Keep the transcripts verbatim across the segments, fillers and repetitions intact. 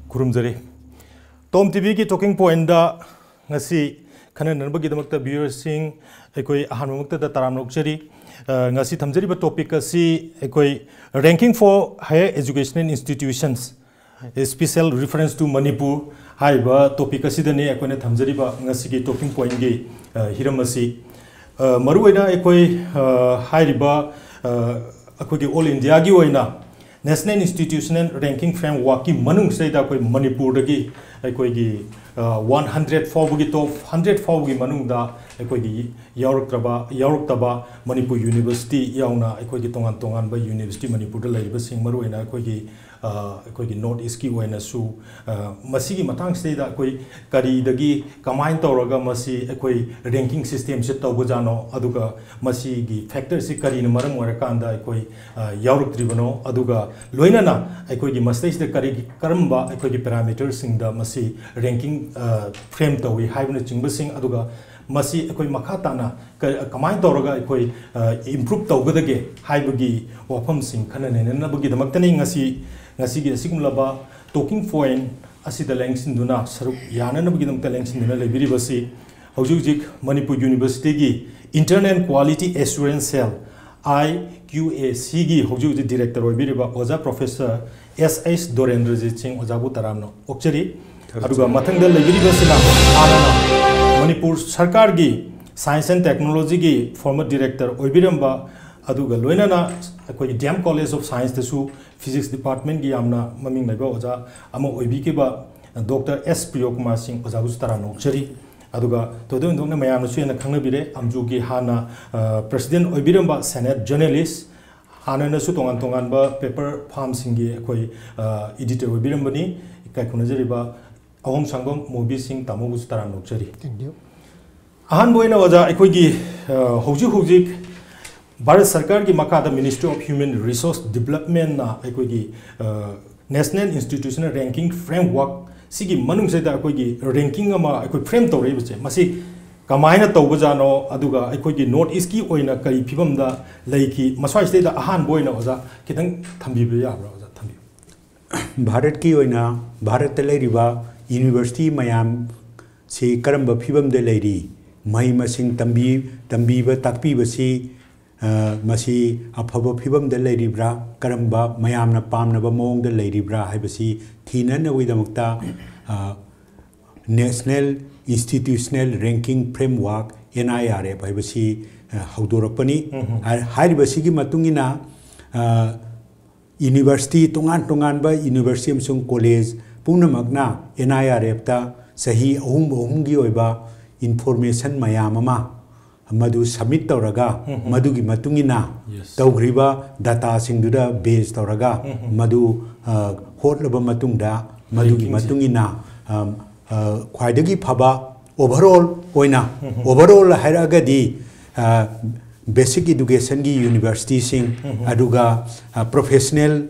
ꯈꯨꯔꯨꯝꯖꯔꯤ꯫ ꯇꯣꯝ ꯇꯤꯚꯤꯒꯤ talking ꯄꯣꯏꯟꯗ ꯉꯁꯤ ꯈꯟꯅꯅꯕꯒꯤꯗꯃꯛꯇ ꯚ꯭ꯌꯨꯋꯔꯁꯤꯡ ꯑꯩꯈꯣꯏ ꯑꯍꯥꯟꯕꯃꯛꯇꯗ ꯇꯔꯥꯝꯅ ꯑꯣꯛꯆꯔꯤ꯫ ꯑ, ꯉꯁꯤ ꯊꯝꯖꯔꯤꯕ ꯇꯣꯄꯤꯛ ꯑꯁꯤ ꯑꯩꯈꯣꯏ Ranking for Higher Educational Institutions, Special Reference to Manipur ꯍꯥꯏꯔꯤꯕ ꯇꯣꯄꯤꯛ ꯑꯁꯤꯗꯅꯤ ꯑꯩꯈꯣꯏꯅ ꯊꯝꯖꯔꯤꯕ ꯉꯁꯤꯒꯤ ꯇꯣꯀꯤꯡ ꯄꯣꯏꯟꯒꯤ, ꯑ, ꯍꯤꯔꯝ ꯑꯁꯤ꯫ ꯑ, ꯃꯔꯨꯑꯣꯏꯅ ꯑꯩꯈꯣꯏ, ꯑ, ꯍꯥꯏꯔꯤꯕ, ꯑ, ꯑꯩꯈꯣꯏꯒꯤ ꯑꯣꯜ ꯏꯟꯗꯤꯌꯥꯒꯤ ꯑꯣꯏꯅ National Institutional Ranking Frameworkꯀꯤ ꯃꯅꯨꯡꯁꯤꯗꯩꯗ ꯑꯩꯈꯣꯏ ꯃꯅꯤꯄꯨꯔꯗꯒꯤ ꯑꯩꯈꯣꯏꯒꯤ, ꯑ, ꯋꯥꯟ ꯍꯟꯗ꯭ꯔꯦꯠ ꯐꯥꯎꯕꯒꯤ, ꯇꯣꯞ ꯍꯟꯗ꯭ꯔꯦꯠ ꯐꯥꯎꯕꯒꯤ ꯃꯅꯨꯡꯗ ꯑꯩꯈꯣꯏꯒꯤ ꯌꯥꯎꯔꯛꯇ꯭ꯔꯕ, ꯌꯥꯎꯔꯛꯇꯕ ꯃꯅꯤꯄꯨꯔ ꯌꯨꯅꯤꯚꯔꯁꯤꯇꯤ ꯌꯥꯎꯅ ꯑꯩꯈꯣꯏꯒꯤ ꯇꯣꯉꯥꯟ ꯇꯣꯉꯥꯟꯕ ꯌꯨꯅꯤꯚꯔꯁꯤꯇꯤ ꯃꯅꯤꯄꯨꯔꯗ ꯂꯩꯔꯤꯕꯁꯤꯡ, ꯃꯔꯨꯑꯣꯏꯅ ꯑꯩꯈꯣꯏꯒꯤ, ꯑ, ꯑꯩꯈꯣꯏꯒꯤ ꯅꯣꯔꯠ ꯏꯁꯀꯤ ꯑꯣꯏꯅꯁꯨ, ꯑ, ꯃꯁꯤꯒꯤ ꯃꯇꯥꯡꯁꯤꯗꯩꯗ ꯑꯩꯈꯣꯏ ꯀꯔꯤꯗꯒꯤ ꯀꯃꯥꯏꯅ ꯇꯧꯔꯒ ꯃꯁꯤ ꯑꯩꯈꯣꯏ ꯔꯦꯡꯀꯤꯡ ꯁꯤꯁꯇꯦꯝꯁꯦ ꯇꯧꯕꯖꯥꯠꯅꯣ, ꯑꯗꯨꯒ ꯃꯁꯤꯒꯤ ꯐꯦꯛꯇꯔꯁꯤ ꯀꯔꯤꯅ ꯃꯔꯝ ꯑꯣꯏꯔꯀꯥꯟꯗ ꯑꯩꯈꯣꯏ, ꯑ, ꯌꯥꯎꯔꯛꯇ꯭ꯔꯤꯕꯅꯣ, ꯑꯗꯨꯒ ꯂꯣꯏꯅꯅ ꯑꯩꯈꯣꯏꯒꯤ ꯃꯁꯤꯗꯩꯁꯤꯗ ꯀꯔꯤ, ꯀꯔꯝꯕ ꯑꯩꯈꯣꯏꯒꯤ ꯄꯦꯔꯥꯃꯤꯇꯔꯁꯤꯡꯗ ꯃꯁꯤ ꯔꯦꯡꯀꯤꯡ, ꯑ, ꯐ꯭ꯔꯦꯝ ꯇꯧꯏ ꯍꯥꯏꯕꯅꯆꯤꯡꯕꯁꯤꯡ, ꯑꯗꯨꯒ ꯃꯁꯤ ꯑꯩꯈꯣꯏ ꯃꯈꯥ ꯇꯥꯅ ꯀ-, ꯀꯃꯥꯏꯅ ꯇꯧꯔꯒ ꯑꯩꯈꯣꯏ, ꯑ, ꯏꯝꯄ꯭ꯔꯨꯞ ꯇꯧꯒꯗꯒꯦ ꯍꯥꯏꯕꯒꯤ ꯋꯥꯐꯝꯁꯤꯡ ꯈꯟꯅ ꯅꯩꯅꯅꯕꯒꯤꯗꯃꯛꯇꯅꯤ ꯉꯁꯤ, ꯉꯁꯤꯒꯤ ꯑꯁꯤꯒꯨꯝꯂꯕ ꯇꯣꯀꯤꯡ ꯄꯣꯏꯟ ꯑꯁꯤꯗ ꯂꯦꯡꯁꯤꯟꯗꯨꯅ ꯁꯔꯨꯛ ꯌꯥꯅꯅꯕꯒꯤꯗꯃꯛꯇ ꯂꯦꯡꯁꯤꯟꯗꯨꯅ ꯂꯩꯕꯤꯔꯤꯕꯁꯤ꯫ ꯍꯧꯖꯤꯛ ꯍꯧꯖꯤꯛ ꯃꯅꯤꯄꯨꯔ ꯌꯨꯅꯤꯚꯔꯁꯤꯇꯤꯒꯤ Internal Quality Assurance Cell, I Q A Cꯒꯤ ꯍꯧꯖꯤꯛ ꯍꯧꯖꯤꯛ ꯗꯤꯔꯦꯛꯇꯔ ꯑꯣꯏꯕꯤꯔꯤꯕ ꯑꯣꯖꯥ ꯄ꯭ꯔꯣꯐꯦꯁꯔ ꯑꯦꯁ ꯑꯩꯆ ꯗꯣꯔꯦꯟꯗ꯭ꯔꯖꯤꯠ ꯁꯤꯡ ꯑꯣꯖꯥꯕꯨ ꯇꯔꯥꯝꯅ ꯑꯣꯛꯆꯔꯤ꯫ ꯊꯥꯒꯠꯆꯔꯤ꯫ ꯑꯗꯨꯒ ꯃꯊꯪꯗ ꯂꯩꯕꯤꯔꯤꯕꯁꯤꯅ ꯍꯥꯟꯅꯅ ꯃꯅꯤꯄꯨꯔ ꯁꯔꯀꯥꯔꯒꯤ Science and Technologyꯒꯤ former director ꯑꯣꯏꯕꯤꯔꯝꯕ, ꯑꯗꯨꯒ ꯂꯣꯏꯅꯅ ꯑꯩꯈꯣꯏꯒꯤ D M College of Scienceꯇꯁꯨ Physics Departmentꯀꯤ ꯌꯥꯝꯅ ꯃꯃꯤꯡ ꯂꯩꯕ ꯑꯣꯖꯥ ꯑꯃ ꯑꯣꯏꯕꯤꯈꯤꯕ ꯗꯣꯛꯇꯔ ꯑꯦꯁ ꯄ꯭ꯔꯤꯌꯣꯀꯨꯃꯥꯔ ꯁꯤꯡ ꯑꯣꯖꯥꯕꯨꯁꯨ ꯇꯔꯥꯝꯅ ꯑꯣꯛꯆꯔꯤ꯫ ꯑꯗꯨꯒ ꯊꯣꯏꯗꯣꯛ ꯍꯦꯟꯗꯣꯛꯅ ꯃꯌꯥꯝꯅꯁꯨ ꯍꯦꯟꯅ ꯈꯪꯅꯕꯤꯔꯦ, ꯑꯝꯖꯨꯒꯤ ꯍꯥꯟꯅ, ꯑ, president ꯑꯣꯏꯕꯤꯔꯝꯕ Senate journalist, ꯍꯥꯟꯅꯅꯁꯨ ꯇꯣꯉꯥꯟ ꯇꯣꯉꯥꯟꯕ paper firmꯁꯤꯡꯒꯤ ꯑꯩꯈꯣꯏ, ꯑ, editor ꯑꯣꯏꯕꯤꯔꯝꯕꯅꯤ, ꯏꯀꯥꯏ ꯈꯨꯝꯅꯖꯔꯤꯕ ꯑꯍꯣꯝ ꯁꯪꯕꯝ ꯃꯣꯕꯤ ꯁꯤꯡ ꯇꯥꯃꯣꯕꯨꯁꯨ ꯇꯔꯥꯝꯅ ꯑꯣꯛꯆꯔꯤ꯫ Thank you꯫ ꯑꯍꯥꯟꯕ ꯑꯣꯏꯅ ꯑꯣꯖꯥ, ꯑꯩꯈꯣꯏꯒꯤ, ꯑ, ꯍꯧꯖꯤꯛ ꯍꯧꯖꯤꯛ ꯚꯥꯔꯠ ꯁꯔꯀꯥꯔꯒꯤ ꯃꯈꯥꯗ Ministry of Human Resource Developmentꯅ ꯑꯩꯈꯣꯏꯒꯤ, ꯑ, National Institutional Ranking Framework ꯁꯤꯒꯤ ꯃꯅꯨꯡꯁꯤꯗ ꯑꯩꯈꯣꯏꯒꯤ ranking ꯑꯃ ꯑꯩꯈꯣꯏ frame ꯇꯧꯔꯛꯏꯕꯁꯦ, ꯃꯁꯤ ꯀꯃꯥꯏꯅ ꯇꯧꯕꯖꯥꯠꯅꯣ, ꯑꯗꯨꯒ ꯑꯩꯈꯣꯏꯒꯤ North Eastꯀꯤ ꯑꯣꯏꯅ ꯀꯔꯤ ꯐꯤꯕꯝꯗ ꯂꯩꯈꯤ, ꯃꯁ꯭ꯋꯥꯏꯁꯤꯗꯩꯗ ꯑꯍꯥꯟꯕ ꯑꯣꯏꯅ ꯑꯣꯖꯥ ꯈꯤꯇꯪ ꯊꯝꯕꯤꯕ ꯌꯥꯕ꯭ꯔꯥ? ꯑꯣꯖꯥ, ꯊꯝꯕꯤꯌꯨ꯫ ꯚꯥꯔꯠꯀꯤ ꯑꯣꯏꯅ ꯚꯥꯔꯠꯇ ꯂꯩꯔꯤꯕ ꯌꯨꯅꯤꯚꯔꯁꯤꯇꯤ ꯃꯌꯥꯝꯁꯤ ꯀꯔꯝꯕ ꯐꯤꯕꯝꯗ ꯂꯩꯔꯤ? ꯃꯍꯩ ꯃꯁꯤꯡ ꯇꯝꯕꯤ ꯇꯝꯕꯤꯕ ꯇꯥꯛꯄꯤꯕꯁꯤ ꯃꯁꯤ ꯑꯐꯕ ꯐꯤꯕꯝꯗ ꯂꯩꯔꯤꯕ꯭ꯔꯥ, ꯀꯔꯝꯕ ꯃꯌꯥꯝꯅ ꯄꯥꯝꯅꯕ ꯃꯑꯣꯡꯗ ꯂꯩꯔꯤꯕ꯭ꯔꯥ ꯍꯥꯏꯕꯁꯤ ꯊꯤꯅꯅꯕꯒꯤꯗꯃꯛꯇ National Institutional Ranking Framework, N I R F, ꯍꯥꯏꯕꯁꯤ ꯍꯧꯗꯣꯔꯛꯄꯅꯤ꯫ ꯍꯥꯏꯔꯤꯕꯁꯤꯒꯤ ꯃꯇꯨꯡ ꯏꯟꯅ ꯌꯨꯅꯤꯚꯔꯁꯤꯇꯤ, ꯇꯣꯉꯥꯟ ꯇꯣꯉꯥꯟꯕ ꯌꯨꯅꯤꯚꯔꯁꯤꯇꯤ ꯑꯃꯁꯨꯡ ꯀꯣꯂꯦꯖ ꯄꯨꯝꯅꯃꯛꯅ N I R F ꯇ ꯆꯍꯤ ꯑꯍꯨꯝ ꯑꯍꯨꯝꯒꯤ ꯑꯣꯏꯕ ꯏꯟꯐꯣꯔꯃꯦꯁꯟ ꯃꯌꯥꯝ ꯑꯃ ꯃꯗꯨ ꯁꯕꯃꯤꯠ ꯇꯧꯔꯒ, ꯃꯗꯨꯒꯤ ꯃꯇꯨꯡ ꯏꯟꯅ ꯇꯧꯈ꯭ꯔꯤꯕ ꯗꯇꯥꯁꯤꯡꯗꯨꯗ ꯕꯦꯖ ꯇꯧꯔꯒ, ꯃꯗꯨ ꯍꯣꯠꯂꯕ ꯃꯇꯨꯡꯗ, ꯃꯗꯨꯒꯤ ꯃꯇꯨꯡ ꯏꯟꯅ ꯈ꯭ꯋꯥꯏꯗꯒꯤ ꯐꯕ ꯑꯣꯚꯔꯑꯣꯜ ꯑꯣꯏꯅ, ꯑꯣꯚꯔꯑꯣꯜ ꯍꯥꯏꯔꯛꯑꯒꯗꯤ ꯕꯦꯁꯤꯛ ꯏꯗꯨꯀꯦꯁꯟꯒꯤ ꯌꯨꯅꯤꯚꯔꯁꯤꯇꯤꯁꯤꯡ, ꯑꯗꯨꯒ ꯄ꯭ꯔꯣꯐꯦꯁꯅꯦꯜ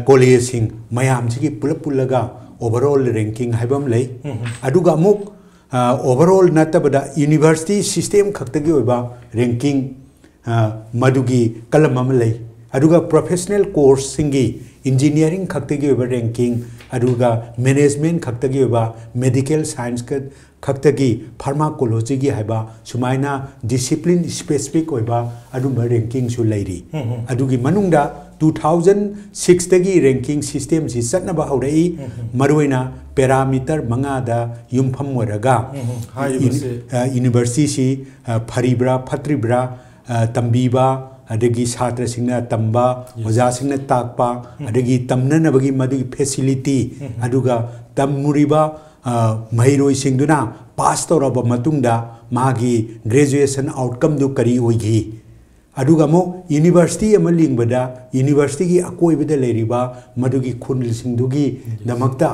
ꯀꯣꯂꯦꯖꯁꯤꯡ ꯃꯌꯥꯝꯁꯤꯒꯤ ꯄꯨꯂꯞ ꯄꯨꯜꯂꯒ ꯑꯣꯚꯔꯑꯣꯜ ꯔꯦꯡꯀꯤꯡ ꯍꯥꯏꯕ ꯑꯃ ꯂꯩ꯫ ꯑꯗꯨꯒ ꯑꯃꯨꯛ ꯑꯣꯚꯔꯑꯣꯜ ꯅꯠꯇꯕꯗ ꯌꯨꯅꯤꯚꯔꯁꯤꯇꯤ ꯁꯤꯁꯇꯦꯝ ꯈꯛꯇꯒꯤ ꯑꯣꯏꯕ ꯔꯦꯡꯀꯤꯡ, ꯃꯗꯨꯒꯤ ꯀꯂꯝ ꯑꯃ ꯂꯩ꯫ ꯑꯗꯨꯒ ꯄ꯭ꯔꯣꯐꯦꯁꯅꯦꯜ ꯀꯣꯔꯁꯁꯤꯡꯒꯤ, ꯏꯟꯖꯤꯅꯤꯌꯥꯔꯤꯡ ꯈꯛꯇꯒꯤ ꯑꯣꯏꯕ ꯔꯦꯡꯀꯤꯡ, ꯑꯗꯨꯒ ꯃꯦꯅꯦꯖꯃꯦꯟ ꯈꯛꯇꯒꯤ ꯑꯣꯏꯕ, ꯃꯦꯗꯤꯀꯦꯜ ꯁꯥꯏꯟꯁ ꯈꯛꯇꯒꯤ, ꯐꯥꯔꯃꯥꯀꯣꯂꯣꯖꯤꯒꯤ ꯍꯥꯏꯕ, ꯁꯨꯃꯥꯏꯅ ꯗꯤꯁꯤꯄ꯭ꯂꯤꯟ ꯁ꯭ꯄꯦꯁꯤꯐꯤꯛ ꯑꯣꯏꯕ ꯑꯗꯨꯝꯕ ꯔꯦꯡꯀꯤꯡꯁꯨ ꯂꯩꯔꯤ꯫ ꯑꯗꯨꯒꯤ ꯃꯅꯨꯡꯗ ꯇꯨ ꯊꯥꯎꯖꯟ ꯁꯤꯛꯁꯇꯒꯤ ꯔꯦꯡꯀꯤꯡ ꯁꯤꯁꯇꯦꯝꯁꯤ ꯆꯠꯅꯕ ꯍꯧꯔꯛꯏ꯫ ꯃꯔꯨꯑꯣꯏꯅ ꯄꯦꯔꯥꯃꯤꯇꯔ ꯃꯉꯥꯗ ꯌꯨꯝꯐꯝ ꯑꯣꯏꯔꯒ ꯍꯥꯏꯔꯤꯕꯁꯦ ꯌꯨꯅꯤ-, ꯑ, ꯌꯨꯅꯤꯚꯔꯁꯤꯇꯤꯁꯤ, ꯑ, ꯐꯔꯤꯕ꯭ꯔꯥ ꯐꯠꯇ꯭ꯔꯤꯕ꯭ꯔꯥ, ꯑ, ꯇꯝꯕꯤꯕ, ꯑꯗꯒꯤ ꯁꯥꯇ꯭ꯔꯁꯤꯡꯅ ꯇꯝꯕ, ꯑꯣꯖꯥꯁꯤꯡꯅ ꯇꯥꯛꯄ, ꯑꯗꯒꯤ ꯇꯝꯅꯅꯕꯒꯤ ꯃꯗꯨꯒꯤ ꯐꯦꯁꯤꯂꯤꯇꯤ, ꯑꯗꯨꯒ ꯇꯝꯃꯨꯔꯤꯕ, ꯑ, ꯃꯍꯩꯔꯣꯏꯁꯤꯡꯗꯨꯅ ꯄꯥꯁ ꯇꯧꯔꯕ ꯃꯇꯨꯡꯗ ꯃꯥꯒꯤ ꯒ꯭ꯔꯦꯖꯨꯑꯦꯁꯟ ꯑꯥꯎꯠꯀꯝꯗꯨ ꯀꯔꯤ ꯑꯣꯏꯈꯤ? ꯑꯗꯨꯒ ꯑꯃꯨꯛ ꯌꯨꯅꯤꯚꯔꯁꯤꯇꯤ ꯑꯃ ꯂꯤꯡꯕꯗ ꯌꯨꯅꯤꯚꯔꯁꯤꯇꯤꯒꯤ ꯑꯀꯣꯏꯕꯗ ꯂꯩꯔꯤꯕ ꯃꯗꯨꯒꯤ ꯈꯨꯜꯁꯤꯡꯗꯨꯒꯤ ꯗꯃꯛꯇ,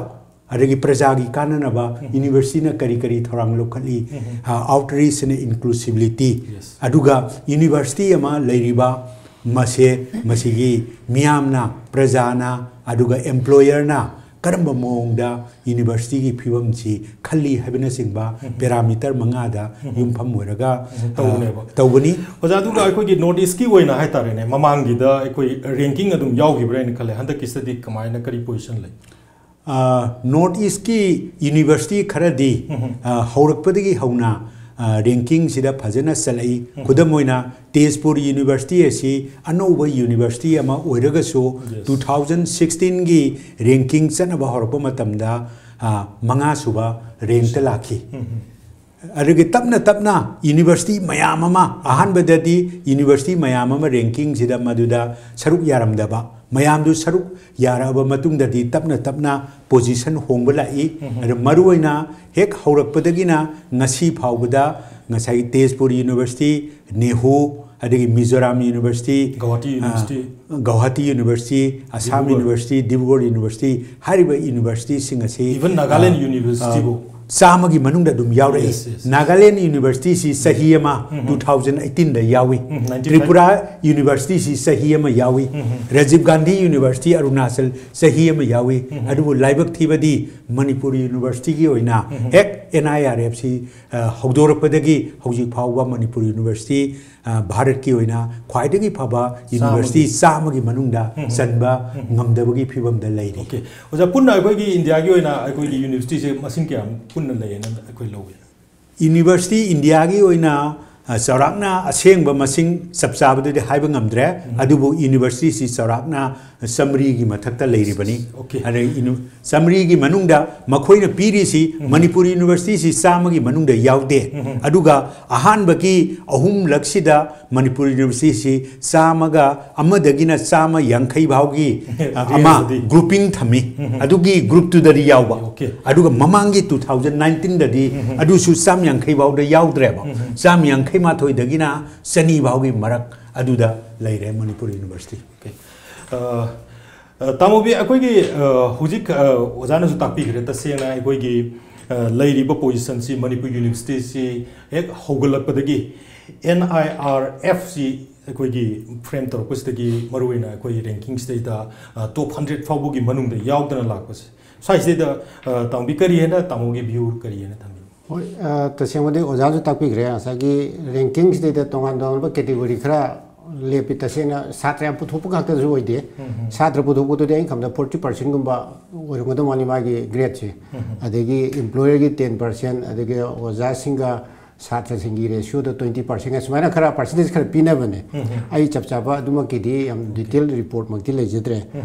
ꯑꯗꯒꯤ ꯄ꯭ꯔꯖꯥꯒꯤ ꯀꯥꯟꯅꯅꯕ ꯌꯨꯅꯤꯚꯔꯁꯤꯇꯤꯅ ꯀꯔꯤ ꯀꯔꯤ ꯊꯧꯔꯥꯡ ꯂꯧꯈꯠꯂꯤ? Outreach and inclusivity꯫ ꯑꯗꯨꯒ ꯌꯨꯅꯤꯚꯔꯁꯤꯇꯤ ꯑꯃ ꯂꯩꯔꯤꯕ ꯃꯁꯦ, ꯃꯁꯤꯒꯤ ꯃꯤꯌꯥꯝꯅ, ꯄ꯭ꯔꯖꯥꯅ, ꯑꯗꯨꯒ ꯑꯦꯝꯄ꯭ꯂꯣꯌꯔꯅ ꯀꯔꯝꯕ ꯃꯑꯣꯡꯗ ꯌꯨꯅꯤꯚꯔꯁꯤꯇꯤꯒꯤ ꯐꯤꯕꯝꯁꯤ ꯈꯜꯂꯤ ꯍꯥꯏꯕꯅꯆꯤꯡꯕ ꯄꯦꯔꯥꯃꯤꯇꯔ ꯃꯉꯥꯗ ꯌꯨꯝꯐꯝ ꯑꯣꯏꯔꯒ ꯇꯧꯕꯅꯦꯕ꯫ ꯇꯧꯕꯅꯤ꯫ ꯑꯣꯖꯥ, ꯑꯗꯨꯒ ꯑꯩꯈꯣꯏꯒꯤ ꯅꯣꯔꯠ ꯏꯁꯀꯤ ꯑꯣꯏꯅ ꯍꯥꯏꯇꯥꯔꯦꯅꯦ, ꯃꯃꯥꯡꯒꯤꯗ ꯑꯩꯈꯣꯏ ꯔꯦꯡꯀꯤꯡ ꯑꯗꯨꯝ ꯌꯥꯎꯈꯤꯕ꯭ꯔꯥ ꯍꯥꯏꯅ ꯈꯜꯂꯦ, ꯍꯟꯗꯛꯀꯤꯁꯤꯗꯗꯤ ꯀꯃꯥꯏꯅ, ꯀꯔꯤ ꯄꯣꯖꯤꯁꯟ ꯂꯩ? ꯅꯣꯔꯠ ꯏꯁꯀꯤ ꯌꯨꯅꯤꯚꯔꯁꯤꯇꯤ ꯈꯔꯗꯤ ꯍꯧꯔꯛꯄꯗꯒꯤ ꯍꯧꯅ ꯔꯦꯡꯀꯤꯡꯁꯤꯗ ꯐꯖꯅ ꯆꯠꯂꯛꯏ꯫ ꯈꯨꯗꯝ ꯑꯣꯏꯅ, ꯇꯦꯖꯄꯨꯔ ꯌꯨꯅꯤꯚꯔꯁꯤꯇꯤ ꯑꯁꯤ ꯑꯅꯧꯕ ꯌꯨꯅꯤꯚꯔꯁꯤꯇꯤ ꯑꯃ ꯑꯣꯏꯔꯒꯁꯨ, ꯇꯨ ꯊꯥꯎꯖꯟ ꯁꯤꯛꯁꯇꯤꯟꯒꯤ ꯔꯦꯡꯀꯤꯡ ꯆꯠꯅꯕ ꯍꯧꯔꯛꯄ ꯃꯇꯝꯗ ꯃꯉꯥ ꯁꯨꯕ ꯔꯦꯡꯛꯇ ꯂꯥꯛꯈꯤ꯫ ꯑꯗꯨꯒꯤ ꯇꯞꯅ ꯇꯞꯅ ꯌꯨꯅꯤꯚꯔꯁꯤꯇꯤ ꯃꯌꯥꯝ ꯑꯃ, ꯑꯍꯥꯟꯕꯗꯗꯤ ꯌꯨꯅꯤꯚꯔꯁꯤꯇꯤ ꯃꯌꯥꯝ ꯑꯃ ꯔꯦꯡꯀꯤꯡꯁꯤꯗ ꯃꯗꯨꯗ ꯁꯔꯨꯛ ꯌꯥꯔꯝꯗꯕ, ꯃꯌꯥꯝꯗꯨ ꯁꯔꯨꯛ ꯌꯥꯔꯛꯑꯕ ꯃꯇꯨꯡꯗꯗꯤ ꯇꯞꯅ ꯇꯞꯅ ꯄꯣꯖꯤꯁꯟ ꯍꯣꯡꯕ ꯂꯥꯛꯏ꯫ ꯑꯗꯨ ꯃꯔꯨꯑꯣꯏꯅ ꯍꯦꯛ ꯍꯧꯔꯛꯄꯗꯒꯤꯅ ꯉꯁꯤ ꯐꯥꯎꯕꯗ ꯉꯁꯥꯏꯒꯤ ꯇꯦꯖꯄꯨꯔ ꯌꯨꯅꯤꯚꯔꯁꯤꯇꯤ, ꯅꯦꯍꯨ, ꯑꯗꯒꯤ Mizoram university, Gauhati university, Gauhati university, Assam Dibrugarh. University, Dibrugarh university, ꯍꯥꯏꯔꯤꯕ ꯌꯨꯅꯤꯚꯔꯁꯤꯇꯤꯁꯤꯡ ꯑꯁꯤ Even Nagaland ꯑ, University ꯕꯨ꯫ ꯆꯥꯝꯃꯒꯤ ꯃꯅꯨꯡꯗ ꯑꯗꯨꯝ ꯌꯥꯎꯔꯛꯏ꯫ Yes, yes. ꯅꯥꯒꯥꯂꯦꯟ ꯌꯨꯅꯤꯚꯔꯁꯤꯇꯤꯁꯤ ꯆꯍꯤ ꯑꯃ, ꯎꯝ. ꯇꯨ ꯊꯥꯎꯖꯟ ꯑꯩꯠꯇꯤꯟꯗ ꯌꯥꯎꯏ꯫ ꯎꯝ, ninety five. ꯇ꯭ꯔꯤꯄꯨꯔꯥ ꯌꯨꯅꯤꯚꯔꯁꯤꯇꯤꯁꯤ ꯆꯍꯤ ꯑꯃ ꯌꯥꯎꯏ꯫ ꯎꯝ. ꯔꯥꯖꯤꯕ ꯒꯥꯟꯙꯤ ꯌꯨꯅꯤꯚꯔꯁꯤꯇꯤ ꯑꯔꯨꯅꯥꯆꯜ ꯆꯍꯤ ꯑꯃ ꯌꯥꯎꯏ꯫ ꯎꯝ. ꯑꯗꯨꯕꯨ ꯂꯥꯏꯕꯛ ꯊꯤꯕꯗꯤ ꯃꯅꯤꯄꯨꯔ ꯌꯨꯅꯤꯚꯔꯁꯤꯇꯤꯒꯤ ꯑꯣꯏꯅ ꯎꯝ. ꯍꯦꯛ ꯑꯦꯟ ꯑꯥꯏ ꯑꯥꯔ ꯑꯦꯐꯁꯤ ꯍꯧꯗꯣꯔꯛꯄꯗꯒꯤ ꯍꯧꯖꯤꯛ ꯐꯥꯎꯕ ꯃꯅꯤꯄꯨꯔ ꯌꯨꯅꯤꯚꯔꯁꯤꯇꯤ ꯑ, ꯚꯥꯔꯠꯀꯤ ꯑꯣꯏꯅ ꯈ꯭ꯋꯥꯏꯗꯒꯤ ꯐꯕ ꯌꯨꯅꯤꯚꯔꯁꯤꯇꯤ ꯆꯥꯝꯃꯒꯤ ꯃꯅꯨꯡꯗ ꯎꯝ. ꯆꯟꯕ ꯎꯝ. ꯉꯝꯗꯕꯒꯤ ꯐꯤꯕꯝꯗ ꯂꯩꯔꯤ꯫ ꯑꯣꯀꯦ꯫ ꯑꯣꯖꯥ, ꯄꯨꯟꯅ ꯑꯩꯈꯣꯏꯒꯤ ꯏꯟꯗꯤꯌꯥꯒꯤ ꯑꯣꯏꯅ ꯑꯩꯈꯣꯏꯒꯤ ꯌꯨꯅꯤꯚꯔꯁꯤꯇꯤꯁꯦ ꯃꯁꯤꯡ ꯀꯌꯥꯃꯨꯛ ꯄꯨꯟꯅ ꯂꯩꯌꯦꯅ ꯑꯩꯈꯣꯏ ꯂꯧꯏ? ꯌꯨꯅꯤꯚꯔꯁꯤꯇꯤ ꯏꯟꯗꯤꯌꯥꯒꯤ ꯑꯣꯏꯅ, ꯑ, ꯆꯥꯎꯔꯥꯛꯅ ꯑꯁꯦꯡꯕ ꯃꯁꯤꯡ ꯆꯞ ꯆꯥꯕꯗꯨꯗꯤ ꯍꯥꯏꯕ ꯉꯝꯗ꯭ꯔꯦ, ꯎꯝ. ꯑꯗꯨꯕꯨ ꯌꯨꯅꯤꯚꯔꯁꯤꯇꯤꯁꯤ ꯆꯥꯎꯔꯥꯛꯅ ꯆꯥꯃꯔꯤꯒꯤ ꯃꯊꯛꯇ ꯂꯩꯔꯤꯕꯅꯤ꯫ ꯑꯣꯀꯦ꯫ ꯑꯗꯩ ꯌꯨꯅꯤ-, ꯆꯥꯃꯔꯤꯒꯤ ꯃꯅꯨꯡꯗ ꯃꯈꯣꯏꯅ ꯄꯤꯔꯤꯁꯤ ꯎꯝ. ꯃꯅꯤꯄꯨꯔ ꯌꯨꯅꯤꯚꯔꯁꯤꯇꯤꯁꯤ ꯆꯥꯝꯃꯒꯤ ꯃꯅꯨꯡꯗ ꯌꯥꯎꯗꯦ꯫ ꯎꯝ. ꯑꯗꯨꯒ ꯑꯍꯥꯟꯕꯒꯤ ꯑꯍꯨꯝꯂꯛꯁꯤꯗ ꯃꯅꯤꯄꯨꯔ ꯌꯨꯅꯤꯚꯔꯁꯤꯇꯤꯁꯤ ꯆꯥꯝꯃꯒ ꯑꯃꯗꯒꯤꯅ ꯆꯥꯝꯃ ꯌꯥꯡꯈꯩ ꯐꯥꯎꯒꯤ, ꯑ, ꯑꯃ Range ꯗꯤ꯫ ꯒ꯭ꯔꯨꯄꯤꯡ ꯊꯝꯃꯤ꯫ ꯎꯝ. ꯑꯗꯨꯒꯤ ꯒ꯭ꯔꯨꯞꯇꯨꯗꯗꯤ ꯌꯥꯎꯕ꯫ ꯑꯣꯀꯦ꯫ ꯑꯗꯨꯒ ꯃꯃꯥꯡꯒꯤ ꯇꯨ ꯊꯥꯎꯖꯟ ꯅꯥꯏꯟꯇꯤꯟꯗꯗꯤ ꯎꯝ. ꯑꯗꯨꯁꯨ ꯆꯥꯝ ꯌꯥꯡꯈꯩ ꯐꯥꯎꯗ ꯌꯥꯎꯗ꯭ꯔꯦꯕ꯫ ꯎꯝ. ꯆꯥꯝ ꯌꯥꯡꯈꯩ ꯃꯥꯊꯣꯏꯗꯒꯤꯅ ꯆꯅꯤ ꯐꯥꯎꯒꯤ ꯃꯔꯛ ꯑꯗꯨꯗ ꯂꯩꯔꯦ ꯃꯅꯤꯄꯨꯔ ꯌꯨꯅꯤꯚꯔꯁꯤꯇꯤ꯫ ꯑꯣꯀꯦ꯫ ꯑ, ꯑ, ꯇꯥꯃꯣꯕꯤ, ꯑꯩꯈꯣꯏꯒꯤ, ꯑ, ꯍꯧꯖꯤꯛ, ꯑ, ꯑꯣꯖꯥꯅꯁꯨ ꯇꯥꯛꯄꯤꯈ꯭ꯔꯦ, ꯇꯁꯦꯡꯅ ꯑꯩꯈꯣꯏꯒꯤ, ꯑ, ꯂꯩꯔꯤꯕ ꯄꯣꯖꯤꯁꯟꯁꯤ ꯃꯅꯤꯄꯨꯔ ꯌꯨꯅꯤꯚꯔꯁꯤꯇꯤꯁꯤ ꯍꯦꯛ ꯍꯧꯒꯠꯂꯛꯄꯗꯒꯤ ꯑꯦꯟ ꯑꯥꯏ ꯑꯥꯔ ꯑꯦꯐꯁꯤ ꯑꯩꯈꯣꯏꯒꯤ ꯐ꯭ꯔꯦꯝ ꯇꯧꯔꯛꯄꯁꯤꯗꯒꯤ ꯃꯔꯨꯑꯣꯏꯅ ꯑꯩꯈꯣꯏ ꯔꯦꯡꯀꯤꯡꯁꯤꯗꯩꯗ, ꯑ, ꯇꯣꯞ ꯍꯟꯗ꯭ꯔꯦꯠ ꯐꯥꯎꯕꯒꯤ ꯃꯅꯨꯡꯗ ꯌꯥꯎꯗꯅ ꯂꯥꯛꯄꯁꯦ꯫ ꯁ꯭ꯋꯥꯏꯁꯤꯗꯩꯗ ꯇꯥꯃꯣꯒꯤ ꯀꯔꯤ ꯍꯥꯏꯅ, ꯇꯥꯃꯣꯒꯤ ꯚ꯭ꯌꯨ ꯀꯔꯤ ꯍꯥꯏꯅ ꯊꯝꯕꯤ? ꯍꯣꯏ, ꯇꯁꯦꯡꯕꯗꯤ ꯑꯣꯖꯥꯁꯨ ꯇꯥꯛꯄꯤꯈ꯭ꯔꯦ꯫ ꯉꯁꯥꯏꯒꯤ ꯔꯦꯡꯀꯤꯡꯁꯤꯗꯩꯗ ꯇꯣꯉꯥꯟ ꯇꯣꯉꯥꯟꯕ ꯀꯦꯇꯦꯒꯣꯔꯤ ꯈꯔ ꯂꯦꯞꯄꯤ꯫ ꯇꯁꯦꯡꯅ ꯁꯥꯇ꯭ꯔ ꯌꯥꯝ ꯄꯨꯊꯣꯛꯄ ꯉꯥꯛꯇꯁꯨ ꯑꯣꯏꯗꯦ꯫ ꯁꯥꯇ꯭ꯔ ꯄꯨꯊꯣꯛꯄꯗꯨꯗꯤ ꯑꯩꯅ ꯈꯟꯕꯗ ꯐꯣꯔꯇꯤ ꯄꯥꯔꯁꯦꯟꯒꯨꯝꯕ ꯑꯣꯏꯔꯝꯒꯗꯧ ꯃꯥꯜꯂꯤ ꯃꯥꯒꯤ ꯒ꯭ꯔꯦꯗꯁꯦ꯫ ꯑꯗꯒꯤ ꯏꯝꯄ꯭ꯂꯣꯌꯔꯒꯤ ꯇꯦꯟ ꯄꯥꯔꯁꯦꯟ, ꯑꯗꯒꯤ ꯑꯣꯖꯥꯁꯤꯡꯒ ꯁꯥꯇ꯭ꯔꯁꯤꯡꯒꯤ ꯔꯦꯁꯤꯌꯣꯗ ꯇ꯭ꯋꯦꯟꯇꯤ ꯄꯥꯔꯁꯦꯟꯒ ꯁꯨꯃꯥꯏꯅ ꯈꯔ ꯄꯥꯔꯁꯦꯟꯇꯦꯖ ꯈꯔ ꯄꯤꯅꯕꯅꯦ꯫ ꯑꯩ ꯆꯞ ꯆꯥꯕ ꯑꯗꯨꯃꯛꯀꯤꯗꯤ ꯌꯥꯝ ꯗꯤꯇꯦꯜ ꯔꯤꯄꯣꯔꯠꯃꯛꯇꯤ ꯂꯩꯖꯗ꯭ꯔꯦ꯫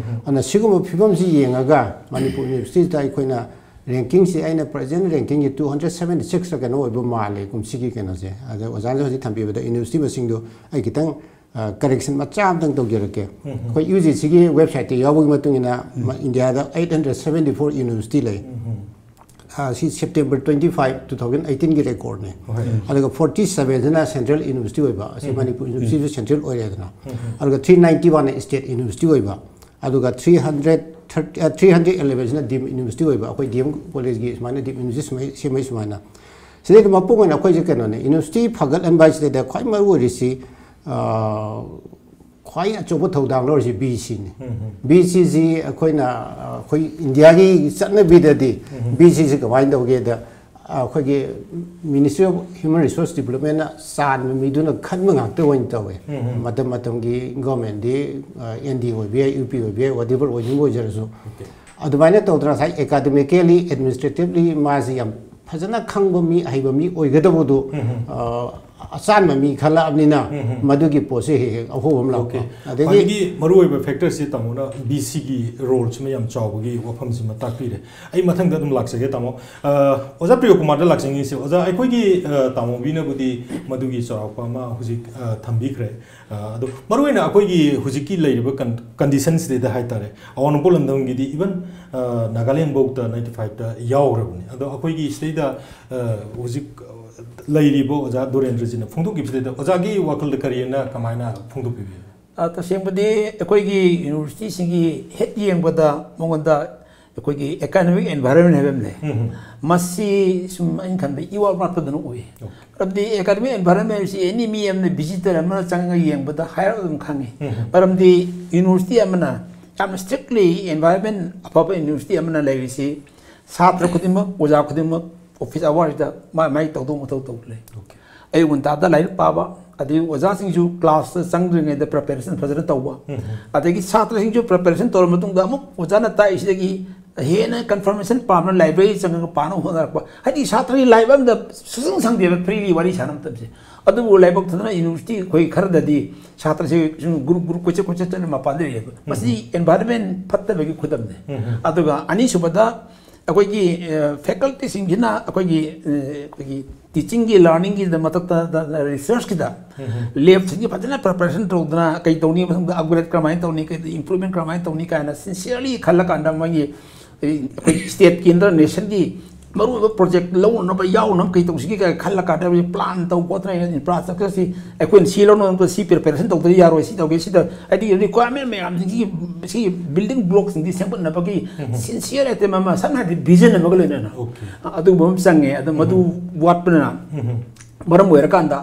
ꯑꯗꯨꯅ ꯁꯤꯒꯨꯝꯕ ꯐꯤꯕꯝꯁꯤ ꯌꯦꯡꯉꯒ ꯃꯅꯤꯄꯨꯔ ꯌꯨꯅꯤꯚꯔꯁꯤꯇꯤꯗ ꯑꯩꯈꯣꯏꯅ ꯔꯦꯡꯀꯤꯡꯁꯤ, ꯑꯩꯅ ꯄ꯭ꯔꯖꯦꯟ ꯔꯦꯡꯀꯤꯡꯁꯤ ꯇꯨ ꯍꯟꯗ꯭ꯔꯦꯠ ꯁꯕꯦꯟꯇꯤ ꯁꯤꯛꯁꯇ ꯀꯩꯅꯣ ꯑꯣꯏꯕ ꯃꯥꯜꯂꯦ ꯀꯨꯝꯁꯤꯒꯤ ꯀꯩꯅꯣꯁꯦ꯫ ꯑꯗ ꯑꯣꯖꯥꯅ ꯍꯧꯖꯤꯛ ꯊꯝꯕꯤꯕꯗ ꯌꯨꯅꯤꯚꯔꯁꯤꯇꯤ ꯃꯁꯤꯡꯗꯣ ꯑꯩ ꯈꯤꯇꯪ ꯀꯔꯦꯛꯁꯟ ꯃꯆꯥ ꯑꯝꯇꯪ ꯇꯧꯖꯔꯛꯀꯦ꯫ ꯑꯩꯈꯣꯏ ꯌꯨ ꯖꯤ ꯁꯤꯒꯤ ꯋꯦꯕꯁꯥꯏꯠꯇ ꯌꯥꯎꯕꯒꯤ ꯃꯇꯨꯡ ꯏꯟꯅ ꯏꯟꯗꯤꯌꯥꯗ eight hundred seventy four university ꯂꯩ꯫ ꯁꯤ September twenty five, two thousand ꯑꯩꯠꯇꯤꯟꯒꯤ ꯔꯦꯀꯣꯔꯗꯅꯦ꯫ ꯑꯗꯨꯒ ꯐꯣꯔꯇꯤ ꯁꯕꯦꯟꯁꯤꯅ ꯁꯦꯟꯇ꯭ꯔꯦꯜ ꯌꯨꯅꯤꯚꯔꯁꯤꯇꯤ ꯑꯣꯏꯕ, ꯑꯁꯤ ꯃꯅꯤꯄꯨꯔ ꯌꯨꯅꯤꯚꯔꯁꯤꯇꯤꯁꯨ ꯁꯦꯟꯇ꯭ꯔꯦꯜ ꯑꯣꯏꯔꯦꯗꯅ꯫ ꯑꯗꯨꯒ ꯊ꯭ꯔꯤ ꯅꯥꯏꯟꯇꯤ ꯋꯥꯟꯅ ꯁ꯭ꯇꯦꯠ ꯌꯨꯅꯤꯚꯔꯁꯤꯇꯤ ꯑꯣꯏꯕ꯫ ꯑꯗꯨꯒ three hundred thirty, three hundred ꯑꯦꯂꯦꯚꯦꯟꯁꯤꯅ ꯗꯤꯝ ꯌꯨꯅꯤꯚꯔꯁꯤꯇꯤ ꯑꯣꯏꯕ, ꯑꯩꯈꯣꯏ ꯗꯤ ꯑꯦꯝ ꯀꯣꯂꯦꯖꯀꯤ ꯁꯨꯃꯥꯏꯅ ꯗꯤꯝ ꯌꯨꯅꯤꯚꯔꯁꯤꯇꯤ ꯁꯨꯃꯥꯏ-, ꯁꯦꯝꯃꯛꯏ ꯁꯨꯃꯥꯏꯅ꯫ ꯁꯤꯗꯩꯗ ꯃꯄꯨꯡ ꯑꯣꯏꯅ ꯑꯩꯈꯣꯏꯁꯦ ꯀꯩꯅꯣꯅꯦ, ꯌꯨꯅꯤꯚꯔꯁꯤꯇꯤ ꯐꯒꯠꯍꯟꯕ ꯍꯥꯏꯁꯤꯗꯩꯗ ꯈ꯭ꯋꯥꯏ ꯃꯔꯨ ꯑꯣꯏꯔꯤꯁꯤ, ꯑ, ꯈ꯭ꯋꯥꯏ ꯑꯆꯧꯕ ꯊꯧꯗꯥꯡ ꯂꯧꯔꯤꯁꯤ ꯕꯤ ꯁꯤꯅꯤ꯫ ꯕꯤ ꯁꯤꯁꯤ ꯑꯩꯈꯣꯏꯅ, ꯑ, ꯑꯩꯈꯣꯏ ꯏꯟꯗꯤꯌꯥꯒꯤ ꯆꯠꯅꯕꯤꯗꯗꯤ ꯕꯤ ꯁꯤꯁꯤ ꯀꯃꯥꯏꯅ ꯇꯧꯒꯦꯗ, ꯑꯩꯈꯣꯏꯒꯤ Ministry of Human Resource Developmentꯅ ꯆꯥꯟꯕ ꯃꯤꯗꯨꯅ ꯈꯟꯕ ꯉꯥꯛꯇ ꯑꯣꯏꯅ ꯇꯧꯋꯦ꯫ ꯃꯇꯝ ꯃꯇꯝꯒꯤ ꯒꯣꯔꯃꯦꯟꯗꯤ, ꯑ, ꯑꯦꯟ ꯗꯤ ꯑꯣꯏꯕ ꯌꯥꯏ, ꯌꯨ ꯄꯤ ꯑꯣꯏꯕ ꯌꯥꯏ, whatever ꯑꯣꯏꯅꯤꯡꯕ ꯑꯣꯏꯖꯔꯁꯨ꯫ ꯑꯗꯨꯃꯥꯏꯅ ꯇꯧꯗꯅ ꯉꯁꯥꯏ academically, administratively ꯃꯥꯁꯤ ꯌꯥꯝ ꯐꯖꯅ ꯈꯪꯕ ꯃꯤ, ꯑꯍꯩꯕ ꯃꯤ ꯑꯣꯏꯒꯗꯕꯗꯨ, ꯑ, ꯑꯆꯥꯟꯕ ꯃꯤ ꯈꯜꯂꯛꯑꯕꯅꯤꯅ ꯃꯗꯨꯒꯤ ꯄꯣꯠꯁꯦ ꯍꯦꯛ ꯍꯦꯛ ꯑꯍꯣꯕ ꯑꯃ ꯂꯥꯛꯄ꯫ ꯑꯣꯀꯦ꯫ ꯑꯗꯒꯤ ꯈ꯭ꯋꯥꯏꯗꯒꯤ ꯃꯔꯨꯑꯣꯏꯕ ꯐꯦꯛꯇꯔꯁꯤ ꯇꯥꯃꯣꯅ ꯕꯤ ꯁꯤꯒꯤ ꯔꯣꯜꯁꯤꯃ ꯌꯥꯝ ꯆꯥꯎꯕꯒꯤ ꯋꯥꯐꯝꯁꯤꯃ ꯇꯥꯛꯄꯤꯔꯦ꯫ ꯑꯩ ꯃꯊꯪꯗ ꯑꯗꯨꯝ ꯂꯥꯛꯆꯒꯦ ꯇꯥꯃꯣ꯫ ꯑ, ꯑꯣꯖꯥ ꯄ꯭ꯔꯤꯌꯣ ꯀꯨꯃꯥꯔꯗ ꯂꯥꯛꯆꯅꯤꯡꯉꯤꯁꯦ, ꯑꯣꯖꯥ, ꯑꯩꯈꯣꯏꯒꯤ, ꯑ, ꯇꯥꯃꯣꯕꯤꯅꯕꯨꯗꯤ ꯃꯗꯨꯒꯤ ꯆꯥꯎꯔꯥꯛꯄ ꯑꯃ ꯍꯧꯖꯤꯛ, ꯑ, ꯊꯝꯕꯤꯈ꯭ꯔꯦ꯫ ꯑ, ꯑꯗꯣ ꯃꯔꯨꯑꯣꯏꯅ ꯑꯩꯈꯣꯏꯒꯤ ꯍꯧꯖꯤꯛꯀꯤ ꯂꯩꯔꯤꯕ ꯀꯟ-, ꯀꯟꯗꯤꯁꯟꯁꯤꯗꯩꯗ ꯍꯥꯏꯇꯥꯔꯦ, ꯑꯋꯥꯡ ꯅꯣꯡꯄꯣꯛ ꯂꯝꯗꯝꯒꯤꯗꯤ even, ꯑ, ꯅꯥꯒꯥꯂꯦꯟꯐꯧꯗ ꯅꯥꯏꯟꯇꯤ ꯐꯥꯏꯚꯇ ꯌꯥꯎꯈ꯭ꯔꯕꯅꯤ꯫ ꯑꯗꯣ ꯑꯩꯈꯣꯏꯒꯤ ꯁꯤꯗꯩꯗ, ꯑ, ꯍꯧꯖꯤꯛ, ꯑ, ꯂꯩꯔꯤꯕ ꯑꯣꯖꯥ ꯗꯨꯔꯦꯟꯗ꯭ꯔꯖꯤꯅ ꯐꯣꯡꯗꯣꯛꯈꯤꯕꯁꯤꯗꯩꯗ ꯑꯣꯖꯥꯒꯤ ꯋꯥꯈꯜꯗ ꯀꯔꯤꯅ ꯀꯃꯥꯏꯅ ꯐꯣꯡꯗꯣꯛꯄꯤꯕꯤ? ꯑ, ꯇꯁꯦꯡꯕꯗꯤ ꯑꯩꯈꯣꯏꯒꯤ ꯌꯨꯅꯤꯚꯔꯁꯤꯇꯤꯁꯤꯡꯒꯤ ꯍꯦꯛ ꯌꯦꯡꯕꯗ ꯃꯉꯣꯟꯗ ꯑꯩꯈꯣꯏꯒꯤ academic environment ꯍꯥꯏꯕ ꯑꯃ ꯂꯩ꯫ ꯃꯁꯤ ꯁꯨꯝ ꯑꯩꯅ ꯈꯟꯕꯗ ꯏꯋꯥꯠ ꯋꯥꯠꯄꯗꯧꯅ ꯎꯏ꯫ ꯃꯔꯝꯗꯤ academic environment ꯍꯥꯏꯕꯁꯤ any ꯃꯤ ꯑꯃꯅ visitor ꯑꯃꯅ ꯆꯪꯉꯒ ꯌꯦꯡꯕꯗ ꯍꯥꯏꯔꯞ ꯑꯗꯨꯝ ꯈꯪꯉꯤ꯫ ꯃꯔꯝꯗꯤ ꯌꯨꯅꯤꯚꯔꯁꯤꯇꯤ ꯑꯃꯅ ꯌꯥꯝꯅ strictly environment ꯑꯐꯕ university ꯑꯃꯅ ꯂꯩꯔꯤꯁꯤ ꯁꯥꯇ꯭ꯔ ꯈꯨꯗꯤꯡꯃꯛ, ꯑꯣꯖꯥ ꯈꯨꯗꯤꯡꯃꯛ office hourꯁꯤꯗ ꯃꯥ ꯃꯥꯏ ꯇꯧꯗꯧ ꯃꯊꯧ ꯇꯧ ꯂꯩ꯫ ꯑꯌꯨꯛ ꯉꯟꯇꯥꯗ ꯂꯥꯏꯔꯤꯛ ꯄꯥꯕ, ꯑꯗꯒꯤ ꯑꯣꯖꯥꯁꯤꯡꯁꯨ classꯇ ꯆꯪꯗ꯭ꯔꯤꯉꯩꯗ preparation ꯐꯖꯅ ꯇꯧꯕ, ꯑꯗꯒꯤ ꯁꯥꯇ꯭ꯔꯁꯤꯡꯁꯨ preparation ꯇꯧꯔꯕ ꯃꯇꯨꯡꯗ ꯑꯃꯨꯛ ꯑꯣꯖꯥꯅ ꯇꯥꯛꯏꯁꯤꯗꯒꯤ ꯍꯦꯟꯅ confirmation ꯄꯥꯝꯅ library ꯆꯪꯉꯒ ꯄꯥꯅꯕ ꯍꯣꯠꯅꯔꯛꯄ꯫ ꯍꯥꯏꯗꯤ ꯁꯥꯇ꯭ꯔꯒꯤ life ꯑꯃꯗ ꯁꯨꯁꯪ ꯁꯪꯗꯦꯕ freely ꯋꯥꯔꯤ ꯁꯥꯟꯅꯕ ꯃꯇꯝꯁꯦ꯫ ꯑꯗꯨꯕꯨ ꯂꯥꯏꯕꯛ ꯊꯗꯅ university ꯑꯩꯈꯣꯏ ꯈꯔꯗꯗꯤ ꯁꯥꯇ꯭ꯔꯁꯦ ꯁꯨꯝ group group ꯀꯣꯏꯆꯠ ꯀꯣꯏꯆꯠ ꯆꯠꯂ ꯃꯄꯥꯟꯗ ꯂꯩꯌꯦꯕ꯫ ꯃꯁꯤ environment ꯐꯠꯇꯕꯒꯤ ꯈꯨꯗꯝꯅꯦ꯫ ꯑꯗꯨꯒ ꯑꯅꯤꯁꯨꯕꯗ ꯑꯩꯈꯣꯏꯒꯤ, ꯑ, facultyꯁꯤꯡꯁꯤꯅ ꯑꯩꯈꯣꯏꯒꯤ, ꯑ, ꯑꯩꯈꯣꯏꯒꯤ teachingꯒꯤ learningꯒꯤꯗ ꯃꯊꯛꯇ researchꯀꯤꯗ labꯁꯤꯡꯁꯤ ꯐꯖꯅ preparation ꯇꯧꯗꯅ ꯀꯩ ꯇꯧꯅꯤ, ꯃꯊꯪꯗ upgrade ꯀꯔꯝꯍꯥꯏꯅ ꯇꯧꯅꯤ, ꯀꯩ improvement ꯀꯔꯝꯍꯥꯏꯅ ꯇꯧꯅꯤ ꯀꯥꯏꯅ sincerely ꯈꯜꯂꯀꯥꯟꯗ ꯃꯣꯏꯒꯤ ꯑꯩꯈꯣꯏ stateꯀꯤ ꯅꯠꯇ꯭ꯔꯒ nationꯒꯤ ꯃꯔꯨꯑꯣꯏꯕ project ꯂꯧꯅꯅꯕ ꯌꯥꯎꯅꯕ ꯀꯩ ꯇꯧꯁꯤꯒꯦ ꯀꯥꯏꯅ ꯈꯜꯂ ꯀꯥꯟꯗ plan ꯇꯧ ꯈꯣꯠꯇꯅ infrastructureꯁꯤ ꯑꯩꯈꯣꯏꯅ ꯁꯤ ꯂꯧꯅꯕ ꯁꯤ preparation ꯇꯧꯗꯕ ꯌꯥꯔꯣꯏ, ꯁꯤ ꯇꯧꯒꯦ, ꯁꯤꯗ ꯍꯥꯏꯗꯤ requirement ꯃꯌꯥꯝꯁꯤꯡꯁꯤ ꯁꯤ building blockꯁꯤꯡꯁꯤ ꯁꯦꯝꯒꯠꯅꯕꯒꯤ sincere attempt ꯑꯃ, ꯁꯝꯅ ꯍꯥꯏꯔꯗꯤ vision ꯑꯃꯒ ꯂꯣꯏꯅꯅ ꯑꯗꯨꯒꯨꯝꯕ ꯑꯃ ꯆꯪꯉꯦ꯫ ꯑꯗꯣ ꯃꯗꯨ ꯋꯥꯠꯄꯅ ꯃꯔꯝ ꯑꯣꯏꯔꯀꯥꯟꯗ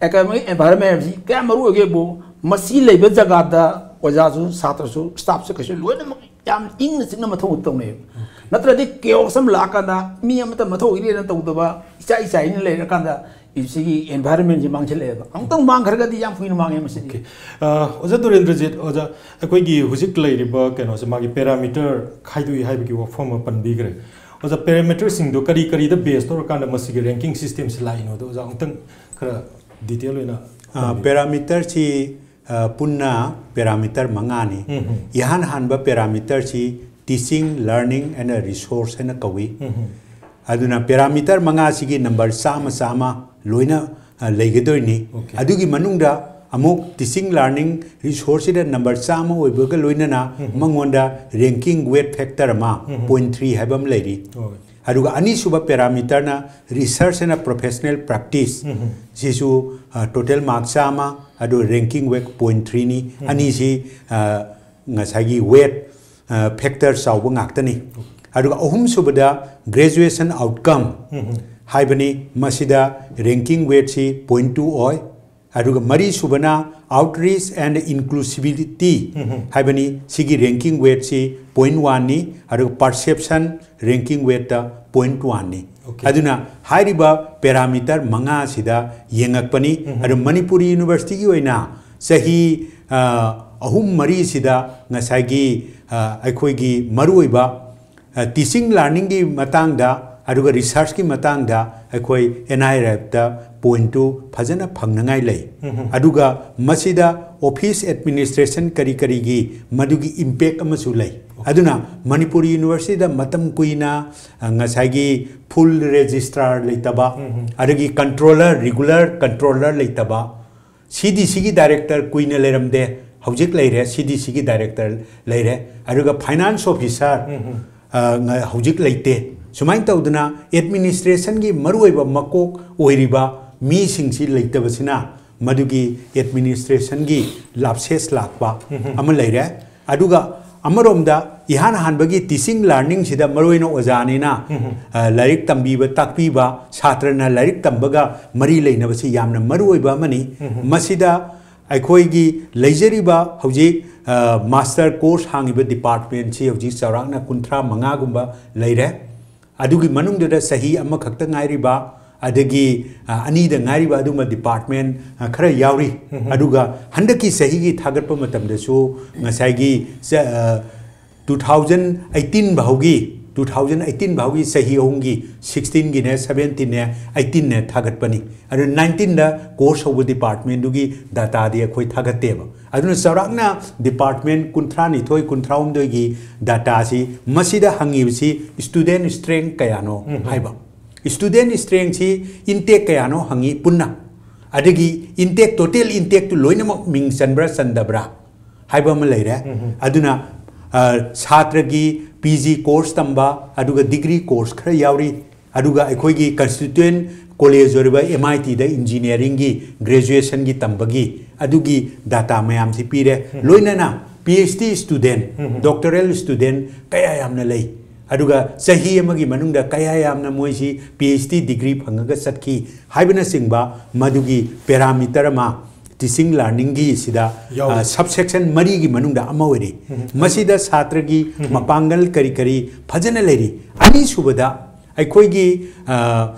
academic environment ꯍꯥꯏꯕꯁꯤ ꯀꯌꯥꯝ ꯃꯔꯨ ꯑꯣꯏꯒꯦꯕꯨ, ꯃꯁꯤ ꯂꯩꯕ ꯖꯒꯥꯗ ꯑꯣꯖꯥꯁꯨ, ꯁꯥꯇ꯭ꯔꯁꯨ, staffꯁꯨ ꯀꯩꯁꯨ ꯂꯣꯏꯅꯃꯛ ꯌꯥꯝ ꯏꯪꯅ ꯆꯤꯛꯅ ꯃꯊꯧ ꯇꯧꯅꯩ꯫ ꯅꯠꯇ꯭ꯔꯗꯤ chaos ꯑꯃ ꯂꯥꯛꯑꯀꯥꯟꯗ ꯃꯤ ꯑꯃꯇ ꯃꯊꯧ ꯏꯔꯦꯅ ꯇꯧꯗꯕ, ꯏꯆꯥꯏ ꯆꯥꯏꯅ ꯂꯩꯔꯀꯥꯟꯗ ꯁꯤꯒꯤ environmentꯁꯤ ꯃꯥꯡꯁꯤꯜꯂꯛꯑꯦꯕ꯫ ꯑꯃꯨꯛꯇꯪ ꯃꯥꯡꯈ꯭ꯔꯒꯗꯤ ꯌꯥꯝ ꯀꯨꯏꯅ ꯃꯥꯡꯉꯦ ꯃꯁꯤꯗꯤ꯫ ꯑꯣꯀꯦ꯫ ꯑ, ꯑꯣꯖꯥ ꯗꯣꯔꯦꯟꯗ꯭ꯔꯖꯤꯠ, ꯑꯣꯖꯥ, ꯑꯩꯈꯣꯏꯒꯤ ꯍꯧꯖꯤꯛ ꯂꯩꯔꯤꯕ ꯀꯩꯅꯣꯁꯦ, ꯃꯥꯒꯤ parameter ꯈꯥꯏꯗꯣꯛꯏ ꯍꯥꯏꯕꯒꯤ ꯋꯥꯐꯝ ꯑꯃ ꯄꯟꯕꯤꯈ꯭ꯔꯦ꯫ ꯑꯣꯖꯥ, parameterꯁꯤꯡꯗꯣ ꯀꯔꯤ ꯀꯔꯤꯗ base ꯇꯧꯔꯀꯥꯟꯗ ꯃꯁꯤꯒꯤ ranking systemꯁꯤ ꯂꯥꯛꯏꯅꯣꯗꯣ ꯑꯣꯖꯥ ꯑꯃꯨꯛꯇꯪ ꯈꯔ detail ꯑꯣꯏꯅ ꯄꯟꯕꯤꯌꯨ꯫ Parameterꯁꯤ, ꯑ, ꯄꯨꯟꯅ parameter ꯃꯉꯥꯅꯤ꯫ ꯏꯍꯥꯟ ꯍꯥꯟꯕ parameterꯁꯤ teaching, learning and resource ꯍꯥꯏꯅ ꯀꯧꯏ꯫ ꯑꯗꯨꯅ parameter ꯃꯉꯥꯁꯤꯒꯤ number ꯆꯥꯝꯃ ꯆꯥꯝꯃ ꯂꯣꯏꯅ, ꯑ, ꯂꯩꯒꯗꯣꯏꯅꯤ꯫ Okay. ꯑꯗꯨꯒꯤ ꯃꯅꯨꯡꯗ ꯑꯃꯨꯛ teaching learning resourceꯁꯤꯗ number ꯆꯥꯝꯃ ꯑꯣꯏꯕꯒ ꯂꯣꯏꯅꯅ ꯃꯉꯣꯟꯗ ranking weight factor ꯑꯃ point three ꯍꯥꯏꯕ ꯑꯃ ꯂꯩꯔꯤ꯫ ꯍꯣꯏ꯫ ꯑꯗꯨꯒ ꯑꯅꯤꯁꯨꯕ parameterꯅ research and professional practice꯫ ꯁꯤꯁꯨ, ꯑ, total mark ꯆꯥꯝꯃ, ꯑꯗꯨ ranking weight point threeꯅꯤ꯫ ꯑꯅꯤꯁꯤ, ꯑ, ꯉꯁꯥꯏꯒꯤ weight, ꯑ, factor ꯆꯥꯎꯕ ꯉꯥꯛꯇꯅꯤ꯫ ꯑꯗꯨꯒ ꯑꯍꯨꯝꯁꯨꯕꯗ graduation outcome ꯍꯥꯏꯕꯅꯤ꯫ ꯃꯁꯤꯗ ranking weightꯁꯤ point two ꯑꯣꯏ꯫ ꯑꯗꯨꯒ ꯃꯔꯤꯁꯨꯕꯅ outreach and inclusivity ꯍꯥꯏꯕꯅꯤ꯫ ꯁꯤꯒꯤ ranking weight ꯁꯤ point one ꯅꯤ, ꯑꯗꯨꯒ perception ranking weight ꯇ point one ꯅꯤ꯫ Okay. ꯑꯗꯨꯅ ꯍꯥꯏꯔꯤꯕ parameter ꯃꯉꯥꯁꯤꯗ ꯌꯦꯡꯉꯛꯄꯅꯤ꯫ ꯑꯗꯨ ꯃꯅꯤꯄꯨꯔ University ꯒꯤ ꯑꯣꯏꯅ ꯆꯍꯤ, ꯑ, ꯑꯍꯨꯝ ꯃꯔꯤꯁꯤꯗ ꯉꯁꯥꯏꯒꯤ, ꯑ, ꯑꯩꯈꯣꯏꯒꯤ ꯃꯔꯨꯑꯣꯏꯕ, ꯑ, teaching learning ꯒꯤ ꯃꯇꯥꯡꯗ ꯑꯗꯨꯒ research ꯀꯤ ꯃꯇꯥꯡꯗ ꯑꯩꯈꯣꯏ N I R F ꯇ point ꯇꯨ ꯐꯖꯅ ꯐꯪꯅꯉꯥꯏ ꯂꯩ꯫ ꯑꯗꯨꯒ ꯃꯁꯤꯗ office administration ꯀꯔꯤ ꯀꯔꯤꯒꯤ ꯃꯗꯨꯒꯤ impact ꯑꯃꯁꯨ ꯂꯩ꯫ ꯑꯗꯨꯅ ꯃꯅꯤꯄꯨꯔ University ꯗ ꯃꯇꯝ ꯀꯨꯏꯅ, ꯑ, ꯉꯁꯥꯏꯒꯤ full registrar ꯂꯩꯇꯕ, ꯑꯗꯒꯤ controller, regular controller ꯂꯩꯇꯕ, C D C ꯒꯤ director ꯀꯨꯏꯅ ꯂꯩꯔꯝꯗꯦ, ꯍꯧꯖꯤꯛ ꯂꯩꯔꯦ, C D C ꯒꯤ director ꯂꯩꯔꯦ, ꯑꯗꯨꯒ finance officer, ꯑ, ꯉ-, ꯍꯧꯖꯤꯛ ꯂꯩꯇꯦ꯫ ꯁꯨꯃꯥꯏꯅ ꯇꯧꯗꯅ administration ꯒꯤ ꯃꯔꯨꯑꯣꯏꯕ ꯃꯀꯣꯛ ꯑꯣꯏꯔꯤꯕ ꯃꯤꯁꯤꯡꯁꯤ ꯂꯩꯇꯕꯁꯤꯅ ꯃꯗꯨꯒꯤ administration ꯒꯤ lapses ꯂꯥꯛꯄ ꯑꯃ ꯂꯩꯔꯦ꯫ ꯑꯗꯨꯒ ꯑꯃꯔꯣꯝꯗ ꯏꯍꯥꯟ ꯍꯥꯟꯕꯒꯤ teaching learning ꯁꯤꯗ ꯃꯔꯨꯑꯣꯏꯅ ꯑꯣꯖꯥꯅꯤꯅ, ꯑ, ꯂꯥꯏꯔꯤꯛ ꯇꯝꯕꯤꯕ, ꯇꯥꯛꯄꯤꯕ, ꯁꯥꯇ꯭ꯔꯅ ꯂꯥꯏꯔꯤꯛ ꯇꯝꯕꯒ ꯃꯔꯤ ꯂꯩꯅꯕꯁꯤ ꯌꯥꯝꯅ ꯃꯔꯨꯑꯣꯏꯕ ꯑꯃꯅꯤ꯫ ꯃꯁꯤꯗ ꯑꯩꯈꯣꯏꯒꯤ ꯂꯩꯖꯔꯤꯕ ꯍꯧꯖꯤꯛ, ꯑ, master course ꯍꯥꯡꯉꯤꯕ department ꯁꯤ ꯍꯧꯖꯤꯛ ꯆꯥꯎꯔꯥꯛꯅ ꯀꯨꯟꯊ꯭ꯔꯥ ꯃꯉꯥꯒꯨꯝꯕ ꯂꯩꯔꯦ꯫ ꯑꯗꯨꯒꯤ ꯃꯅꯨꯡꯗꯨꯗ ꯆꯍꯤ ꯑꯃꯈꯛꯇ ꯉꯥꯏꯔꯤꯕ, ꯑꯗꯒꯤ, ꯑ, ꯑꯅꯤꯗ ꯉꯥꯏꯔꯤꯕ ꯑꯗꯨꯒꯨꯝꯕ department, ꯑ, ꯈꯔ ꯌꯥꯎꯔꯤ꯫ ꯑꯗꯨꯒ ꯍꯟꯗꯛꯀꯤ ꯆꯍꯤꯒꯤ ꯊꯥꯒꯠꯄ ꯃꯇꯝꯗꯁꯨ ꯉꯁꯥꯏꯒꯤ ꯆ-, ꯑ, two thousand eighteen ꯐꯥꯎꯒꯤ, two thousand eighteen ꯐꯥꯎꯒꯤ ꯆꯍꯤ ꯑꯍꯨꯝꯒꯤ, sixteen ꯒꯤꯅꯦ, seventeen ꯅꯦ, eighteen ꯅꯦ ꯊꯥꯒꯠꯄꯅꯤ꯫ ꯑꯗꯨ nineteen ꯗ course ꯍꯧꯕ department ꯗꯨꯒꯤ data ꯗꯤ ꯑꯩꯈꯣꯏ ꯊꯥꯒꯠꯇꯦꯕ꯫ ꯑꯗꯨꯅ ꯆꯥꯎꯔꯥꯛꯅ department ꯀꯨꯟꯊ꯭ꯔꯥ ꯅꯤꯊꯣꯏ, ꯀꯨꯟꯊ꯭ꯔꯥ ꯍꯨꯝꯗꯣꯏꯒꯤ data ꯁꯤ, ꯃꯁꯤꯗ ꯍꯪꯉꯤꯕꯁꯤ student strength ꯀꯌꯥꯅꯣ ꯍꯥꯏꯕ꯫ Student strength ꯁꯤ intake ꯀꯌꯥꯅꯣ ꯍꯪꯉꯤ ꯄꯨꯟꯅ꯫ ꯑꯗꯒꯤ intake, total intake ꯇꯨ ꯂꯣꯏꯅꯃꯛ ꯃꯤꯡ ꯆꯟꯕ꯭ꯔꯥ ꯆꯟꯗꯕ꯭ꯔꯥ ꯍꯥꯏꯕ ꯑꯃ ꯂꯩꯔꯦ꯫ ꯑꯗꯨꯅ, ꯑ, ꯁꯥꯇ꯭ꯔꯒꯤ P G course ꯇꯝꯕ, ꯑꯗꯨꯒ degree course ꯈꯔ ꯌꯥꯎꯔꯤ, ꯑꯗꯨꯒ ꯑꯩꯈꯣꯏꯒꯤ constituent college ꯑꯣꯏꯔꯤꯕ M I T the engineering ꯒꯤ graduation ꯒꯤ ꯇꯝꯕꯒꯤ ꯑꯗꯨꯒꯤ data ꯃꯌꯥꯝꯁꯤ ꯄꯤꯔꯦ꯫ ꯂꯣꯏꯅꯅ P H D student, doctoral student ꯀꯌꯥ ꯌꯥꯝꯅ ꯂꯩ꯫ ꯑꯗꯨꯒ ꯆꯍꯤ ꯑꯃꯒꯤ ꯃꯅꯨꯡꯗ ꯀꯌꯥ ꯌꯥꯝꯅ ꯃꯣꯏꯁꯤ ꯄꯤ ꯑꯩꯆ ꯗꯤ ꯗꯤꯒ꯭ꯔꯤ ꯐꯪꯉꯒ ꯆꯠꯈꯤ ꯍꯥꯏꯕꯅꯆꯤꯡꯕ ꯃꯗꯨꯒꯤ ꯄꯦꯔꯥꯃꯤꯇꯔ ꯑꯃ ꯇꯤꯆꯤꯡ ꯂꯔꯅꯤꯡꯒꯤ ꯁꯤꯗ ꯌꯥꯎꯔꯤ꯫ ꯁꯕ ꯁꯦꯛꯁꯟ ꯃꯔꯤꯒꯤ ꯃꯅꯨꯡꯗ ꯑꯃ ꯑꯣꯏꯔꯤ꯫ ꯃꯁꯤꯗ ꯁꯥꯇ꯭ꯔꯒꯤ ꯃꯄꯥꯡꯒꯜ ꯀꯔꯤ ꯀꯔꯤ ꯐꯖꯅ ꯂꯩꯔꯤ꯫ ꯑꯅꯤꯁꯨꯕꯗ ꯑꯩꯈꯣꯏꯒꯤ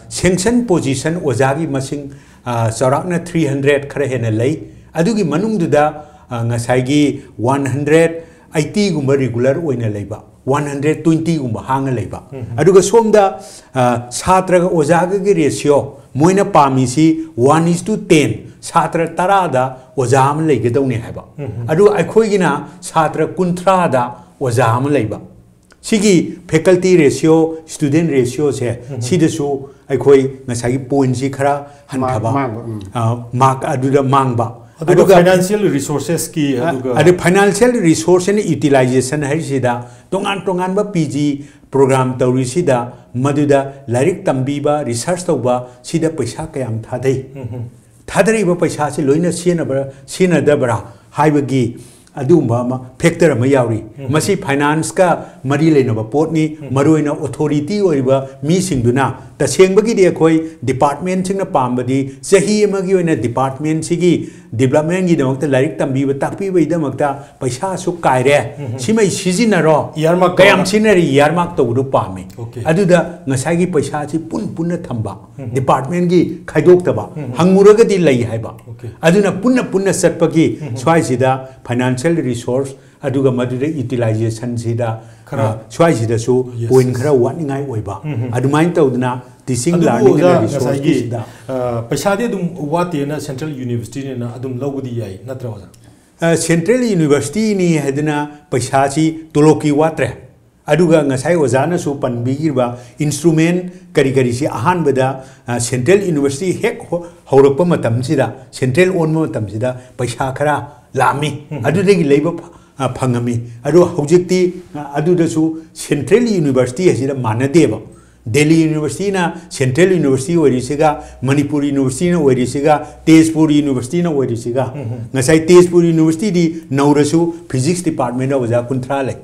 ꯁꯦꯡꯁꯟ ꯄꯣꯖꯤꯁꯟ ꯑꯣꯖꯥꯒꯤ ꯃꯁꯤꯡ ꯑ, ꯆꯥꯎꯔꯥꯛꯅ ꯊ꯭ꯔꯤ ꯍꯟꯗ꯭ꯔꯦꯠ ꯈꯔ ꯍꯦꯟꯅ ꯂꯩ꯫ ꯑꯗꯨꯒꯤ ꯃꯅꯨꯡꯗꯨꯗ ꯑ, ꯉꯁꯥꯏꯒꯤ ꯋꯥꯟ ꯍꯟꯗ꯭ꯔꯦꯠ ꯑꯩꯠꯇꯤꯒꯨꯝꯕ ꯔꯤꯒꯨꯂꯔ ꯑꯣꯏꯅ ꯂꯩꯕ, ꯋꯥꯟ ꯍꯟꯗ꯭ꯔꯦꯠ ꯇ꯭ꯋꯦꯟꯇꯤꯒꯨꯝꯕ ꯍꯥꯡꯉ ꯂꯩꯕ꯫ ꯑꯗꯨꯒ ꯁꯣꯝꯗ ꯑ, ꯁꯥꯇ꯭ꯔꯒ ꯑꯣꯖꯥꯒꯒꯤ ꯔꯦꯁꯤꯌꯣ ꯃꯣꯏꯅ ꯄꯥꯝꯃꯤꯁꯤ ꯋꯥꯟ ꯏꯁ ꯇꯨ ꯇꯦꯟ, ꯁꯥꯇ꯭ꯔ ꯇꯔꯥꯗ ꯑꯣꯖꯥ ꯑꯃ ꯂꯩꯒꯗꯧꯅꯤ ꯍꯥꯏꯕ꯫ ꯑꯗꯨ ꯑꯩꯈꯣꯏꯒꯤꯅ ꯁꯥꯇ꯭ꯔ ꯀꯨꯟꯊ꯭ꯔꯥꯗ ꯑꯣꯖꯥ ꯑꯃ ꯂꯩꯕ꯫ ꯁꯤꯒꯤ ꯐꯦꯀꯜꯇꯤ ꯔꯦꯁꯤꯌꯣ, ꯁ꯭ꯇꯨꯗꯦꯟ ꯔꯦꯁꯤꯌꯣꯁꯦ ꯁꯤꯗꯁꯨ ꯑꯩꯈꯣꯏ ꯉꯁꯥꯏꯒꯤ ꯄꯣꯏꯟꯁꯤ ꯈꯔ ꯍꯟꯊꯕ, ꯃꯥꯡꯕ, ꯎꯝ꯫ ꯑ, ꯃꯥꯔꯛ ꯑꯗꯨꯗ ꯃꯥꯡꯕ꯫ ꯑꯗꯨꯒ ꯐꯥꯏꯅꯥꯟꯁꯤꯌꯦꯜ ꯔꯤꯁꯣꯔꯁꯦꯁꯀꯤ ꯑꯗꯨꯒ ꯑꯗꯩ ꯐꯥꯏꯅꯥꯟꯁꯤꯌꯦꯜ ꯔꯤꯁꯣꯔꯁ ꯑꯦꯟ ꯌꯨꯇꯤꯂꯥꯏꯖꯦꯁꯟ ꯍꯥꯏꯔꯤꯁꯤꯗ ꯇꯣꯉꯥꯟ ꯇꯣꯉꯥꯟꯕ ꯄꯤ ꯖꯤ ꯄ꯭ꯔꯣꯒ꯭ꯔꯥꯝ ꯇꯧꯔꯤꯁꯤꯗ ꯃꯗꯨꯗ ꯂꯥꯏꯔꯤꯛ ꯇꯝꯕꯤꯕ, ꯔꯤꯁꯔꯁ ꯇꯧꯕ ꯁꯤꯗ ꯄꯩꯁꯥ ꯀꯌꯥꯝ ꯊꯥꯗꯩ? ꯊꯥꯗꯔꯤꯕ ꯄꯩꯁꯥꯁꯤ ꯂꯣꯏꯅ ꯁꯤꯖꯤꯟꯅꯕ꯭ꯔꯥ, ꯁꯤꯖꯤꯟꯅꯗꯕ꯭ꯔꯥ ꯍꯥꯏꯕꯒꯤ ꯑꯗꯨꯒꯨꯝꯕ ꯑꯃ ꯐꯦꯛꯇꯔ ꯑꯃ ꯌꯥꯎꯔꯤ꯫ ꯃꯁꯤ ꯐꯥꯏꯅꯥꯟꯁꯀ ꯃꯔꯤ ꯂꯩꯅꯕ ꯄꯣꯠꯅꯤ꯫ ꯃꯔꯨꯑꯣꯏꯅ ꯑꯣꯊꯣꯔꯤꯇꯤ ꯑꯣꯏꯔꯤꯕ ꯃꯤꯁꯤꯡꯗꯨꯅ ꯇꯁꯦꯡꯕꯒꯤꯗꯤ ꯑꯩꯈꯣꯏ ꯗꯤꯄꯥꯔꯠꯃꯦꯟꯁꯤꯡꯅ ꯄꯥꯝꯕꯗꯤ ꯆꯍꯤ ꯑꯃꯒꯤ ꯑꯣꯏꯅ ꯗꯤꯄꯥꯔꯠꯃꯦꯟꯁꯤꯒꯤ ꯗꯤꯕ꯭ꯂꯞꯃꯦꯟꯒꯤꯗꯃꯛꯇ, ꯂꯥꯏꯔꯤꯛ ꯇꯝꯕꯤꯕ ꯇꯥꯛꯄꯤꯕꯒꯤꯗꯃꯛꯇ ꯄꯩꯁꯥ ꯑꯁꯨꯛ ꯀꯥꯏꯔꯦ, ꯁꯤꯃꯩ ꯁꯤꯖꯤꯟꯅꯔꯣ, Earmark ꯀꯌꯥꯝ ꯇꯧꯔꯒ꯫ ꯁꯤꯖꯤꯟꯅꯔꯤ ꯏꯌꯥꯔꯃꯥꯔꯛ ꯇꯧꯕꯗꯣ ꯄꯥꯝꯃꯤ꯫ Okay. ꯑꯗꯨꯗ ꯉꯁꯥꯏꯒꯤ ꯄꯩꯁꯥꯁꯤ ꯄꯨꯟ ꯄꯨꯟꯅ ꯊꯝꯕ, ꯗꯤꯄꯥꯔꯠꯃꯦꯟꯒꯤ ꯈꯥꯏꯗꯣꯛꯇꯕ, ꯍꯪꯉꯨꯔꯒꯗꯤ ꯂꯩ ꯍꯥꯏꯕ꯫ Okay. ꯑꯗꯨꯅ ꯄꯨꯟꯅ ꯄꯨꯟꯅ ꯆꯠꯄꯒꯤ ꯁ꯭ꯋꯥꯏꯁꯤꯗ ꯐꯥꯏꯅꯥꯟꯁꯤꯌꯦꯜ ꯔꯤꯁꯣꯔꯁ ꯑꯗꯨꯒ ꯃꯗꯨꯗ ꯌꯨꯇꯤꯂꯥꯏꯖꯦꯁꯟꯁꯤꯗ ꯈꯔ ꯑ, ꯁ꯭ꯋꯥꯏꯁꯤꯗꯁꯨ Yes. ꯄꯣꯏꯟ ꯈꯔ ꯋꯥꯠꯅꯤꯡꯉꯥꯏ ꯑꯣꯏꯕ꯫ ꯑꯗꯨꯃꯥꯏꯅ ꯇꯧꯗꯅ ꯇꯤꯆꯤꯡ ꯑꯗꯨꯕꯨ ꯂꯥꯔꯅꯤꯡ ꯑꯣꯖꯥ ꯔꯤꯁꯣꯔꯁꯀꯤꯁꯤꯗ ꯑ, ꯄꯩꯁꯥꯗꯤ ꯑꯗꯨꯝ ꯋꯥꯠꯇꯦꯅ ꯁꯦꯟꯇ꯭ꯔꯦꯜ ꯌꯨꯅꯤꯚꯔꯁꯤꯇꯤꯅ ꯑꯗꯨꯝ ꯂꯧꯕꯗꯤ ꯌꯥꯏ ꯅꯠꯇ꯭ꯔꯥ ꯑꯣꯖꯥ? ꯁꯦꯟꯇ꯭ꯔꯦꯜ ꯌꯨꯅꯤꯚꯔꯁꯤꯇꯤꯅꯤ ꯍꯥꯏꯗꯅ ꯄꯩꯁꯥꯁꯤ ꯇꯣꯂꯣꯞꯀꯤ ꯋꯥꯠꯇ꯭ꯔꯦ꯫ ꯑꯗꯨꯒ ꯉꯁꯥꯏ ꯑꯣꯖꯥꯅꯁꯨ ꯄꯟꯕꯤꯈꯤꯕ ꯏꯟꯁꯇ꯭ꯔꯨꯃꯦꯟ ꯀꯔꯤ ꯀꯔꯤꯁꯤ ꯑꯍꯥꯟꯕꯗ ꯁꯦꯟꯇ꯭ꯔꯦꯜ ꯌꯨꯅꯤꯚꯔꯁꯤꯇꯤ ꯍꯦꯛ ꯍꯧꯔꯛꯄ ꯃꯇꯝꯁꯤꯗ, ꯁꯦꯟꯇ꯭ꯔꯦꯜ ꯑꯣꯟꯕ ꯃꯇꯝꯁꯤꯗ ꯄꯩꯁꯥ ꯈꯔ ꯂꯥꯛꯑꯝꯃꯤ꯫ ꯑꯗꯨꯗꯒꯤ ꯂꯩꯕ ꯐ-, ꯐꯪꯉꯝꯃꯤ꯫ ꯑꯗꯣ ꯍꯧꯖꯤꯛꯇꯤ ꯑꯗꯨꯗꯁꯨ ꯁꯦꯟꯇ꯭ꯔꯦꯜ ꯌꯨꯅꯤꯚꯔꯁꯤꯇꯤ ꯍꯥꯏꯁꯤꯗ ꯃꯥꯟꯅꯗꯦꯕ꯫ ꯗꯦꯜꯂꯤ ꯌꯨꯅꯤꯚꯔꯁꯤꯇꯤꯅ ꯁꯦꯟꯇ꯭ꯔꯦꯜ ꯌꯨꯅꯤꯚꯔꯁꯤꯇꯤ ꯑꯣꯏꯔꯤꯁꯤꯒ, ꯃꯅꯤꯄꯨꯔ ꯌꯨꯅꯤꯚꯔꯁꯤꯇꯤꯅ ꯑꯣꯏꯔꯤꯁꯤꯒ, ꯇꯦꯖꯄꯨꯔ ꯌꯨꯅꯤꯚꯔꯁꯤꯇꯤꯅ ꯑꯣꯏꯔꯤꯁꯤꯒ, ꯉꯁꯥꯏ ꯇꯦꯖꯄꯨꯔ ꯌꯨꯅꯤꯚꯔꯁꯤꯇꯤꯗꯤ ꯅꯧꯔꯁꯨ ꯐꯤꯖꯤꯛꯁ ꯗꯤꯄꯥꯔꯠꯃꯦꯟꯗ ꯑꯣꯖꯥ ꯀꯨꯟꯊ꯭ꯔꯥ ꯂꯩ꯫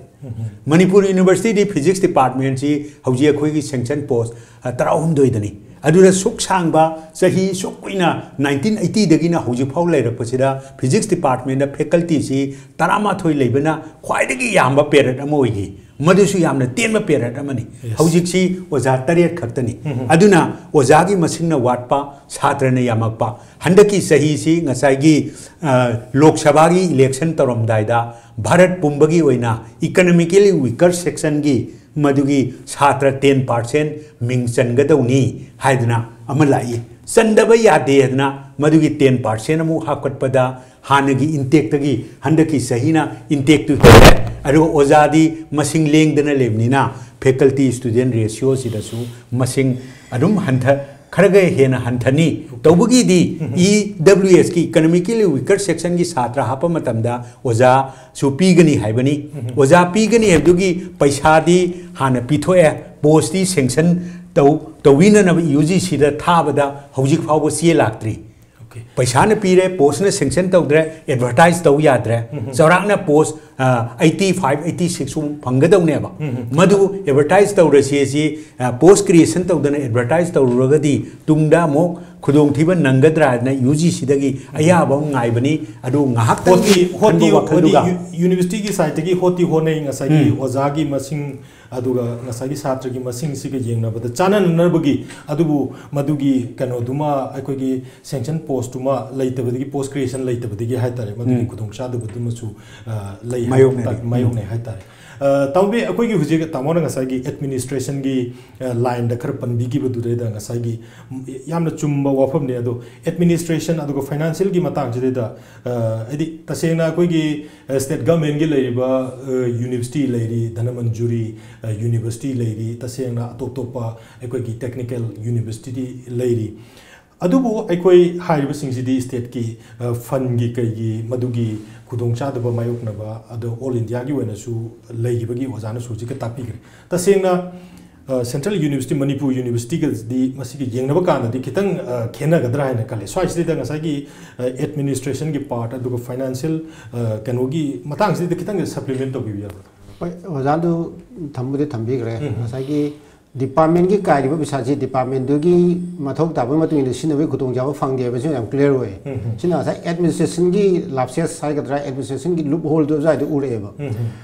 ꯃꯅꯤꯄꯨꯔ ꯌꯨꯅꯤꯚꯔꯁꯤꯇꯤꯗꯤ ꯐꯤꯖꯤꯛꯁ ꯗꯤꯄꯥꯔꯠꯃꯦꯟꯁꯤ ꯍꯧꯖꯤꯛ ꯑꯩꯈꯣꯏꯒꯤ ꯁꯦꯡꯁꯟ ꯄꯣꯁ ꯇꯔꯥꯍꯨꯝꯗꯣꯏꯗꯅꯤ꯫ ꯑꯗꯨꯗ ꯁꯨꯛ ꯁꯥꯡꯕ ꯆꯍꯤ ꯁꯨꯛ ꯀꯨꯏꯅ ꯅꯥꯏꯟꯇꯤꯟ ꯑꯩꯠꯇꯤꯗꯒꯤꯅ ꯍꯧꯖꯤꯛ ꯐꯥꯎ ꯂꯩꯔꯛꯄꯁꯤꯗ ꯐꯤꯖꯤꯛꯁ ꯗꯤꯄꯥꯔꯠꯃꯦꯟꯗ ꯐꯦꯀꯜꯇꯤꯁꯤ ꯇꯔꯥꯃꯥꯊꯣꯏ ꯂꯩꯕꯅ ꯈ꯭ꯋꯥꯏꯗꯒꯤ ꯌꯥꯝꯕ ꯄꯦꯔꯠ ꯑꯃ ꯑꯣꯏꯈꯤ꯫ ꯃꯗꯨꯁꯨ ꯌꯥꯝꯅ ꯇꯦꯟꯕ ꯄꯦꯔꯠ ꯑꯃꯅꯤ꯫ ꯍꯧꯖꯤꯛꯁꯤ ꯑꯣꯖꯥ ꯇꯔꯦꯠ ꯈꯛꯇꯅꯤ꯫ ꯑꯗꯨꯅ ꯑꯣꯖꯥꯒꯤ ꯃꯁꯤꯡꯅ ꯋꯥꯠꯄ, ꯁꯥꯇ꯭ꯔꯅ ꯌꯥꯝꯃꯛꯄ꯫ ꯍꯟꯗꯛꯀꯤ ꯆꯍꯤꯁꯤ ꯉꯁꯥꯏꯒꯤ, ꯑ, ꯂꯣꯛ ꯁꯚꯥꯒꯤ ꯏꯂꯦꯛꯁꯟ ꯇꯧꯔꯝꯗꯥꯏꯗ ꯚꯥꯔꯠ ꯄꯨꯝꯕꯒꯤ ꯑꯣꯏꯅ economically weaker sectionꯒꯤ ꯃꯗꯨꯒꯤ ꯁꯥꯇ꯭ꯔ ten percent ꯃꯤꯡ ꯆꯟꯒꯗꯧꯅꯤ ꯍꯥꯏꯗꯅ ꯑꯃ ꯂꯥꯛꯏ꯫ ꯆꯟꯗꯕ ꯌꯥꯗꯦ ꯍꯥꯏꯗꯅ ꯃꯗꯨꯒꯤ ten percent ꯑꯃꯨꯛ ꯍꯥꯞꯀꯠꯄꯗ ꯍꯥꯟꯅꯒꯤ intakeꯇꯒꯤ ꯍꯟꯗꯛꯀꯤ ꯆꯍꯤꯅ intakeꯇꯨ ꯍꯦꯜꯂꯦ꯫ ꯑꯗꯨꯒ ꯑꯣꯖꯥꯗꯤ ꯃꯁꯤꯡ ꯂꯦꯡꯗꯅ ꯂꯩꯕꯅꯤꯅ faculty student ratioꯁꯤꯗꯁꯨ ꯃꯁꯤꯡ ꯑꯗꯨꯝ ꯍꯟꯊ-, ꯈꯔꯒ ꯍꯦꯟꯅ ꯍꯟꯊꯅꯤ꯫ ꯇꯧꯕꯒꯤꯗꯤ EWSꯀꯤ economically weaker sectionꯒꯤ ꯁꯥꯇ꯭ꯔ ꯍꯥꯞꯄ ꯃꯇꯝꯗ ꯑꯣꯖꯥꯁꯨ ꯄꯤꯒꯅꯤ ꯍꯥꯏꯕꯅꯤ꯫ ꯑꯣꯖꯥ ꯄꯤꯒꯅꯤ ꯍꯥꯏꯕꯗꯨꯒꯤ ꯄꯩꯁꯥꯗꯤ ꯍꯥꯟꯅ ꯄꯤꯊꯣꯛꯑꯦ꯫ ꯄꯣꯁꯇꯤ ꯁꯦꯡꯁꯟ ꯇꯧ-, ꯇꯧꯕꯤꯅꯅꯕ UGCꯗ ꯊꯥꯕꯗ ꯍꯧꯖꯤꯛ ꯐꯥꯎꯕ ꯆꯦ ꯂꯥꯛꯇ꯭ꯔꯤ꯫ ꯄꯩꯁꯥꯅ ꯄꯤꯔꯦ, ꯄꯣꯁꯅ ꯁꯦꯡꯁꯟ ꯇꯧꯗ꯭ꯔꯦ, ꯑꯦꯗꯚꯔꯇꯥꯏꯁ ꯇꯧ ꯌꯥꯗ꯭ꯔꯦ꯫ ꯆꯥꯎꯔꯥꯛꯅ ꯄꯣꯁ, ꯑ, eighty five, eighty six ꯐꯪꯒꯗꯧꯅꯦꯕ꯫ ꯃꯗꯨ ꯑꯦꯗꯚꯔꯇꯥꯏꯁ ꯇꯧꯔꯁꯤ ꯑꯁꯤ, ꯑ, ꯄꯣꯁ ꯀ꯭ꯔꯤꯌꯦꯁꯟ ꯇꯧꯗꯅ ꯑꯦꯗꯚꯔꯇꯥꯏꯁ ꯇꯧꯔꯨꯔꯒꯗꯤ ꯇꯨꯡꯗ ꯑꯃꯨꯛ ꯈꯨꯗꯣꯡꯊꯤꯕ ꯅꯪꯒꯗ꯭ꯔꯥ ꯍꯥꯏꯗꯅ UGCꯗꯒꯤ ꯑꯌꯥꯕ ꯑꯃ ꯉꯥꯏꯕꯅꯤ꯫ ꯑꯗꯨ ꯉꯥꯏꯍꯥꯛꯇꯪ ꯍꯣꯠꯇꯤ ꯍꯣꯠꯇꯤ ꯈꯟꯕ ꯍꯣꯠꯇꯤ ꯋꯥꯈꯜꯗꯨꯒ꯫ ꯌꯨ-, ꯌꯨꯅꯤꯚꯔꯁꯤꯇꯤꯒꯤ ꯁꯥꯏꯠꯇꯒꯤ ꯍꯣꯠꯇꯤ ꯍꯣꯠꯅꯩ꯫ ꯉꯁꯥꯏꯒꯤ ꯑꯣꯖꯥꯒꯤ ꯃꯁꯤꯡ ꯑꯗꯨꯒ ꯉꯁꯥꯏꯒꯤ ꯁꯥꯇ꯭ꯔꯒꯤ ꯃꯁꯤꯡꯁꯤꯒ ꯌꯦꯡꯅꯕꯗ ꯆꯥꯟꯅꯅꯅꯕꯒꯤ, ꯑꯗꯨꯕꯨ ꯃꯗꯨꯒꯤ ꯀꯩꯅꯣꯗꯨꯃ, ꯑꯩꯈꯣꯏꯒꯤ ꯁꯦꯡꯁꯟ ꯄꯣꯁꯇꯨꯃ ꯂꯩꯇꯕꯗꯒꯤ, ꯄꯣꯁ ꯀ꯭ꯔꯤꯌꯦꯁꯟ ꯂꯩꯇꯕꯗꯒꯤ ꯍꯥꯏꯇꯥꯔꯦ, ꯃꯗꯨꯒꯤ ꯈꯨꯗꯣꯡꯆꯥꯗꯕꯗꯨꯃꯁꯨ, ꯑ, ꯂꯩ ꯍꯥꯏ-, ꯃꯥꯌꯣꯛꯅꯔꯤ꯫ ꯃꯥꯌꯣꯛꯅꯩ ꯍꯥꯏꯇꯥꯔꯦ꯫ ꯑ, ꯇꯥꯃꯣꯕꯤ, ꯑꯩꯈꯣꯏꯒꯤ ꯍꯧꯖꯤꯛ ꯇꯥꯃꯣꯅ ꯉꯁꯥꯏꯒꯤ ꯑꯦꯗꯃꯤꯅꯤꯁꯇ꯭ꯔꯦꯁꯟꯒꯤ, ꯑ, ꯂꯥꯏꯟꯗ ꯈꯔ ꯄꯟꯕꯤꯈꯤꯕꯗꯨꯗꯩꯗ ꯉꯁꯥꯏꯒꯤ, ꯎꯝ, ꯌꯥꯝꯅ ꯆꯨꯝꯕ ꯋꯥꯐꯝꯅꯤ꯫ ꯑꯗꯣ ꯑꯦꯗꯃꯤꯅꯤꯁꯇ꯭ꯔꯦꯁꯟ ꯑꯗꯨꯒ ꯐꯥꯏꯅꯥꯟꯁꯤꯌꯦꯜꯒꯤ ꯃꯇꯥꯡꯁꯤꯗꯩꯗ, ꯑ, ꯍꯥꯏꯗꯤ ꯇꯁꯦꯡꯅ ꯑꯩꯈꯣꯏꯒꯤ, ꯑ, ꯁ꯭ꯇꯦꯠ ꯒꯚꯔꯟꯃꯦꯟꯠꯀꯤ ꯂꯩꯔꯤꯕ, ꯑ, ꯌꯨꯅꯤꯚꯔꯁꯤꯇꯤ ꯂꯩꯔꯤ, ꯙꯅꯃꯟꯖꯨꯔꯤ, ꯑ, ꯌꯨꯅꯤꯚꯔꯁꯤꯇꯤ ꯂꯩꯔꯤ, ꯇꯁꯦꯡꯅ ꯑꯇꯣꯞ ꯑꯇꯣꯞꯄ ꯑꯩꯈꯣꯏꯒꯤ ꯇꯦꯛꯅꯤꯀꯦꯜ ꯌꯨꯅꯤꯚꯔꯁꯤꯇꯤ ꯂꯩꯔꯤ꯫ ꯑꯗꯨꯕꯨ ꯑꯩꯈꯣꯏ ꯍꯥꯏꯔꯤꯕꯁꯤꯡꯁꯤꯗꯤ ꯁ꯭ꯇꯦꯠꯀꯤ, ꯑ, ꯐꯟꯒꯤ ꯀꯩꯒꯤ ꯃꯗꯨꯒꯤ ꯈꯨꯗꯣꯡꯆꯥꯗꯕ ꯃꯥꯌꯣꯛꯅꯕ ꯑꯗꯣ ꯑꯣꯜ ꯏꯟꯗꯤꯌꯥꯒꯤ ꯑꯣꯏꯅꯁꯨ ꯂꯩꯈꯤꯕꯒꯤ ꯑꯣꯖꯥꯅꯁꯨ ꯍꯧꯖꯤꯛꯀ ꯇꯥꯛꯄꯤꯈ꯭ꯔꯦ꯫ ꯇꯁꯦꯡꯅ, ꯑ, ꯁꯦꯟꯇ꯭ꯔꯦꯜ ꯌꯨꯅꯤꯚꯔꯁꯤꯇꯤ, ꯃꯅꯤꯄꯨꯔ ꯌꯨꯅꯤꯚꯔꯁꯤꯇꯤꯒꯗꯤ ꯃꯁꯤꯒ ꯌꯦꯡꯅꯕ ꯀꯥꯟꯗꯗꯤ ꯈꯤꯇꯪ, ꯑ, ꯈꯦꯠꯅꯒꯗ꯭ꯔꯥ ꯍꯥꯏꯅ ꯈꯜꯂꯦ꯫ ꯁ꯭ꯋꯥꯏꯁꯤꯗꯩꯗ ꯉꯁꯥꯏꯒꯤ, ꯑ, ꯑꯦꯗꯃꯤꯅꯤꯁꯇ꯭ꯔꯦꯁꯟꯒꯤ ꯄꯥꯔꯠ ꯑꯗꯨꯒ ꯐꯥꯏꯅꯥꯟꯁꯤꯌꯦꯜ, ꯑ, ꯀꯩꯅꯣꯒꯤ ꯃꯇꯥꯡꯁꯤꯗ ꯈꯤꯇꯪ ꯁꯄ꯭ꯂꯤꯃꯦꯟꯠ ꯇꯧꯕꯤꯕ ꯌꯥꯕ꯭ꯔꯥ? ꯍꯣꯏ, ꯑꯣꯖꯥꯗꯨ ꯊꯝꯕꯨꯗꯤ ꯊꯝꯕꯤꯈ꯭ꯔꯦ꯫ ꯎꯝ꯫ ꯉꯁꯥꯏꯒꯤ ꯗꯤꯄꯥꯔꯠꯃꯦꯟꯒꯤ ꯀꯥꯏꯔꯤꯕ ꯄꯩꯁꯥꯁꯤ ꯗꯤꯄꯥꯔꯠꯃꯦꯟꯗꯨꯒꯤ ꯃꯊꯧ ꯇꯥꯕꯒꯤ ꯃꯇꯨꯡ ꯏꯟꯅ ꯁꯤꯖꯤꯟꯅꯕꯒꯤ ꯈꯨꯗꯣꯡꯆꯥꯕ ꯐꯪꯗꯦ ꯍꯥꯏꯕꯁꯤ ꯌꯥꯝ ꯀ꯭ꯂꯤꯌꯥꯔ ꯑꯣꯏ꯫ ꯎꯝ꯫ ꯁꯤꯅ ꯉꯁꯥꯏ ꯑꯦꯗꯃꯤꯅꯤꯁꯇ꯭ꯔꯦꯁꯟꯒꯤ ꯂꯥꯞꯁꯦꯁ ꯍꯥꯏꯒꯗ꯭ꯔꯥ, ꯑꯦꯗꯃꯤꯅꯤꯁꯇ꯭ꯔꯦꯁꯟꯒꯤ ꯂꯨꯞ ꯍꯣꯜꯗꯨ ꯑꯗꯨꯋꯥꯏꯗ ꯎꯔꯛꯑꯦꯕ꯫ ꯎꯝ꯫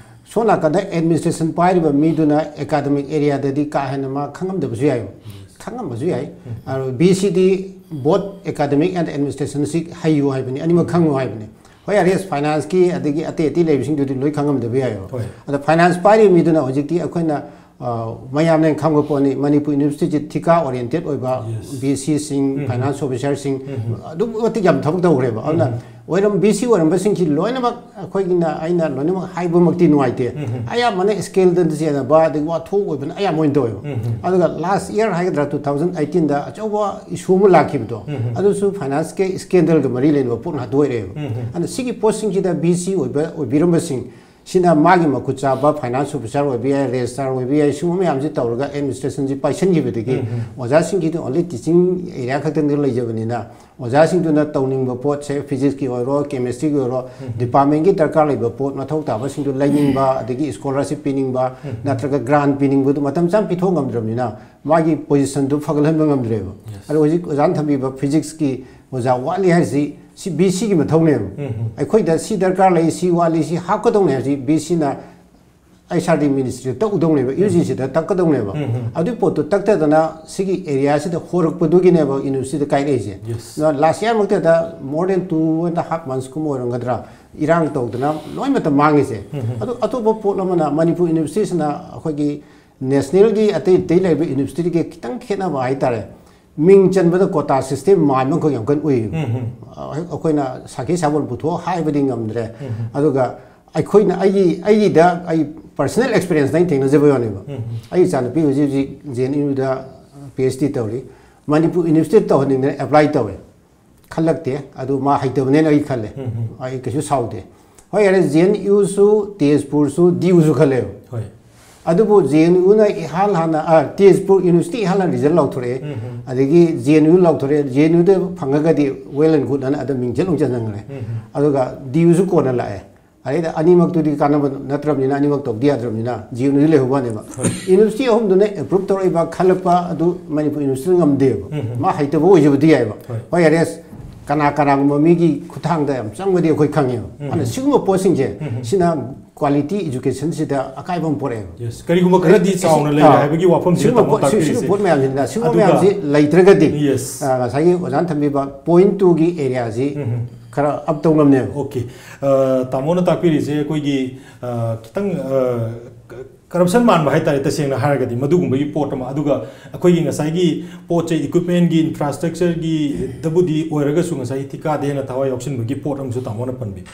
ꯁꯣꯝ ꯅꯥꯀꯟꯗ ꯑꯦꯗꯃꯤꯅꯤꯁꯇ꯭ꯔꯦꯁꯟ ꯄꯥꯏꯔꯤꯕ ꯃꯤꯗꯨꯅ ꯑꯦꯀꯥꯗꯃꯤꯛ ꯑꯦꯔꯤꯌꯥꯗꯗꯤ ꯀꯥ ꯍꯦꯟꯅ ꯃꯥ ꯈꯪꯉꯝꯗꯕꯁꯨ ꯌꯥꯏꯕ꯫ ꯈꯪꯉꯝꯕꯁꯨ ꯌꯥꯏ꯫ ꯎꯝ꯫ ꯑꯗꯣ ꯕꯤ ꯁꯤꯗꯤ both academic and administration ꯁꯤ ꯍꯩꯌꯨ ꯍꯥꯏꯕꯅꯤ, ꯑꯅꯤꯃꯛ ꯈꯪꯉꯨ ꯍꯥꯏꯕꯅꯤ꯫ ꯍꯣꯏ, ꯑꯥꯔ ꯑꯦꯁ ꯐꯥꯏꯅꯥꯟꯁꯀꯤ ꯑꯗꯒꯤ ꯑꯇꯩ ꯑꯇꯩ ꯂꯩꯕꯁꯤꯡꯗꯨꯗꯤ ꯂꯣꯏ ꯈꯪꯉꯝꯗꯕ ꯌꯥꯏꯑꯕ꯫ ꯍꯣꯏ꯫ ꯑꯗꯣ ꯐꯥꯏꯅꯥꯟꯁ ꯄꯥꯏꯔꯤꯕ ꯃꯤꯗꯨꯅ ꯍꯧꯖꯤꯛꯇꯤ ꯑꯩꯈꯣꯏꯅ, ꯑ, ꯃꯌꯥꯝꯅ ꯈꯪꯕ ꯄꯣꯠꯅꯤ, ꯃꯅꯤꯄꯨꯔ ꯌꯨꯅꯤꯚꯔꯁꯤꯇꯤꯁꯤ ꯊꯤꯀꯥ ꯑꯣꯔꯤꯌꯦꯟꯇꯦꯠ ꯑꯣꯏꯕ Yes. ꯕꯤ ꯁꯤꯁꯤꯡ, ꯎꯝ꯫ ꯐꯥꯏꯅꯥꯟꯁ ꯑꯣꯐꯤꯁꯥꯔꯁꯤꯡ, ꯎꯝ꯫ ꯑꯗꯨꯛꯀꯤ ꯃꯇꯤꯛ ꯌꯥꯝ ꯊꯕꯛ ꯇꯧꯈ꯭ꯔꯦꯕ꯫ ꯑꯗꯨꯅ ꯎꯝ꯫ ꯑꯣꯏꯔꯝ-, ꯕꯤ ꯁꯤ ꯑꯣꯏꯔꯝꯕꯁꯤꯡꯁꯤ ꯂꯣꯏꯅꯃꯛ ꯑꯩꯈꯣꯏꯒꯤꯅ, ꯑꯩꯅ ꯂꯣꯏꯅꯃꯛ ꯍꯥꯏꯕꯃꯛꯇꯤ ꯅꯨꯡꯉꯥꯏꯇꯦ꯫ ꯎꯝ꯫ ꯑꯌꯥꯝꯕꯅ ꯁ꯭ꯀꯦꯜꯗ ꯆꯦꯟꯅꯕ ꯑꯗꯒꯤ ꯋꯥꯊꯣꯛ ꯑꯣꯏꯕꯅ ꯑꯌꯥꯝꯕ ꯑꯣꯏꯅ ꯇꯧꯋꯦꯕ꯫ ꯎꯝ꯫ ꯑꯗꯨꯒ ꯂꯥꯁ ꯏꯌꯥꯔ ꯍꯥꯏꯒꯗ꯭ꯔꯥ, ꯇꯨ ꯊꯥꯎꯖꯟ ꯑꯩꯠꯇꯤꯟꯗ ꯑꯆꯧꯕ ꯏꯁꯨ ꯑꯃ ꯂꯥꯛꯈꯤꯕꯗꯣ, ꯎꯝ꯫ ꯑꯗꯨꯁꯨ ꯐꯥꯏꯅꯥꯟꯁꯀꯤ ꯁ꯭ꯀꯦꯟꯗꯜꯒ ꯃꯔꯤ ꯂꯩꯅꯕ ꯄꯣꯠ ꯉꯥꯛꯇ ꯑꯣꯏꯔꯛꯑꯦꯕ꯫ ꯎꯝ꯫ ꯑꯗꯨꯅ ꯁꯤꯒꯤ ꯄꯣꯠꯁꯤꯡꯁꯤꯗ ꯕꯤ ꯁꯤ ꯑꯣꯏꯕ, ꯑꯣꯏꯕꯤꯔꯝꯕꯁꯤꯡ ꯁꯤꯅ ꯃꯥꯒꯤ ꯃꯈꯨꯠ ꯆꯥꯕ ꯐꯥꯏꯅꯥꯟꯁ ꯑꯣꯐꯤꯁꯥꯔ ꯑꯣꯏꯕ ꯌꯥꯏ, ꯔꯦꯖꯤꯁꯇ꯭ꯔꯥꯔ ꯑꯣꯏꯕ ꯌꯥꯏ, ꯁꯤꯒꯨꯝꯕ ꯃꯌꯥꯝꯁꯤ ꯇꯧꯔꯒ ꯑꯦꯗꯃꯤꯅꯤꯁꯇ꯭ꯔꯦꯁꯟꯁꯤ ꯄꯥꯏꯁꯤꯟꯈꯤꯕꯗꯒꯤ ꯎꯝ, ꯎꯝ꯫ ꯑꯣꯖꯥꯁꯤꯡꯒꯤꯗꯤ only teaching area ꯈꯛꯇꯪꯗ ꯂꯩꯖꯕꯅꯤꯅ, ꯑꯣꯖꯥꯁꯤꯡꯗꯨꯅ ꯇꯧꯅꯤꯡꯕ ꯄꯣꯠꯁꯦ, ꯐꯤꯖꯤꯛꯁꯀꯤ ꯑꯣꯏꯔꯣ, ꯀꯦꯃꯤꯁꯇ꯭ꯔꯤꯒꯤ ꯑꯣꯏꯔꯣ, ꯎꯝ꯫ ꯗꯤꯄꯥꯔꯠꯃꯦꯟꯒꯤ ꯗꯔꯀꯥꯔ ꯂꯩꯕ ꯄꯣꯠ ꯃꯊꯧ ꯇꯥꯕꯁꯤꯡꯗꯨ ꯂꯩꯅꯤꯡꯕ, ꯑꯗꯒꯤ ꯁ꯭ꯀꯣꯂꯔꯁꯤꯞ ꯄꯤꯅꯤꯡꯕ, ꯎꯝ꯫ ꯅꯠꯇ꯭ꯔꯒ ꯒ꯭ꯔꯥꯟ ꯄꯤꯅꯤꯡꯕꯗꯨ ꯃꯇꯝ ꯆꯥꯅ ꯄꯤꯊꯣꯛ ꯉꯝꯗ꯭ꯔꯕꯅꯤꯅ, ꯃꯥꯒꯤ ꯄꯣꯖꯤꯁꯟꯗꯨ ꯐꯒꯠꯍꯟꯕ ꯉꯝꯗ꯭ꯔꯦꯕ꯫ Yes. ꯑꯗꯣ ꯍꯧꯖꯤꯛ ꯑꯣꯖꯥꯅ ꯊꯝꯕꯤꯕ ꯐꯤꯖꯤꯛꯁꯀꯤ ꯑꯣꯖꯥ ꯋꯥꯠꯂꯤ ꯍꯥꯏꯔꯤꯁꯤ, ꯁꯤ ꯕꯤ ꯁꯤꯒꯤ ꯃꯊꯧꯅꯦꯕ꯫ ꯎꯝ, ꯎꯝ꯫ ꯑꯩꯈꯣꯏꯗ ꯁꯤ ꯗꯔꯀꯥꯔ ꯂꯩ, ꯁꯤ ꯋꯥꯠꯂꯤ, ꯁꯤ ꯍꯥꯞꯀꯗꯧꯅꯦ ꯍꯥꯏꯕꯁꯤ ꯕꯤ ꯁꯤꯅ ꯑꯩꯆ ꯑꯥꯔ ꯗꯤ ꯃꯤꯅꯤꯁꯇ꯭ꯔꯤꯗ ꯇꯛꯎꯗꯧꯅꯦꯕ, ꯎꯝ꯫ ꯌꯨ ꯖꯤ ꯁꯤꯗ ꯇꯛꯀꯗꯧꯅꯦꯕ꯫ ꯎꯝ, ꯎꯝ꯫ ꯑꯗꯨꯒꯤ ꯄꯣꯠꯇꯨ ꯇꯛꯇꯗꯅ ꯁꯤꯒꯤ ꯑꯦꯔꯤꯌꯥꯁꯤꯗ ꯍꯣꯔꯛꯄꯗꯨꯒꯤꯅꯦꯕ ꯌꯨꯅꯤꯚꯔꯁꯤꯇꯤꯗ ꯀꯥꯏꯔꯛꯏꯁꯦ꯫ Yes. ꯑꯗꯣ ꯂꯥꯁ ꯏꯌꯥꯔꯃꯛꯇꯗ more than two and half months ꯀꯨꯝꯕ ꯑꯣꯏꯔꯝꯒꯗ꯭ꯔꯥ, ꯏꯔꯥꯡ ꯇꯧꯗꯅ ꯂꯣꯏꯅꯃꯛꯇ ꯃꯥꯡꯉꯤꯁꯦ꯫ ꯎꯝ, ꯎꯝ꯫ ꯑꯗꯨ ꯑꯇꯣꯞꯄ ꯄꯣꯠ ꯑꯃꯅ, ꯃꯅꯤꯄꯨꯔ ꯌꯨꯅꯤꯚꯔꯁꯤꯇꯤꯁꯤꯅ ꯑꯩꯈꯣꯏꯒꯤ ꯅꯦꯁꯅꯦꯜꯒꯤ ꯑꯇꯩ ꯑꯇꯩ ꯂꯩꯔꯤꯕ ꯌꯨꯅꯤꯚꯔꯁꯤꯇꯤꯒꯤ ꯈꯤꯇꯪ ꯈꯦꯠꯅꯕ ꯍꯥꯏꯇꯥꯔꯦ, ꯃꯤꯡ ꯆꯟꯕꯗ ꯀꯣꯇꯥ ꯁꯤꯁꯇꯦꯝ ꯃꯥꯟꯕ ꯑꯃꯈꯛ ꯌꯥꯝ ꯀꯟꯅ ꯎꯏ꯫ ꯎꯝ, ꯎꯝ꯫ ꯑ, ꯑꯩꯈꯣꯏꯅ ꯁꯥꯈꯤ ꯁꯥꯕꯣꯜ ꯄꯨꯊꯣꯛ ꯍꯥꯏꯕꯗꯤ ꯉꯝꯗ꯭ꯔꯦ꯫ ꯎꯝ, ꯎꯝ꯫ ꯑꯗꯨꯒ ꯑꯩꯈꯣꯏꯅ, ꯑꯩꯒꯤ, ꯑꯩꯒꯤꯗ ꯑꯩ ꯄꯔꯁꯅꯦꯜ ꯑꯦꯛꯁꯄꯤꯔꯤꯌꯦꯟꯁꯇ ꯑꯩꯅ ꯊꯦꯡꯅꯖꯕ ꯋꯥꯅꯦꯕ꯫ ꯎꯝ, ꯎꯝ꯫ ꯑꯩ ꯏꯆꯥꯅꯨꯄꯤ ꯍꯧꯖꯤꯛ ꯍꯧꯖꯤꯛ ꯖꯦ ꯑꯦꯟ ꯌꯨꯗ ꯄꯤ ꯑꯩꯆ ꯗꯤ ꯇꯧꯔꯤ꯫ ꯃꯅꯤꯄꯨꯔ ꯌꯨꯅꯤꯚꯔꯁꯤꯇꯤꯗ ꯇꯧꯍꯟꯅꯤꯡꯗꯅ ꯑꯦꯄ꯭ꯂꯥꯏ ꯇꯧꯋꯦ꯫ ꯈꯜꯂꯛꯇꯦ, ꯑꯗꯨ ꯃꯥ ꯍꯩꯇꯕꯅꯦꯅ ꯑꯩ ꯈꯜꯂꯦ꯫ ꯎꯝ, ꯎꯝ꯫ ꯑꯩ ꯀꯩꯁꯨ ꯁꯥꯎꯗꯦ꯫ ꯍꯣꯏ, ꯌꯥꯔꯦ, ꯖꯦ ꯑꯦꯟ ꯌꯨꯁꯨ, ꯇꯦꯖꯄꯨꯔꯁꯨ, ꯗꯤ ꯌꯨꯁꯨ ꯈꯜꯂꯦꯕ꯫ ꯍꯣꯏ꯫ ꯑꯗꯨꯕꯨ ꯖꯦ ꯑꯦꯟ ꯌꯨꯅ ꯏꯍꯥꯟ ꯍꯥꯟꯅ, ꯑ, ꯇꯦꯖꯄꯨꯔ ꯌꯨꯅꯤꯚꯔꯁꯤꯇꯤ ꯏꯍꯥꯟ ꯍꯥꯟꯅ ꯔꯤꯖꯜ ꯂꯥꯎꯊꯣꯔꯛꯑꯦ꯫ ꯎꯝ, ꯎꯝ꯫ ꯑꯗꯒꯤ ꯖꯦ ꯑꯦꯟ ꯌꯨ ꯂꯥꯎꯊꯣꯔꯛꯑꯦ, ꯖꯦ ꯑꯦꯟ ꯌꯨꯗ ꯐꯪꯉꯒꯗꯤ well and good ꯑꯅ ꯑꯗ ꯃꯤꯡ ꯆꯠ ꯑꯃꯨꯛ ꯆꯟꯁꯤꯟꯈ꯭ꯔꯦ꯫ ꯎꯝ, ꯎꯝ꯫ ꯑꯗꯨꯒ ꯗꯤ ꯌꯨꯁꯨ ꯀꯣꯟꯅ ꯂꯥꯛꯑꯦ꯫ ꯑꯗꯩꯗ ꯑꯅꯤꯃꯛꯇꯨꯗꯤ ꯀꯥꯟꯅꯕ ꯅꯠꯇ꯭ꯔꯕꯅꯤꯅ, ꯑꯅꯤꯃꯛ ꯇꯧꯗꯤ ꯌꯥꯗ꯭ꯔꯕꯅꯤꯅ, ꯖꯤ ꯌꯨꯅꯤꯗꯤ ꯂꯩꯍꯧꯕꯅꯦꯕ꯫ ꯌꯨꯅꯤꯚꯔꯁꯤꯇꯤ ꯑꯍꯨꯝꯗꯨꯅ ꯑꯦꯄ꯭ꯔꯨꯞ ꯇꯧꯔꯛꯏꯕ, ꯈꯜꯂꯛꯄ ꯑꯗꯨ ꯃꯅꯤꯄꯨꯔ ꯌꯨꯅꯤꯚꯔꯁꯤꯇꯤꯅ ꯉꯝꯗꯦꯕ꯫ ꯃꯥ ꯍꯩꯇꯕ ꯑꯣꯏꯖꯕꯗꯤ ꯌꯥꯏꯕ꯫ ꯍꯣꯏ꯫ ꯍꯣꯏ, ꯑꯦꯔꯦꯁ ꯀꯅꯥ ꯀꯅꯥꯒꯨꯝꯕ ꯃꯤꯒꯤ ꯈꯨꯠꯊꯥꯡꯗ ꯌꯥꯝ ꯆꯪꯕꯗꯤ ꯑꯩꯈꯣꯏ ꯈꯪꯉꯦꯕ꯫ ꯑꯗꯨꯅ ꯁꯤꯒꯨꯝꯕ ꯄꯣꯠꯁꯤꯡꯁꯦ, ꯁꯤꯅ ꯀ꯭ꯋꯥꯂꯤꯇꯤ ꯏꯖꯨꯀꯦꯁꯟꯁꯤꯗ ꯑꯀꯥꯏꯕ ꯑꯃ ꯄꯣꯔꯛꯑꯦꯕ꯫ ꯌꯦꯁ, ꯀꯔꯤꯒꯨꯝꯕ ꯈꯔꯗꯤ ꯆꯥꯎꯅ ꯂꯩꯔꯦ ꯍꯥꯏꯕꯒꯤ ꯋꯥꯐꯝꯁꯤꯅ ꯁꯤꯒꯨꯝꯕ ꯇꯥꯃꯣ ꯄꯣꯠ, ꯁꯤ-, ꯁꯤꯒꯨꯝꯕ ꯇꯥꯛꯄꯤꯔꯤꯁꯦ꯫ ꯄꯣꯠ ꯃꯌꯥꯝꯁꯤꯅ, ꯁꯤꯒꯨꯝꯕ ꯑꯗꯨꯒ ꯃꯌꯥꯝꯁꯤ ꯂꯩꯇ꯭ꯔꯒꯗꯤ, ꯌꯦꯁ꯫ ꯑ, ꯉꯁꯥꯏꯒꯤ ꯑꯣꯖꯥꯅ ꯊꯝꯕꯤꯕ ꯄꯣꯏꯟꯠ ꯇꯨꯒꯤ ꯑꯦꯔꯤꯌꯥꯁꯤ ꯈꯔ ꯑꯞ ꯇꯧ ꯉꯝꯅꯦꯕ꯫ ꯑꯣꯀꯦ꯫ ꯑ, ꯇꯥꯃꯣꯅ ꯇꯥꯛꯄꯤꯔꯤꯁꯦ ꯑꯩꯈꯣꯏꯒꯤ, ꯑ, ꯈꯤꯇꯪ, ꯑ, ꯀ-, ꯀꯔꯞꯁꯟ ꯃꯥꯟꯕ ꯍꯥꯏꯇꯥꯔꯦ, ꯇꯁꯦꯡꯅ ꯍꯥꯏꯔꯒꯗꯤ ꯃꯗꯨꯒꯨꯝꯕꯒꯤ ꯄꯣꯠ ꯑꯃ꯫ ꯑꯗꯨꯒ ꯑꯩꯈꯣꯏꯒꯤ ꯉꯁꯥꯏꯒꯤ ꯄꯣꯠ ꯆꯩ, ꯏꯀ꯭ꯋꯤꯞꯃꯦꯟꯒꯤ, ꯏꯟꯐ꯭ꯔꯥꯁ꯭ꯇ꯭ꯔꯛꯆꯔꯒꯤꯗꯕꯨꯗꯤ ꯑꯣꯏꯔꯒꯁꯨ ꯉꯁꯥꯏꯒꯤ ꯊꯤꯀꯥꯗ ꯍꯦꯟꯅ ꯊꯋꯥꯏ ꯌꯥꯎꯁꯤꯟꯕꯒꯤ ꯄꯣꯠ ꯑꯃꯁꯨ ꯇꯥꯃꯣꯅ ꯄꯟꯕꯤ꯫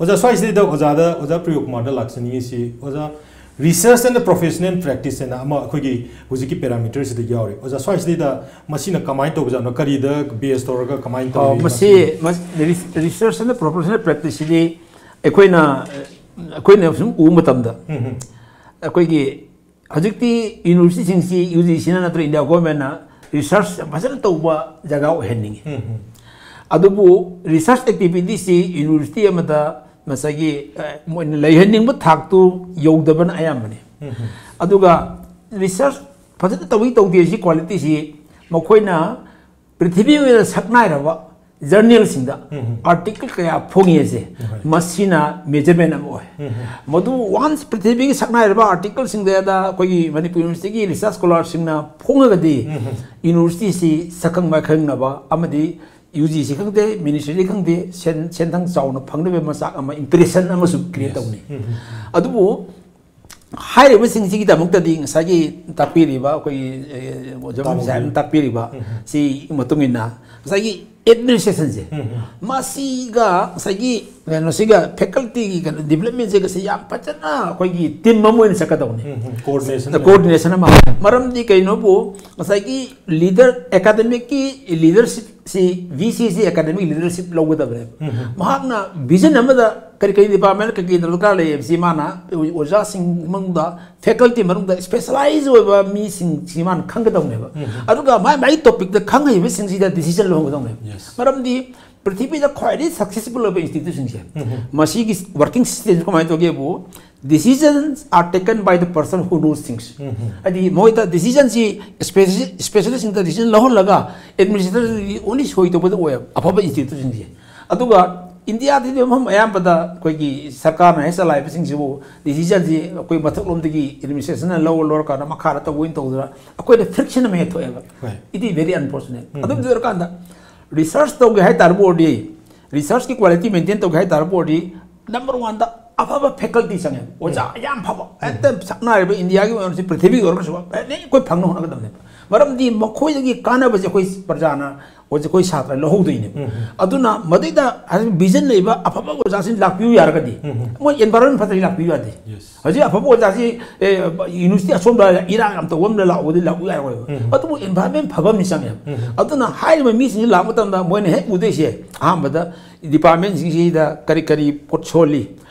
ꯑꯣꯖꯥ, ꯁ꯭ꯋꯥꯏꯁꯤꯗꯩꯗ ꯑꯣꯖꯥꯗ, ꯑꯣꯖꯥ ꯄ꯭ꯔꯤꯌꯣ ꯀꯨꯃꯥꯔꯗ ꯂꯥꯛꯆꯅꯤꯡꯉꯤꯁꯤ, ꯑꯣꯖꯥ, research and professional practice ꯍꯥꯏꯅ ꯑꯃ ꯑꯩꯈꯣꯏꯒꯤ ꯍꯧꯖꯤꯛꯀꯤ ꯄꯦꯔꯥꯃꯤꯇꯔꯁꯤꯗ ꯌꯥꯎꯔꯤ꯫ ꯑꯣꯖꯥ, ꯁ꯭ꯋꯥꯏꯁꯤꯗꯩꯗ ꯃꯁꯤꯅ ꯀꯃꯥꯏꯅ ꯇꯧꯕꯖꯥꯠꯅꯣ? ꯀꯔꯤꯗ ꯕꯦꯁ ꯇꯧꯔꯒ ꯀꯃꯥꯏꯅ ꯑꯣ, ꯇꯧꯔꯤ? ꯃꯁꯤ, ꯃꯁꯤ research and professional practiceꯁꯤꯗꯤ ꯑꯩꯈꯣꯏꯅ, ꯑꯩꯈꯣꯏꯅ ꯁꯨꯝ ꯎꯕ ꯃꯇꯝꯗ, ꯑꯩꯈꯣꯏꯒꯤ ꯍꯧꯖꯤꯛꯇꯤ ꯌꯨꯅꯤꯚꯔꯁꯤꯇꯤꯁꯤꯡꯁꯤ ꯌꯨ ꯖꯤ ꯁꯤꯅ ꯅꯠꯇ꯭ꯔꯒ ꯏꯟꯗꯤꯌꯥ ꯒꯣꯔꯃꯦꯟꯅ ꯔꯤꯁꯔꯁ ꯐꯖꯅ ꯇꯧꯕ ꯖꯒꯥ ꯑꯣꯏꯍꯟꯅꯤꯡꯉꯤ꯫ ꯑꯗꯨꯕꯨ ꯔꯤꯁꯔꯁ ꯑꯦꯛꯇꯤꯚꯤꯇꯤꯁꯤ ꯌꯨꯅꯤꯚꯔꯁꯤꯇꯤ ꯑꯃꯗ ꯉꯁꯥꯏꯒꯤ, ꯑ, ꯃꯣꯏꯅ ꯂꯩꯍꯟꯅꯤꯡꯕ ꯊꯥꯛꯇꯨ ꯌꯧꯗꯕꯅ ꯑꯌꯥꯝꯕꯅꯤ꯫ ꯑꯗꯨꯒ ꯔꯤꯁꯔꯁ ꯐꯖꯅ ꯇꯧꯏ ꯇꯧꯗꯦ ꯁꯤ ꯀ꯭ꯋꯥꯂꯤꯇꯤꯁꯤ ꯃꯈꯣꯏꯅ ꯄ꯭ꯔꯤꯊꯤꯕꯤ ꯑꯣꯏꯅ ꯁꯛꯅꯥꯏꯔꯕ ꯖꯔꯅꯦꯜꯁꯤꯡꯗ ꯑꯥꯔꯇꯤꯀꯜ ꯀꯌꯥ ꯐꯣꯡꯉꯤ ꯑꯁꯦ, ꯃꯁꯤꯅ ꯃꯦꯖꯔꯃꯦꯟ ꯑꯃ ꯑꯣꯏ꯫ ꯃꯗꯨ ꯋꯥꯟꯁ ꯄ꯭ꯔꯤꯊꯤꯕꯤꯒꯤ ꯁꯛꯅꯥꯏꯔꯕ ꯑꯥꯔꯇꯤꯀꯜꯁꯤꯡꯗ ꯑꯩꯈꯣꯏꯒꯤ ꯃꯅꯤꯄꯨꯔ ꯌꯨꯅꯤꯚꯔꯁꯤꯇꯤꯒꯤ ꯔꯤꯁꯔꯁ ꯁ꯭ꯀꯣꯂꯥꯔꯁꯤꯡꯅ ꯐꯣꯡꯉꯒꯗꯤ ꯌꯨꯅꯤꯚꯔꯁꯤꯇꯤꯁꯤ ꯁꯛꯈꯪ ꯃꯥꯏꯈꯪꯅꯕ ꯑꯃꯗꯤ ꯌꯨ ꯖꯤ ꯁꯤ ꯈꯪꯗꯦ, ꯃꯤꯅꯤꯁꯇ꯭ꯔꯤ ꯈꯪꯗꯦ, ꯁꯦꯟ-, ꯁꯦꯟꯊꯪ ꯆꯥꯎꯅ ꯐꯪꯅꯕꯒꯤ ꯃꯆꯥꯛ ꯑꯃ, ꯏꯝꯄ꯭ꯔꯦꯁꯟ ꯑꯃꯁꯨ ꯀ꯭ꯔꯤꯌꯦꯠ ꯇꯧꯅꯤ꯫ ꯑꯗꯨꯕꯨ ꯍꯥꯏꯔꯤꯕꯁꯤꯡꯁꯤꯒꯤꯗꯃꯛꯇꯗꯤ ꯉꯁꯥꯏꯒꯤ ꯇꯥꯛꯄꯤꯔꯤꯕ ꯑꯩꯈꯣꯏꯒꯤ, ꯑꯦ, ꯑꯣꯖꯥ ꯇꯥꯃꯣꯒꯤ꯫ ꯁꯥꯍꯦꯕꯅ ꯇꯥꯛꯄꯤꯔꯤꯕ ꯁꯤ ꯃꯇꯨꯡ ꯏꯟꯅ ꯉꯁꯥꯏꯒꯤ ꯑꯦꯗꯃꯤꯅꯤꯁꯇ꯭ꯔꯦꯁꯟꯁꯦ, ꯃꯁꯤꯒ ꯉꯁꯥꯏꯒꯤ ꯀꯩꯅꯣꯁꯤꯒ, ꯐꯦꯀꯜꯇꯤꯒꯤ ꯀꯩꯅꯣ ꯗꯤꯕꯂꯞꯃꯦꯟꯁꯦ ꯉꯁꯤ ꯌꯥꯝ ꯐꯖꯅ ꯑꯩꯈꯣꯏꯒꯤ ꯇꯤꯝ ꯑꯃ ꯑꯣꯏꯅ ꯆꯠꯀꯗꯧꯅꯤ꯫ ꯎꯝ, ꯎꯝ, coordination ꯑꯃ꯫ Coordination ꯑꯃ꯫ ꯃꯔꯝꯗꯤ ꯀꯩꯅꯣꯕꯨ ꯉꯁꯥꯏꯒꯤ ꯂꯤꯗꯔ, ꯑꯦꯀꯥꯗꯃꯤꯛꯀꯤ ꯂꯤꯗꯔꯁꯤꯞ ꯁꯤ, ꯚꯤ ꯁꯤꯁꯤ ꯑꯦꯀꯥꯗꯃꯤꯛ ꯂꯤꯗꯔꯁꯤꯞ ꯂꯧꯒꯗꯕꯅꯦꯕ꯫ ꯃꯍꯥꯛꯅ ꯚꯤꯖꯟ ꯑꯃꯗ ꯀꯔꯤ ꯀꯔꯤ ꯗꯤꯄꯥꯔꯠꯃꯦꯟ ꯀꯔꯤ ꯀꯔꯤ ꯗꯔꯀꯥꯔ ꯂꯩ ꯍꯥꯏꯕꯁꯤ ꯃꯥꯅ ꯑꯣꯖꯥꯁꯤꯡ ꯃꯅꯨꯡꯗ, ꯐꯦꯀꯜꯇꯤ ꯃꯅꯨꯡꯗ ꯁ꯭ꯄꯦꯁꯦꯂꯥꯏꯖ ꯑꯣꯏꯕ ꯃꯤꯁꯤꯡꯁꯤ ꯃꯥꯅ ꯈꯪꯒꯗꯕꯅꯦꯕ꯫ ꯑꯗꯨꯒ ꯃꯥꯏ ꯃꯥꯏ ꯇꯣꯄꯤꯛꯇ ꯈꯪ ꯍꯩꯕꯁꯤꯡꯁꯤꯗ ꯗꯤꯁꯤꯖꯟ ꯂꯧꯍꯟꯒꯗꯕꯅꯦꯕ꯫ ꯌꯦꯁ꯫ ꯃꯔꯝꯗꯤ ꯄ꯭ꯔꯤꯊꯤꯕꯤꯗ ꯈ꯭ꯋꯥꯏꯗꯒꯤ ꯁꯛꯁꯦꯁꯐꯨꯜ ꯑꯣꯏꯕ ꯏꯟꯁꯇꯤꯇ꯭ꯌꯨꯁꯟꯁꯦ, ꯃꯁꯤꯒꯤ ꯋꯥꯔꯀꯤꯡ ꯁꯤꯁꯇꯦꯝꯁꯦ ꯀꯃꯥꯏꯅ ꯇꯧꯒꯦꯕꯨ, decisions are taken by the person who knows things. ꯍꯥꯏꯗꯤ ꯃꯣꯏꯗ ꯗꯤꯁꯤꯖꯟꯁꯤ ꯏꯁꯄꯦꯁꯤꯌꯦꯂꯤꯁꯁꯤꯡꯗ ꯗꯤꯁꯤꯖꯟ ꯂꯧꯍꯜꯂꯒ ꯑꯦꯗꯃꯤꯅꯤꯁꯇ꯭ꯔꯦꯇꯔꯗꯤ ꯑꯣꯟꯂꯤ ꯁꯣꯏ ꯇꯧꯕꯗ ꯑꯣꯏꯌꯦꯕ ꯑꯐꯕ ꯏꯟꯁꯇꯤꯇ꯭ꯌꯨꯁꯟꯁꯤ꯫ ꯑꯗꯨꯒ ꯏꯟꯗꯤꯌꯥꯗꯗꯤ ꯃꯐꯝ ꯑꯌꯥꯝꯕꯗ ꯑꯩꯈꯣꯏꯒꯤ ꯁꯔꯀꯥꯔꯅ ꯍꯦꯛ ꯆꯂꯥꯏꯕꯁꯤꯡꯁꯤꯕꯨ ꯗꯤꯁꯤꯖꯟꯁꯤ ꯑꯩꯈꯣꯏ ꯃꯊꯛꯂꯣꯝꯗꯒꯤ ꯑꯦꯗꯃꯤꯅꯤꯁꯇ꯭ꯔꯦꯁꯟꯅ ꯂꯧꯔ ꯂꯧꯔꯀꯥꯟꯗ ꯃꯈꯥꯗ ꯇꯧꯕ ꯑꯣꯏꯅ ꯇꯧꯗꯅ ꯑꯩꯈꯣꯏꯗ ꯐ꯭ꯔꯤꯛꯁꯟ ꯑꯃ ꯍꯦꯛ ꯊꯣꯛꯑꯦꯕ꯫ ꯍꯣꯏ꯫ It is very unfortunate. ꯑꯗꯨꯝ ꯑꯣꯏꯔꯀꯥꯟꯗ ꯔꯤꯁꯔꯁ ꯇꯧꯒꯦ ꯍꯥꯏ ꯇꯥꯔꯕ ꯑꯣꯏꯔꯗꯤ, ꯔꯤꯁꯔꯁꯀꯤ ꯀ꯭ꯋꯥꯂꯤꯇꯤ ꯃꯦꯟꯇꯦꯟ ꯇꯧꯒꯦ ꯍꯥꯏ ꯇꯥꯔꯕ ꯑꯣꯏꯔꯗꯤ, ꯅꯝꯕꯔ ꯋꯥꯟꯗ ꯑꯐꯕ ꯐꯦꯀꯜꯇꯤ ꯆꯪꯉꯦ, ꯑꯣꯖꯥ ꯌꯥꯝ ꯐꯕ꯫ ꯍꯦꯛꯇ ꯁꯛꯅ ꯍꯥꯏꯔꯤꯕ ꯏꯟꯗꯤꯌꯥꯒꯤ ꯑꯣꯏꯔꯁꯨ, ꯄ꯭ꯔꯤꯊꯤꯕꯤꯒꯤ ꯑꯣꯏꯔꯒꯁꯨ ꯑꯦꯅꯤ ꯑꯩꯈꯣꯏ ꯐꯪꯅꯕ ꯍꯣꯠꯅꯒꯗꯕꯅꯦꯕ꯫ ꯃꯔꯝꯗꯤ ꯃꯈꯣꯏꯗꯒꯤ ꯀꯥꯟꯅꯕꯁꯦ ꯑꯩꯈꯣꯏ ꯄ꯭ꯔꯖꯥꯅ, ꯑꯩꯈꯣꯏ ꯁꯥꯇ꯭ꯔ ꯂꯧꯍꯧꯗꯣꯏꯅꯦꯕ꯫ ꯑꯗꯨꯅ ꯃꯗꯩꯗ ꯍꯥꯏꯗꯤ ꯚꯤꯖꯟ ꯂꯩꯕ ꯑꯐꯕ ꯑꯣꯖꯥꯁꯤꯡ ꯂꯥꯛꯄꯤꯌꯨ ꯌꯥꯔꯒꯗꯤ, ꯃꯣꯏ ꯑꯦꯟꯚꯥꯏꯔꯣꯟꯃꯦꯟ ꯐꯠꯇ꯭ꯔꯗꯤ ꯂꯥꯛꯄꯤꯌꯨ ꯌꯥꯗꯦ꯫ Yes. ꯍꯧꯖꯤꯛ ꯑꯐꯕ ꯑꯣꯖꯥꯁꯤ, ꯑꯦ, ꯌꯨꯅꯤꯚꯔꯁꯤꯇꯤ ꯑꯁꯣꯝꯗ ꯏꯔꯥꯡ ꯌꯥꯝ ꯇꯧꯕ ꯑꯃꯗ ꯂꯥꯛꯑꯣꯗꯤ ꯂꯥꯛꯎ ꯌꯥꯔꯣꯏꯕ꯫ ꯑꯗꯨꯕꯨ ꯑꯦꯟꯚꯥꯏꯔꯣꯟꯃꯦꯟ ꯐꯕ ꯑꯃꯗꯤ ꯆꯪꯉꯦꯕ꯫ ꯑꯗꯨꯅ ꯍꯥꯏꯔꯤꯕ ꯃꯤꯁꯤꯡꯁꯤ ꯂꯥꯛꯄ ꯃꯇꯝꯗ ꯃꯣꯏꯅ ꯍꯦꯛ ꯎꯗꯣꯏꯁꯦ, ꯑꯍꯥꯟꯕꯗ ꯗꯤꯄꯥꯔꯠꯃꯦꯟꯁꯤꯡꯁꯤꯗ ꯀꯔꯤ ꯀꯔꯤ ꯄꯣꯠ ꯁꯣꯜꯂꯤ,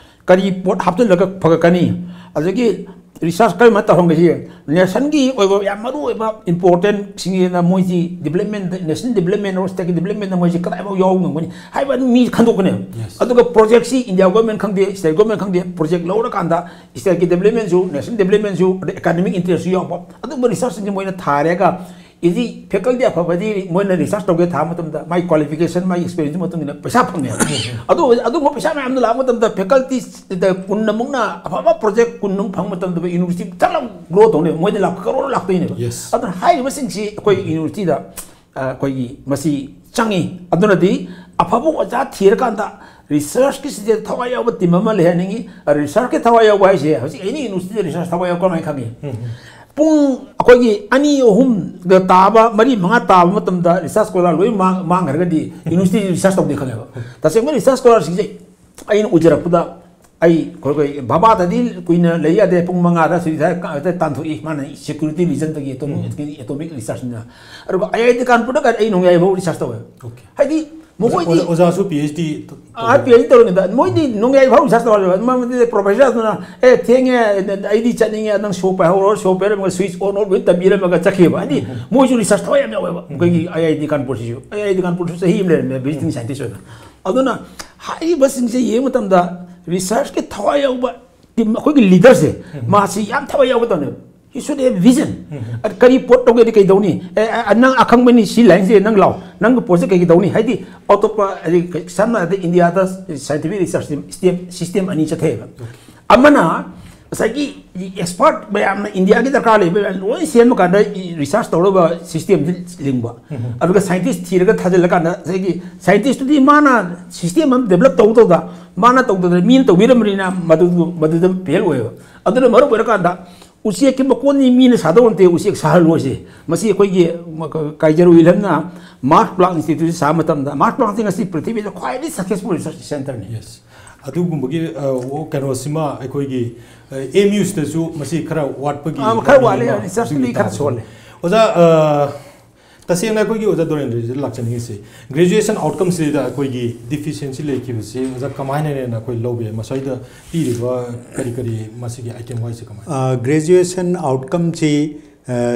ꯀꯔꯤ ꯄꯣꯠ ꯍꯥꯞꯆꯤꯜꯂꯒ ꯐꯒꯠꯀꯅꯤ, ꯑꯗꯒꯤ ꯔꯤꯁꯔꯁ ꯀꯔꯝꯕ ꯇꯧꯍꯟꯒꯅꯤ, ꯅꯦꯁꯟꯒꯤ ꯑꯣꯏꯕ ꯌꯥꯝ ꯃꯔꯨ ꯑꯣꯏꯕ ꯏꯝꯄꯣꯔꯇꯦꯟꯁꯤꯡꯁꯤꯅ ꯃꯣꯏꯁꯤ ꯗꯤꯕꯂꯞꯃꯦꯟꯗ, ꯅꯦꯁꯅꯦꯜ ꯗꯤꯕꯂꯞꯃꯦꯟ ꯑꯣꯔ ꯁ꯭ꯇꯦꯠꯀꯤ ꯗꯤꯕꯂꯞꯃꯦꯟꯗ ꯃꯣꯏꯁꯤ ꯀꯗꯥꯏꯐꯥꯎ ꯌꯥꯎꯕ ꯉꯝꯒꯅꯤ ꯍꯥꯏꯕ ꯑꯗꯨ ꯃꯤ ꯈꯟꯗꯣꯛꯀꯅꯦꯕ꯫ Yes. ꯑꯗꯨꯒ ꯄ꯭ꯔꯣꯖꯦꯛꯁꯤ ꯏꯟꯗꯤꯌꯥ ꯒꯣꯔꯃꯦꯟ ꯈꯪꯗꯦ, ꯁ꯭ꯇꯦꯠ ꯒꯣꯔꯃꯦꯟ ꯈꯪꯗꯦ, ꯄ꯭ꯔꯣꯖꯦꯛ ꯂꯧꯔꯀꯥꯟꯗ ꯁ꯭ꯇꯦꯠꯀꯤ ꯗꯤꯕꯂꯞꯃꯦꯟꯁꯨ, ꯅꯦꯁꯅꯦꯜ ꯗꯤꯕꯂꯞꯃꯦꯟꯁꯨ, ꯑꯗꯩ ꯑꯦꯀꯥꯗꯃꯤꯛ ꯏꯟꯇꯔꯦꯁꯁꯨ ꯌꯥꯎꯕ ꯑꯗꯨꯒꯨꯝꯕ ꯔꯤꯁꯔꯁꯁꯤꯡꯁꯦ ꯃꯣꯏꯅ ꯊꯥꯔꯒ ꯏꯗꯤ ꯐꯦꯀꯜꯇꯤ ꯑꯐꯕꯗꯤ ꯃꯣꯏꯅ ꯔꯤꯁꯔꯁ ꯇꯧꯒꯦ ꯊꯥꯕ ꯃꯇꯝꯗ ꯃꯥꯒꯤ ꯀ꯭ꯋꯥꯂꯤꯐꯤꯀꯦꯁꯟ, ꯃꯥꯒꯤ ꯑꯦꯛꯁꯄꯤꯔꯤꯌꯦꯟꯁꯀꯤ ꯃꯇꯨꯡ ꯏꯟꯅ ꯄꯩꯁꯥ ꯐꯪꯉꯦꯕ꯫ ꯑꯗꯨ ꯑꯗꯨꯒꯨꯝꯕ ꯄꯩꯁꯥ ꯃꯌꯥꯝꯗꯣ ꯂꯥꯛꯄ ꯃꯇꯝꯗ ꯐꯦꯀꯜꯇꯤ ꯀꯨꯟ ꯑꯃꯨꯛꯅ ꯑꯐꯕ ꯄ꯭ꯔꯣꯖꯦꯛ ꯀꯨꯟ ꯑꯃꯨꯛ ꯐꯪꯕ ꯃꯇꯝꯗ ꯌꯨꯅꯤꯚꯔꯁꯤꯇꯤ ꯆꯠꯂ ꯒ꯭ꯔꯣ ꯇꯧꯅꯦꯕ, ꯃꯣꯏꯗ ꯂꯥꯛ ꯀꯔꯣꯔ ꯂꯥꯛꯇꯣꯏꯅꯦꯕ꯫ Yes. ꯑꯗꯨꯅ ꯍꯥꯏꯔꯤꯕꯁꯤꯡꯁꯤ ꯑꯩꯈꯣꯏ ꯌꯨꯅꯤꯚꯔꯁꯤꯇꯤꯗ, ꯑ, ꯑꯩꯈꯣꯏꯒꯤ ꯃꯁꯤ ꯆꯪꯉꯤ꯫ ꯑꯗꯨꯅꯗꯤ ꯑꯐꯕ ꯑꯣꯖꯥ ꯊꯤꯔꯀꯥꯟꯗ ꯔꯤꯁꯔꯁꯀꯤ ꯁꯤꯗ ꯊꯋꯥꯏ ꯌꯥꯎꯕ ꯇꯤꯝ ꯑꯃ ꯂꯩꯍꯟꯅꯤꯡꯉꯤ꯫ ꯔꯤꯁꯔꯁꯀꯤ ꯊꯋꯥꯏ ꯌꯥꯎꯕ ꯍꯥꯏꯁꯦ ꯍꯧꯖꯤꯛ ꯑꯦꯅꯤ ꯌꯨꯅꯤꯚꯔꯁꯤꯇꯤꯗ ꯔꯤꯁꯔꯁ ꯊꯋꯥꯏ ꯌꯥꯎꯕ ꯀꯃꯥꯏꯅ ꯈꯪꯉꯤ? ꯄꯨꯡ ꯑꯩꯈꯣꯏꯒꯤ ꯑꯅꯤ ꯑꯍꯨꯝꯒ ꯇꯥꯕ, ꯃꯔꯤ ꯃꯉꯥ ꯇꯥꯕ ꯃꯇꯝꯗ ꯔꯤꯁꯔꯁ ꯁ꯭ꯀꯣꯂꯔ ꯂꯣꯏ ꯃꯥꯡ-, ꯃꯥꯡꯈ꯭ꯔꯒꯗꯤ ꯌꯨꯅꯤꯚꯔꯁꯤꯇꯤ ꯔꯤꯁꯔꯁ ꯇꯧꯗꯦ ꯈꯪꯉꯦꯕ꯫ ꯇꯁꯦꯡꯕ ꯔꯤꯁꯔꯁ ꯁ꯭ꯀꯣꯂꯔꯁꯤꯡꯁꯦ ꯑꯩꯅ ꯎꯖꯔꯛꯄꯗ, ꯑꯩ ꯑꯩꯈꯣꯏ, ꯑꯩꯈꯣꯏ ꯚꯥꯕꯥꯗꯗꯤ ꯀꯨꯏꯅ ꯂꯩ ꯌꯥꯗꯦ, ꯄꯨꯡ ꯃꯉꯥꯗ ꯁꯤꯗ ꯍꯦꯛꯇ ꯇꯥꯟꯊꯣꯛꯏ꯫ ꯃꯥꯅ ꯁꯦꯀ꯭ꯌꯨꯔꯤꯇꯤ ꯔꯤꯖꯟꯗꯒꯤ, ꯑꯦꯇꯣꯃꯤꯛ, ꯑꯦꯇꯣꯃꯤꯛ ꯔꯤꯁꯔꯁꯅꯤꯅ꯫ ꯑꯗꯨꯒ ꯑꯥꯏ ꯑꯥꯏ ꯇꯤ ꯀꯥꯟꯄꯨꯔꯗ ꯑꯩ ꯅꯣꯡꯌꯥꯏꯐꯥꯎ ꯔꯤꯁꯔꯁ ꯇꯧꯋꯦ꯫ Okay. ꯍꯥꯏꯗꯤ ꯃꯈꯣꯏꯗꯤ ꯑꯣꯖꯥꯁꯨ ꯄꯤ H D R P H ꯇꯧꯔꯤꯉꯩꯗ ꯃꯣꯏꯗꯤ ꯅꯣꯡꯌꯥꯏ ꯐꯥꯎ ꯔꯤꯁꯥꯔꯁ ꯇꯧꯔ ꯃꯃꯗꯤ ꯄ꯭ꯔꯣꯐꯦꯁꯔ ꯑꯗꯨꯅ ꯑꯦ ꯊꯦꯡꯉꯦ ꯑꯩꯗꯤ ꯆꯠꯅꯤꯡꯉꯦ ꯅꯪ ꯁꯣꯛ ꯄꯥꯏꯍꯧꯔꯣ ꯁꯣꯛ ꯄꯥꯏꯔꯝꯃꯒ ꯁ꯭ꯋꯤꯆ ꯑꯣꯟ ꯑꯣꯐ ꯂꯣꯏ ꯇꯝꯕꯤꯔꯝꯃꯒ ꯆꯠꯈꯤꯕ ꯍꯥꯏꯗꯤ ꯃꯣꯏꯁꯨ ꯔꯤꯁꯥꯔꯁ ꯊꯋꯥꯏ ꯌꯥꯝ ꯌꯥꯎꯋꯦꯕ ꯑꯩꯈꯣꯏꯒꯤ ꯑꯥꯏ ꯑꯥꯏ ꯇꯤ ꯀꯥꯟꯄꯨꯔꯁꯤꯁꯨ ꯑꯥꯏ ꯑꯥꯏ ꯇꯤ ꯀꯥꯟꯄꯨꯔꯁꯨ ꯆꯍꯤ ꯑꯃ ꯂꯩꯔꯝꯃꯦ ꯚꯤꯖꯤꯇꯤꯡ ꯁꯥꯏꯟꯇꯤꯁ ꯑꯣꯏꯅ ꯑꯗꯨꯅ ꯍꯥꯏꯔꯤꯕꯁꯤꯡꯁꯦ ꯌꯦꯡꯕ ꯃꯇꯝꯗ ꯔꯤꯁꯥꯔꯁꯀꯤ ꯊꯋꯥꯏ ꯌꯥꯎꯕ ꯇꯤꯝ ꯑꯩꯈꯣꯏꯒꯤ ꯂꯤꯗꯔꯁꯦ ꯃꯥꯁꯤ ꯌꯥꯝ ꯊꯋꯥꯏ ꯌꯥꯎꯒꯗꯕꯅꯦꯕ he should have vision ꯀꯔꯤ ꯄꯣꯠ ꯇꯧꯒꯦꯗꯤ ꯀꯩꯗꯧꯅꯤ ꯑꯦ ꯅꯪ ꯑꯈꯪꯕꯅꯤ ꯁꯤ ꯂꯥꯏꯟꯁꯦ ꯅꯪ ꯂꯥꯎ ꯅꯪꯒꯤ ꯄꯣꯠꯁꯦ ꯀꯩ ꯀꯩꯗꯧꯅꯤ ꯍꯥꯏꯗꯤ ꯑꯇꯣꯞꯄ ꯍꯥꯏꯗꯤ ꯁꯝꯅ ꯍꯥꯏꯔꯕꯗ ꯏꯟꯗꯤꯌꯥꯗ ꯁꯥꯏꯟꯇꯤꯐꯤꯛ ꯔꯤꯁꯔꯁ ꯁꯤꯁꯇꯦꯝ ꯑꯅꯤ ꯆꯠꯊꯩꯑꯕ ꯑꯃꯅ ꯉꯁꯥꯏꯒꯤ ꯑꯦꯛꯁꯄꯥꯔꯠ ꯃꯌꯥꯝꯅ ꯏꯟꯗꯤꯌꯥꯒꯤ ꯗꯔꯀꯥꯔ ꯂꯩꯕ ꯃꯌꯥꯝ ꯂꯣꯏ ꯁꯦꯝꯕ ꯀꯥꯟꯗ ꯔꯤꯁꯥꯔꯁ ꯇꯧꯔꯒ ꯁꯤꯁꯇꯦꯝꯁꯤ ꯂꯤꯡꯕ ꯑꯗꯨꯒ ꯁꯥꯏꯟꯇꯤꯁ ꯊꯤꯔꯒ ꯊꯥꯖꯤꯜꯂꯀꯥꯟꯗ ꯉꯁꯥꯏꯒꯤ ꯁꯥꯏꯟꯇꯤꯁꯇꯨꯗꯤ ꯃꯥꯅ ꯁꯤꯁꯇꯦꯝ ꯑꯃ ꯗꯦꯕꯂꯞ ꯇꯧꯗꯧꯗ ꯃꯥꯅ ꯇꯧꯗꯗꯅ ꯃꯤꯅ ꯇꯧꯕꯤꯔꯝꯕꯅꯤꯅ ꯃꯗꯨ ꯃꯗꯨꯗ ꯐꯦꯜ ꯑꯣꯏꯌꯦꯕ ꯑꯗꯨꯅ ꯃꯔꯝ ꯑꯣꯏꯔꯀꯥꯟꯗ ꯎꯆꯦꯛꯀꯤ ꯃꯀꯣꯟꯅꯤ ꯃꯤꯅ ꯁꯥꯗꯧ ꯅꯠꯇꯦ ꯎꯆꯦꯛ ꯁꯥꯍꯜꯂꯣꯏꯁꯦ ꯃꯁꯤ ꯑꯩꯈꯣꯏꯒꯤ ꯀꯥꯏꯖꯔ ꯋꯤꯂꯤꯌꯝꯅ ꯃꯥꯛꯁ ꯄ꯭ꯂꯥꯡ ꯏꯟꯁꯇꯤꯇ꯭ꯌꯨꯠꯁꯤ ꯁꯥꯕ ꯃꯇꯝꯗ ꯃꯥꯛꯁ ꯄ꯭ꯂꯥꯡꯁꯤ ꯉꯁꯤ ꯄ꯭ꯔꯤꯊꯤꯕꯤꯗ ꯈ꯭ꯋꯥꯏꯗꯒꯤ ꯁꯛꯁꯦꯁꯐꯨꯜ ꯔꯤꯁꯔꯁ ꯁꯦꯟꯇꯔꯅꯤ ꯌꯦꯁ ꯑꯗꯨꯒꯨꯝꯕꯒꯤ ꯑ, ꯀꯩꯅꯣꯁꯤꯃ ꯑꯩꯈꯣꯏꯒꯤ ꯑꯦꯝ ꯌꯨꯁꯤꯗꯁꯨ ꯃꯁꯤ ꯈꯔ ꯋꯥꯠꯄꯒꯤ ꯑꯥ, ꯈꯔ ꯋꯥꯠꯂꯤ, ꯃꯑꯣꯡ ꯑꯃ ꯔꯤꯁꯔꯁꯇꯗꯤ ꯑꯗꯨꯒꯤ ꯈꯔ ꯇꯥꯡꯀꯛ ꯁꯣꯜꯂꯤ꯫ ꯑꯣꯏꯕ꯫ ꯑꯣꯖꯥ ꯑ, ꯇꯁꯦꯡꯅ ꯑꯩꯈꯣꯏꯒꯤ ꯑꯣꯖꯥ ꯗꯣꯔꯦꯟꯗ꯭ꯔꯁꯤꯗ ꯂꯥꯛꯆꯅꯤꯡꯉꯤꯁꯤ ꯒ꯭ꯔꯦꯖꯨꯑꯦꯁꯟ ꯑꯥꯎꯠꯀꯝꯁꯤꯗ ꯑꯩꯈꯣꯏꯒꯤ ꯗꯤꯐꯤꯁꯤꯌꯦꯟꯁꯤ ꯂꯩꯈꯤꯕꯁꯤ ꯑꯣꯖꯥ ꯀꯃꯥꯏꯅꯅꯦꯅ ꯑꯩꯈꯣꯏ ꯂꯧꯕ ꯌꯥꯏ ꯃꯁꯤꯗ ꯄꯤꯔꯤꯕ ꯀꯔꯤ ꯀꯔꯤ ꯃꯁꯤꯒꯤ ꯑꯥꯏꯇꯦꯝ ꯋꯥꯏꯁꯦ ꯀꯃꯥꯏꯅ ꯒ꯭ꯔꯦꯖꯨꯑꯦꯁꯟ ꯑꯥꯎꯠꯀꯝꯁꯤ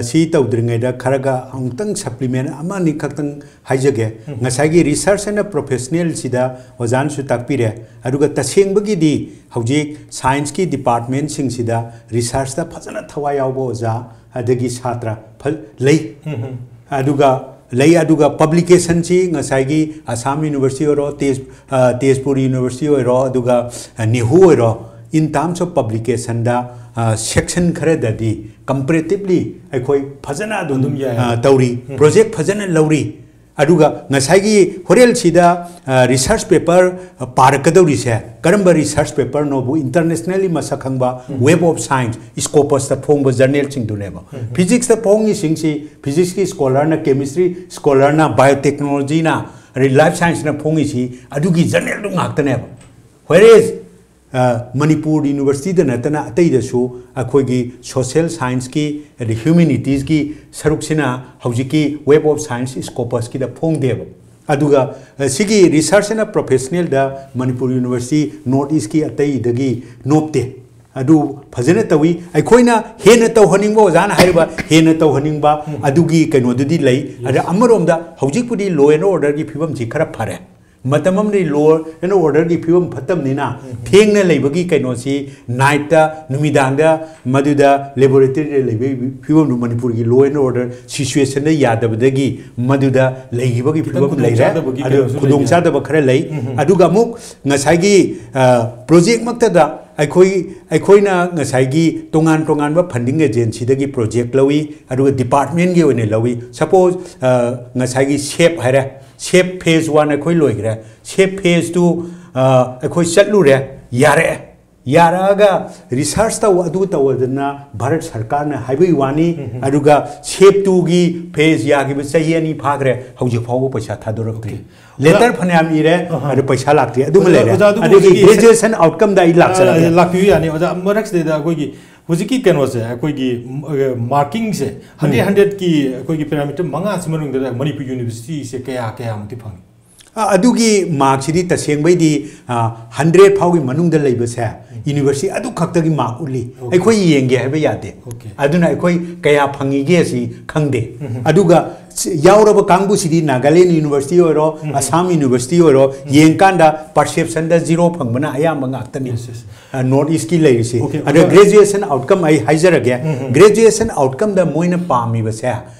ꯁꯤ ꯇꯧꯗ꯭ꯔꯤꯉꯩꯗ ꯈꯔꯒ ꯑꯃꯨꯛꯇꯪ ꯁꯄ꯭ꯂꯤꯃꯦꯟ ꯑꯃ ꯑꯅꯤ ꯈꯛꯇꯪ ꯍꯥꯏꯖꯒꯦ ꯉꯁꯥꯏꯒꯤ ꯔꯤꯁꯔꯁ ꯑꯦꯟ ꯄ꯭ꯔꯣꯐꯦꯁꯅꯦꯜꯁꯤꯗ ꯑꯣꯖꯥꯅꯁꯨ ꯇꯥꯛꯄꯤꯔꯦ ꯑꯗꯨꯒ ꯇꯁꯦꯡꯕꯒꯤꯗꯤ ꯍꯧꯖꯤꯛ ꯁꯥꯏꯟꯁꯀꯤ ꯗꯤꯄꯥꯔꯠꯃꯦꯟꯁꯤꯡꯁꯤꯗ ꯔꯤꯁꯔꯁꯇ ꯐꯖꯅ ꯊꯋꯥꯏ ꯌꯥꯎꯕ ꯑꯣꯖꯥ ꯑꯗꯒꯤ ꯁꯥꯇ꯭ꯔ ꯐ- ꯂꯩ ꯑꯗꯨꯒ ꯂꯩ ꯑꯗꯨꯒ ꯄꯕ꯭ꯂꯤꯀꯦꯁꯟꯁꯤ ꯉꯁꯥꯏꯒꯤ ꯑꯁꯥꯝ ꯌꯨꯅꯤꯚꯔꯁꯤꯇꯤ ꯑꯣꯏꯔꯣ ꯇꯦꯖ ꯑ, ꯇꯦꯖꯄꯨꯔ ꯌꯨꯅꯤꯚꯔꯁꯤꯇꯤ ꯑꯣꯏꯔꯣ ꯑꯗꯨꯒ ꯑ, ꯅꯦꯍꯨ ꯑꯣꯏꯔꯣ in terms of publicationꯗ ꯁꯦꯛꯁꯟ ꯈꯔꯗꯗꯤ ꯀꯝꯄꯦꯔꯦꯇꯤꯞꯂꯤ ꯑꯩꯈꯣꯏ ꯐꯖꯅ ꯑꯗꯨꯝ ꯑꯗꯨꯝ ꯌꯥꯏ꯫ ꯑ, ꯇꯧꯔꯤ ꯄ꯭ꯔꯣꯖꯦꯛ ꯐꯖꯅ ꯂꯧꯔꯤ ꯑꯗꯨꯒ ꯉꯁꯥꯏꯒꯤ ꯍꯣꯔꯦꯜꯁꯤꯗ ꯔꯤꯁꯔꯁ ꯄꯦꯄꯔ ꯄꯥꯔꯛꯀꯗꯧꯔꯤꯁꯦ ꯀꯔꯝꯕ ꯔꯤꯁꯔꯁ ꯄꯦꯄꯔꯅꯣꯕꯨ ꯏꯟꯇꯔꯅꯦꯁꯅꯦꯜꯂꯤ ꯃꯁꯛ ꯈꯪꯕ ꯋꯦꯕ ꯑꯣꯐ ꯁꯥꯏꯟꯁ ꯁ꯭ꯀꯣꯄꯁꯇ ꯐꯣꯡꯕ ꯖꯔꯅꯦꯜꯁꯤꯡꯗꯨꯅꯦꯕ ꯐꯤꯖꯤꯛꯁꯇ ꯐꯣꯡꯉꯤꯁꯤꯡꯁꯤ ꯐꯤꯖꯤꯛꯁꯀꯤ ꯁ꯭ꯀꯣꯂꯔꯅ ꯀꯦꯃꯤꯁꯇ꯭ꯔꯤ ꯁ꯭ꯀꯣꯂꯔꯅ ꯕꯥꯏꯑꯣꯇꯦꯛꯅꯣꯂꯣꯖꯤꯅ ꯑꯗꯩ ꯂꯥꯏꯐ ꯁꯥꯏꯟꯁꯅ ꯐꯣꯡꯉꯤꯁꯤ ꯑꯗꯨꯒꯤ ꯖꯔꯅꯦꯜꯗꯨ ꯉꯥꯛꯇꯅꯦꯕ ꯍꯣꯏꯔꯦꯁ ꯃꯅꯤꯄꯨꯔ ꯌꯨꯅꯤꯚꯔꯁꯤꯇꯤꯗ ꯅꯠꯇꯅ ꯑꯇꯩꯗꯁꯨ ꯑꯩꯈꯣꯏꯒꯤ ꯁꯣꯁꯦꯜ ꯁꯥꯏꯟꯁꯀꯤ ꯑꯗꯩ ꯍ꯭ꯌꯨꯃꯦꯅꯤꯇꯤꯁꯀꯤ ꯁꯔꯨꯛꯁꯤꯅ ꯍꯧꯖꯤꯛꯀꯤ ꯋꯦꯕ ꯑꯣꯐ ꯁꯥꯏꯟꯁ ꯁ꯭ꯀꯣꯄꯁꯀꯤꯗ ꯐꯣꯡꯗꯦꯕ ꯑꯗꯨꯒ ꯑ, ꯁꯤꯒꯤ ꯔꯤꯁꯔꯁ ꯑꯦꯟ ꯄ꯭ꯔꯣꯐꯦꯁꯅꯦꯜꯗ ꯃꯅꯤꯄꯨꯔ ꯌꯨꯅꯤꯚꯔꯁꯤꯇꯤ ꯅꯣꯔꯠ ꯏꯁꯀꯤ ꯑꯇꯩꯗꯒꯤ ꯅꯣꯞꯇꯦ꯫ ꯑꯗꯨ ꯐꯖꯅ ꯇꯧꯏ꯫ ꯑꯩꯈꯣꯏꯅ ꯍꯦꯟꯅ ꯇꯧꯍꯟꯅꯤꯡꯕ, ꯑꯣꯖꯥꯅ ꯍꯥꯏꯔꯤꯕ ꯍꯦꯟꯅ ꯇꯧꯍꯟꯅꯤꯡꯕ ꯑꯗꯨꯒꯤ ꯀꯩꯅꯣꯗꯨꯗꯤ ꯂꯩ꯫ ꯑꯗ ꯑꯃꯔꯣꯝꯗ ꯍꯧꯖꯤꯛꯄꯨꯗꯤ ꯂꯣ ꯑꯦꯟ ꯑꯣꯔꯗꯔꯒꯤ ꯐꯤꯕꯝꯁꯤ ꯈꯔ ꯐꯔꯦ꯫ ꯃꯇꯝ ꯑꯃꯗꯤ ꯂꯣ ꯑꯦꯟ ꯑꯣꯔꯗꯔꯒꯤ ꯐꯤꯕꯝ ꯐꯠꯇꯕꯅꯤꯅ ꯊꯦꯡꯅ ꯂꯩꯕꯒꯤ ꯀꯩꯅꯣꯁꯤ, ꯅꯥꯏꯠꯇ, ꯅꯨꯃꯤꯗꯥꯡꯗ ꯃꯗꯨꯗ ꯂꯦꯕꯣꯔꯦꯇꯔꯤꯗ ꯂꯩꯕꯒꯤ ꯐꯤꯕꯝꯗꯨ ꯃꯅꯤꯄꯨꯔꯒꯤ ꯂꯣ ꯑꯦꯟ ꯑꯣꯔꯗꯔ ꯁꯤꯆꯨꯋꯦꯁꯟꯗ ꯌꯥꯗꯕꯗꯒꯤ ꯃꯗꯨꯗ ꯂꯩꯈꯤꯕꯒꯤ ꯈꯤꯇꯪ ꯐꯤꯕꯝ ꯂꯩꯔꯦ꯫ ꯈꯨꯗꯣꯡꯆꯥꯗꯕꯒꯤ ꯑꯗꯨ ꯀꯩꯅꯣꯁꯨ ꯈꯨꯗꯣꯡꯆꯥꯗꯕ ꯈꯔ ꯂꯩ꯫ ꯑꯗꯨꯒ ꯑꯃꯨꯛ ꯉꯁꯥꯏꯒꯤ, ꯑ, ꯄ꯭ꯔꯣꯖꯦꯛꯃꯛꯇꯗ ꯑꯩꯈꯣꯏ, ꯑꯩꯈꯣꯏꯅ ꯉꯁꯥꯏꯒꯤ ꯇꯣꯉꯥꯟ ꯇꯣꯉꯥꯟꯕ ꯐꯟꯗꯤꯡ ꯑꯦꯖꯦꯟꯁꯤꯗꯒꯤ ꯄ꯭ꯔꯣꯖꯦꯛ ꯂꯧꯏ, ꯑꯗꯨꯒ ꯗꯤꯄꯥꯔꯠꯃꯦꯟꯒꯤ ꯑꯣꯏꯅ ꯂꯧꯏ꯫ ꯁꯄꯣꯁ, ꯑ, ꯉꯁꯥꯏꯒꯤ ꯁꯦꯞ ꯍꯥꯏꯔꯦ, ꯁꯦꯞ ꯐꯦꯁ ꯋꯥꯟ ꯑꯩꯈꯣꯏ ꯂꯣꯏꯈ꯭ꯔꯦ, ꯁꯦꯞ ꯐꯦꯁ ꯇꯨ, ꯑ, ꯑꯩꯈꯣꯏ ꯆꯠꯂꯨꯔꯦ, ꯌꯥꯔꯛꯑꯦ꯫ ꯌꯥꯔꯛꯑꯒ ꯔꯤꯁꯔꯁ ꯇꯧ, ꯑꯗꯨ ꯇꯧꯗꯅ ꯚꯥꯔꯠ ꯁꯔꯀꯥꯔꯅ ꯍꯥꯏꯕꯒꯤ ꯋꯥꯅꯤ꯫ ꯑꯗꯨꯒ ꯁꯦꯞ ꯇꯨꯒꯤ ꯐꯦꯁ ꯌꯥꯈꯤꯕ ꯆꯍꯤ ꯑꯅꯤ ꯐꯥꯈ꯭ꯔꯦ, ꯍꯧꯖꯤꯛ ꯐꯥꯎꯕ ꯄꯩꯁꯥ ꯊꯥꯗꯣꯔꯛꯇ꯭ꯔꯤ꯫ ꯑꯣꯀꯦ꯫ ꯂꯦꯇꯔ ꯐꯅꯌꯥꯝ ꯏꯔꯦ, ꯑꯍꯥ꯫ ꯑꯗꯨ ꯄꯩꯁꯥ ꯂꯥꯛꯇ꯭ꯔꯤ꯫ ꯑꯗꯨꯃ ꯑꯣꯖꯥ, ꯂꯩꯔꯦ꯫ ꯑꯣꯖꯥ, ꯑꯗꯨꯕꯨ ꯑꯗꯒꯤ ꯍꯧꯖꯤꯛꯀꯤ graduation outcome ꯗ ꯑꯩ ꯂꯥꯛꯆꯔꯒꯦ꯫ ꯑ, ꯂꯥꯛꯄꯤꯌꯨ ꯌꯥꯅꯤ꯫ ꯑꯣꯖꯥ, ꯃꯔꯛꯁꯤꯗꯩꯗ ꯑꯩꯈꯣꯏꯒꯤ ꯍꯧꯖꯤꯛꯀꯤ ꯀꯩꯅꯣꯁꯦ, ꯑꯩꯈꯣꯏꯒꯤ, ꯑ, ꯃꯥꯔꯀꯤꯡꯁꯦ, ꯍꯟꯗ꯭ꯔꯦꯠ, ꯎꯝ꯫ ꯍꯟꯗ꯭ꯔꯦꯠꯀꯤ ꯑꯩꯈꯣꯏꯒꯤ ꯄꯦꯔꯥꯃꯤꯇꯔ ꯃꯉꯥꯁꯤ ꯃꯅꯨꯡꯗ ꯃꯅꯤꯄꯨꯔ ꯌꯨꯅꯤꯚꯔꯁꯤꯇꯤꯁꯦ ꯀꯌꯥ, ꯀꯌꯥꯃꯨꯛꯇꯤ ꯐꯪꯉꯤ? ꯑ, ꯑꯗꯨꯒꯤ ꯃꯥꯔꯛꯁꯤꯗꯤ ꯇꯁꯦꯡꯕꯩꯗꯤ, ꯑ, ꯍꯟꯗ꯭ꯔꯦꯠ ꯐꯥꯎꯒꯤ ꯃꯅꯨꯡꯗ ꯂꯩꯕꯁꯦ, ꯎꯝ꯫ ꯌꯨꯅꯤꯚꯔꯁꯤꯇꯤ ꯑꯗꯨ ꯈꯛꯇꯒꯤ ꯃꯥꯔꯛ ꯎꯠꯂꯤ꯫ ꯑꯣꯀꯦ꯫ ꯑꯩꯈꯣꯏ ꯌꯦꯡꯒꯦ ꯍꯥꯏꯕ ꯌꯥꯗꯦ꯫ ꯑꯣꯀꯦ꯫ ꯑꯗꯨꯅ ꯑꯩꯈꯣꯏ ꯀꯌꯥ ꯐꯪꯉꯤꯒꯦ ꯑꯁꯤ ꯈꯪꯗꯦ꯫ ꯎꯝ꯫ ꯑꯗꯨꯒ ꯁ-, ꯌꯥꯎꯔꯕ ꯀꯥꯡꯕꯨꯁꯤꯗꯤ ꯅꯥꯒꯥꯂꯦꯟ ꯌꯨꯅꯤꯚꯔꯁꯤꯇꯤ ꯑꯣꯏꯔꯣ, ꯎꯝ꯫ ꯑꯁꯥꯝ ꯌꯨꯅꯤꯚꯔꯁꯤꯇꯤ ꯑꯣꯏꯔꯣ, ꯎꯝ꯫ ꯌꯦꯡꯀꯥꯟꯗ ꯄꯔꯁꯦꯞꯁꯟꯗ ꯖꯤꯔꯣ ꯐꯪꯕꯅ ꯑꯌꯥꯝꯕ ꯉꯥꯛꯇꯅꯤ꯫ Yes, yes. ꯑ, ꯅꯣꯔꯠ ꯏꯁꯀꯤ ꯂꯩꯔꯤꯁꯤ꯫ ꯑꯣꯀꯦ, ꯑꯗ ꯑꯣꯖꯥ꯫ Graduation outcome ꯑꯩ ꯍꯥꯏꯖꯔꯒꯦ꯫ ꯎꯝ, ꯎꯝ꯫ Graduation outcome ꯗ ꯃꯣꯏꯅ ꯄꯥꯝꯃꯤꯕꯁꯦ,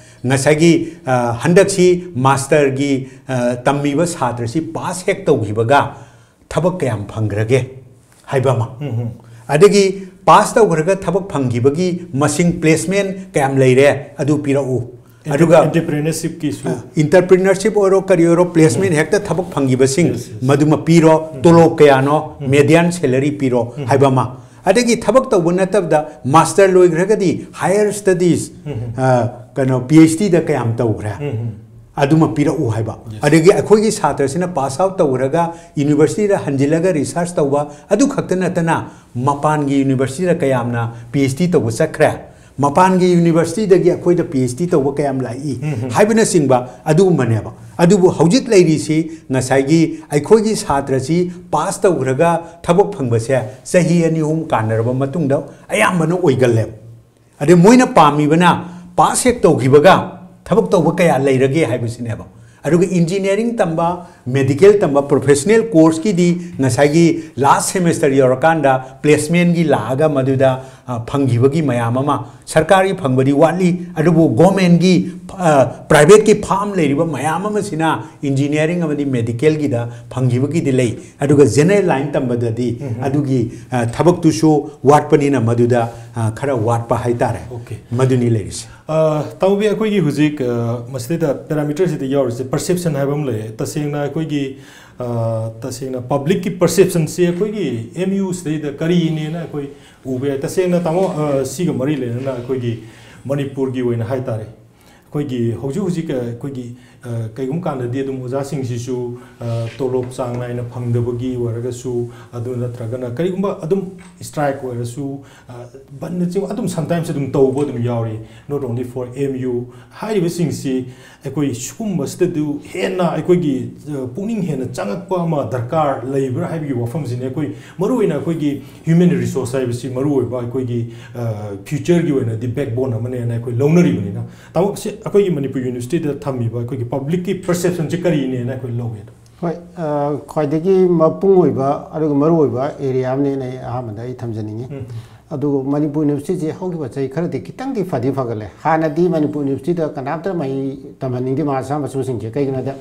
ꯉꯁꯥꯏꯒꯤ, ꯑ, ꯍꯟꯗꯛꯁꯤ ꯃꯥꯁꯇꯔꯒꯤ, ꯑ, ꯇꯝꯃꯤꯕ ꯁꯥꯇ꯭ꯔꯁꯤ ꯄꯥꯁ ꯍꯦꯛ ꯇꯧꯈꯤꯕꯒ ꯊꯕꯛ ꯀꯌꯥꯝ ꯐꯪꯈ꯭ꯔꯒꯦ ꯍꯥꯏꯕ ꯑꯃ꯫ ꯎꯝ, ꯎꯝ꯫ ꯑꯗꯒꯤ ꯄꯥꯁ ꯇꯧꯈ꯭ꯔꯒ ꯊꯕꯛ ꯐꯪꯈꯤꯕꯒꯤ ꯃꯁꯤꯡ, placement ꯀꯌꯥꯝ ꯂꯩꯔꯦ, ꯑꯗꯨ ꯄꯤꯔꯛꯎ꯫ ꯑꯗꯨꯒ entrepreneurship ꯀꯤꯁꯨ꯫ ꯑ, entrepreneurship ꯑꯣꯏꯔꯣ, ꯀꯔꯤ ꯑꯣꯏꯔꯣ, placement ꯎꯝ꯫ ꯍꯦꯛꯇ ꯊꯕꯛ ꯐꯪꯈꯤꯕꯁꯤꯡ ꯌꯦꯁ, ꯌꯦꯁ꯫ ꯃꯗꯨꯃ ꯄꯤꯔꯣ, ꯎꯝ꯫ ꯇꯣꯂꯣꯞ ꯀꯌꯥꯅꯣ, ꯎꯝ꯫ Median salary ꯄꯤꯔꯣ ꯎꯝ꯫ ꯍꯥꯏꯕ ꯑꯃ꯫ ꯑꯗꯒꯤ ꯊꯕꯛ ꯇꯧꯕ ꯅꯠꯇꯕꯗ ꯃꯥꯁꯇꯔ ꯂꯣꯏꯈ꯭ꯔꯒꯗꯤ higher studies, ꯎꯝ꯫ ꯑ, ꯀꯩꯅꯣ, ꯄꯤ ꯑꯩꯆ ꯗꯤꯗ ꯀꯌꯥꯝ ꯇꯧꯈ꯭ꯔꯦ? ꯎꯝ꯫ ꯑꯗꯨꯃ ꯄꯤꯔꯛꯎ ꯍꯥꯏꯕ꯫ ꯌꯦꯁ꯫ ꯑꯗꯒꯤ ꯑꯩꯈꯣꯏꯒꯤ ꯁꯥꯇ꯭ꯔꯁꯤꯅ ꯄꯥꯁ ꯑꯥꯎꯠ ꯇꯧꯈ꯭ꯔꯒ ꯌꯨꯅꯤꯚꯔꯁꯤꯇꯤꯗ ꯍꯟꯖꯤꯜꯂꯒ ꯔꯤꯁꯔꯁ ꯇꯧꯕ, ꯑꯗꯨ ꯈꯛꯇ ꯅꯠꯇꯅ ꯃꯄꯥꯟꯒꯤ ꯌꯨꯅꯤꯚꯔꯁꯤꯇꯤꯗ ꯀꯌꯥꯝꯅ ꯄꯤ ꯑꯩꯆ ꯗꯤ ꯇꯧꯕ ꯆꯠꯈ꯭ꯔꯦ? ꯃꯄꯥꯟꯒꯤ ꯌꯨꯅꯤꯚꯔꯁꯤꯇꯤꯗꯒꯤ ꯑꯩꯈꯣꯏꯗ ꯄꯤ ꯑꯩꯆ ꯗꯤ ꯇꯧꯕ ꯀꯌꯥꯝ ꯂꯥꯛꯏ ꯎꯝ, ꯎꯝ꯫ ꯍꯥꯏꯕꯅꯆꯤꯡꯕ ꯑꯗꯨꯒꯨꯝꯕꯅꯦꯕ꯫ ꯑꯗꯨꯕꯨ ꯍꯧꯖꯤꯛ ꯂꯩꯔꯤꯁꯤ ꯉꯁꯥꯏꯒꯤ ꯑꯩꯈꯣꯏꯒꯤ ꯁꯥꯇ꯭ꯔꯁꯤ ꯄꯥꯁ ꯇꯧꯈ꯭ꯔꯒ ꯊꯕꯛ ꯐꯪꯕꯁꯦ ꯆꯍꯤ ꯑꯅꯤ ꯑꯍꯨꯝ ꯀꯥꯟꯅꯔꯕ ꯃꯇꯨꯡꯗ ꯑꯌꯥꯝꯕꯅ ꯑꯣꯏꯒꯜꯂꯦꯕ꯫ ꯑꯗꯩ ꯃꯣꯏꯅ ꯄꯥꯝꯃꯤꯕꯅ ꯄꯥꯁ ꯍꯦꯛ ꯇꯧꯈꯤꯕꯒ ꯊꯕꯛ ꯇꯧꯕ ꯀꯌꯥ ꯂꯩꯔꯒꯦ ꯍꯥꯏꯕꯁꯤꯅꯦꯕ꯫ ꯑꯗꯨꯒ ꯏꯟꯖꯤꯅꯤꯌꯥꯔꯤꯡ ꯇꯝꯕ, ꯃꯦꯗꯤꯀꯦꯜ ꯇꯝꯕ, ꯄ꯭ꯔꯣꯐꯦꯁꯅꯦꯜ ꯀꯣꯔꯁꯀꯤꯗꯤ ꯉꯁꯥꯏꯒꯤ ꯂꯥꯁ ꯁꯦꯃꯦꯁꯇꯔ ꯌꯧꯔꯀꯥꯟꯗ ꯄ꯭ꯂꯦꯁꯃꯦꯟꯒꯤ ꯂꯥꯛꯑꯒ ꯃꯗꯨꯗ, ꯑ, ꯐꯪꯈꯤꯕꯒꯤ ꯃꯌꯥꯝ ꯑꯃ, ꯁꯔꯀꯥꯔꯒꯤ ꯐꯪꯕꯗꯤ ꯋꯥꯠꯂꯤ, ꯑꯗꯨꯕꯨ ꯒꯣꯔꯃꯦꯟꯒꯤ, ꯑ, ꯄ꯭ꯔꯥꯏꯚꯦꯠꯀꯤ ꯐꯥꯝ ꯂꯩꯔꯤꯕ ꯃꯌꯥꯝ ꯑꯃꯁꯤꯅ ꯏꯟꯖꯤꯅꯤꯌꯥꯔꯤꯡ ꯑꯃꯗꯤ ꯃꯦꯗꯤꯀꯦꯜꯒꯤꯗ ꯐꯪꯈꯤꯕꯒꯤꯗꯤ ꯂꯩ꯫ ꯑꯗꯨꯒ ꯖꯦꯅꯔꯦꯜ ꯂꯥꯏꯟ ꯇꯝꯕꯗꯗꯤ ꯎꯝ, ꯎꯝ꯫ ꯑꯗꯨꯒꯤ, ꯑ, ꯊꯕꯛꯇꯨꯁꯨ ꯋꯥꯠꯄꯅꯤꯅ ꯃꯗꯨꯗ, ꯑ, ꯈꯔ ꯋꯥꯠꯄ ꯍꯥꯏꯇꯥꯔꯦ꯫ ꯑꯣꯀꯦ꯫ ꯃꯗꯨꯅꯤ ꯂꯩꯔꯤꯁꯦ꯫ ꯑ, ꯇꯥꯃꯣꯕꯤ, ꯑꯩꯈꯣꯏꯒꯤ ꯍꯧꯖꯤꯛ, ꯑ, ꯃꯁꯤꯗꯩꯗ ꯄꯦꯔꯥꯃꯤꯇꯔꯁꯤꯗ ꯌꯥꯎꯔꯤꯁꯦ ꯄꯔꯁꯦꯞꯁꯟ ꯍꯥꯏꯕ ꯑꯃ ꯂꯩ꯫ ꯇꯁꯦꯡꯅ ꯑꯩꯈꯣꯏꯒꯤ, ꯑ, ꯇꯁꯦꯡꯅ ꯄꯕ꯭ꯂꯤꯛꯀꯤ ꯄꯔꯁꯦꯞꯁꯟꯁꯤ ꯑꯩꯈꯣꯏꯒꯤ ꯑꯦꯝ ꯌꯨ ꯁꯤꯗꯩꯗ ꯀꯔꯤꯅꯦꯅ ꯑꯩꯈꯣꯏ ꯎꯕ ꯌꯥꯏ꯫ ꯇꯁꯦꯡꯅ ꯇꯥꯃꯣ, ꯑ, ꯁꯤꯒ ꯃꯔꯤ ꯂꯩꯅꯅ ꯑꯩꯈꯣꯏꯒꯤ ꯃꯅꯤꯄꯨꯔꯒꯤ ꯑꯣꯏꯅ ꯍꯥꯏꯇꯥꯔꯦ, ꯑꯩꯈꯣꯏꯒꯤ ꯍꯧꯖꯤꯛ ꯍꯧꯖꯤꯛ, ꯑ, ꯑꯩꯈꯣꯏꯒꯤ, ꯑ, ꯀꯩꯒꯨꯝꯕ ꯀꯥꯟꯗꯗꯤ ꯑꯗꯨꯝ ꯑꯣꯖꯥꯁꯤꯡꯁꯤꯁꯨ, ꯑ, ꯇꯣꯂꯣꯞ ꯆꯥꯡ ꯅꯥꯏꯅ ꯐꯪꯗꯕꯒꯤ ꯑꯣꯏꯔꯒꯁꯨ, ꯑꯗꯨ ꯅꯠꯇ꯭ꯔꯒꯅ ꯀꯔꯤꯒꯨꯝꯕ ꯑꯗꯨꯝ ꯁ꯭ꯇ꯭ꯔꯥꯏꯛ ꯑꯣꯏꯔꯁꯨ, ꯑ, ꯕꯟꯅꯆꯤꯡꯕ ꯑꯗꯨꯝ ꯁꯝꯇꯥꯏꯝꯁ ꯑꯗꯨꯝ ꯇꯧꯕ ꯑꯗꯨꯝ ꯌꯥꯎꯔꯤ, not only for M U꯫ ꯍꯥꯏꯔꯤꯕꯁꯤꯡꯁꯤ ꯑꯩꯈꯣꯏ ꯁꯤꯒꯨꯝꯕꯁꯤꯗꯗꯨ ꯍꯦꯟꯅ ꯑꯩꯈꯣꯏꯒꯤ, ꯑ, ꯄꯨꯛꯅꯤꯡ ꯍꯦꯟꯅ ꯆꯪꯉꯛꯄ ꯑꯃ ꯗꯔꯀꯥꯔ ꯂꯩꯕ꯭ꯔꯥ ꯍꯥꯏꯕꯒꯤ ꯋꯥꯐꯝꯁꯤꯅꯤ꯫ ꯑꯩꯈꯣꯏ ꯃꯔꯨꯑꯣꯏꯅ ꯑꯩꯈꯣꯏꯒꯤ ꯍ꯭ꯌꯨꯃꯦꯟ ꯔꯤꯁꯣꯔꯁ ꯍꯥꯏꯕꯁꯤ ꯃꯔꯨꯑꯣꯏꯕ ꯑꯩꯈꯣꯏꯒꯤ, ꯑ, ꯐ꯭ꯌꯨꯆꯔꯒꯤ ꯑꯣꯏꯅꯗꯤ ꯕꯦꯛꯕꯣꯟ ꯑꯃꯅꯦꯅ ꯑꯩꯈꯣꯏ ꯂꯧꯅꯔꯤꯕꯅꯤꯅ꯫ ꯇꯥꯃꯣ, ꯁꯤ ꯑꯩꯈꯣꯏꯒꯤ ꯃꯅꯤꯄꯨꯔ ꯌꯨꯅꯤꯚꯔꯁꯤꯇꯤꯗ ꯊꯝꯃꯤꯕ ꯑꯩꯈꯣꯏꯒꯤ ꯄꯕ꯭ꯂꯤꯛꯀꯤ ꯄꯔꯁꯦꯞꯁꯟꯁꯦ ꯀꯔꯤꯅꯦꯅ ꯑꯩꯈꯣꯏ ꯂꯧꯒꯦ? ꯍꯣꯏ, ꯑ, ꯈ꯭ꯋꯥꯏꯗꯒꯤ ꯃꯄꯨꯡ ꯑꯣꯏꯕ ꯑꯗꯨꯒ ꯃꯔꯨ ꯑꯣꯏꯕ ꯑꯦꯔꯤꯌꯥ ꯑꯃꯅꯦꯅ ꯑꯩ ꯑꯍꯥꯟꯕꯗ ꯑꯩ ꯊꯝꯖꯅꯤꯡꯉꯤ꯫ ꯎꯝ꯫ ꯑꯗꯨꯒ ꯃꯅꯤꯄꯨꯔ ꯌꯨꯅꯤꯚꯔꯁꯤꯇꯤꯁꯦ ꯍꯧꯈꯤꯕ ꯆꯍꯤ ꯈꯔꯗꯤ ꯈꯤꯇꯪꯗꯤ ꯐꯗꯤ ꯐꯒꯠꯂꯦ꯫ ꯍꯥꯟꯅꯗꯤ ꯃꯅꯤꯄꯨꯔ ꯌꯨꯅꯤꯚꯔꯁꯤꯇꯤꯗ ꯀꯅꯥꯝꯇ ꯃꯍꯩ ꯇꯝꯍꯟꯅꯤꯡꯗꯦ ꯃꯍꯩ ꯃꯆꯥ ꯃꯁꯨꯁꯤꯡꯁꯦ꯫ ꯀꯩꯒꯤꯅꯣꯗ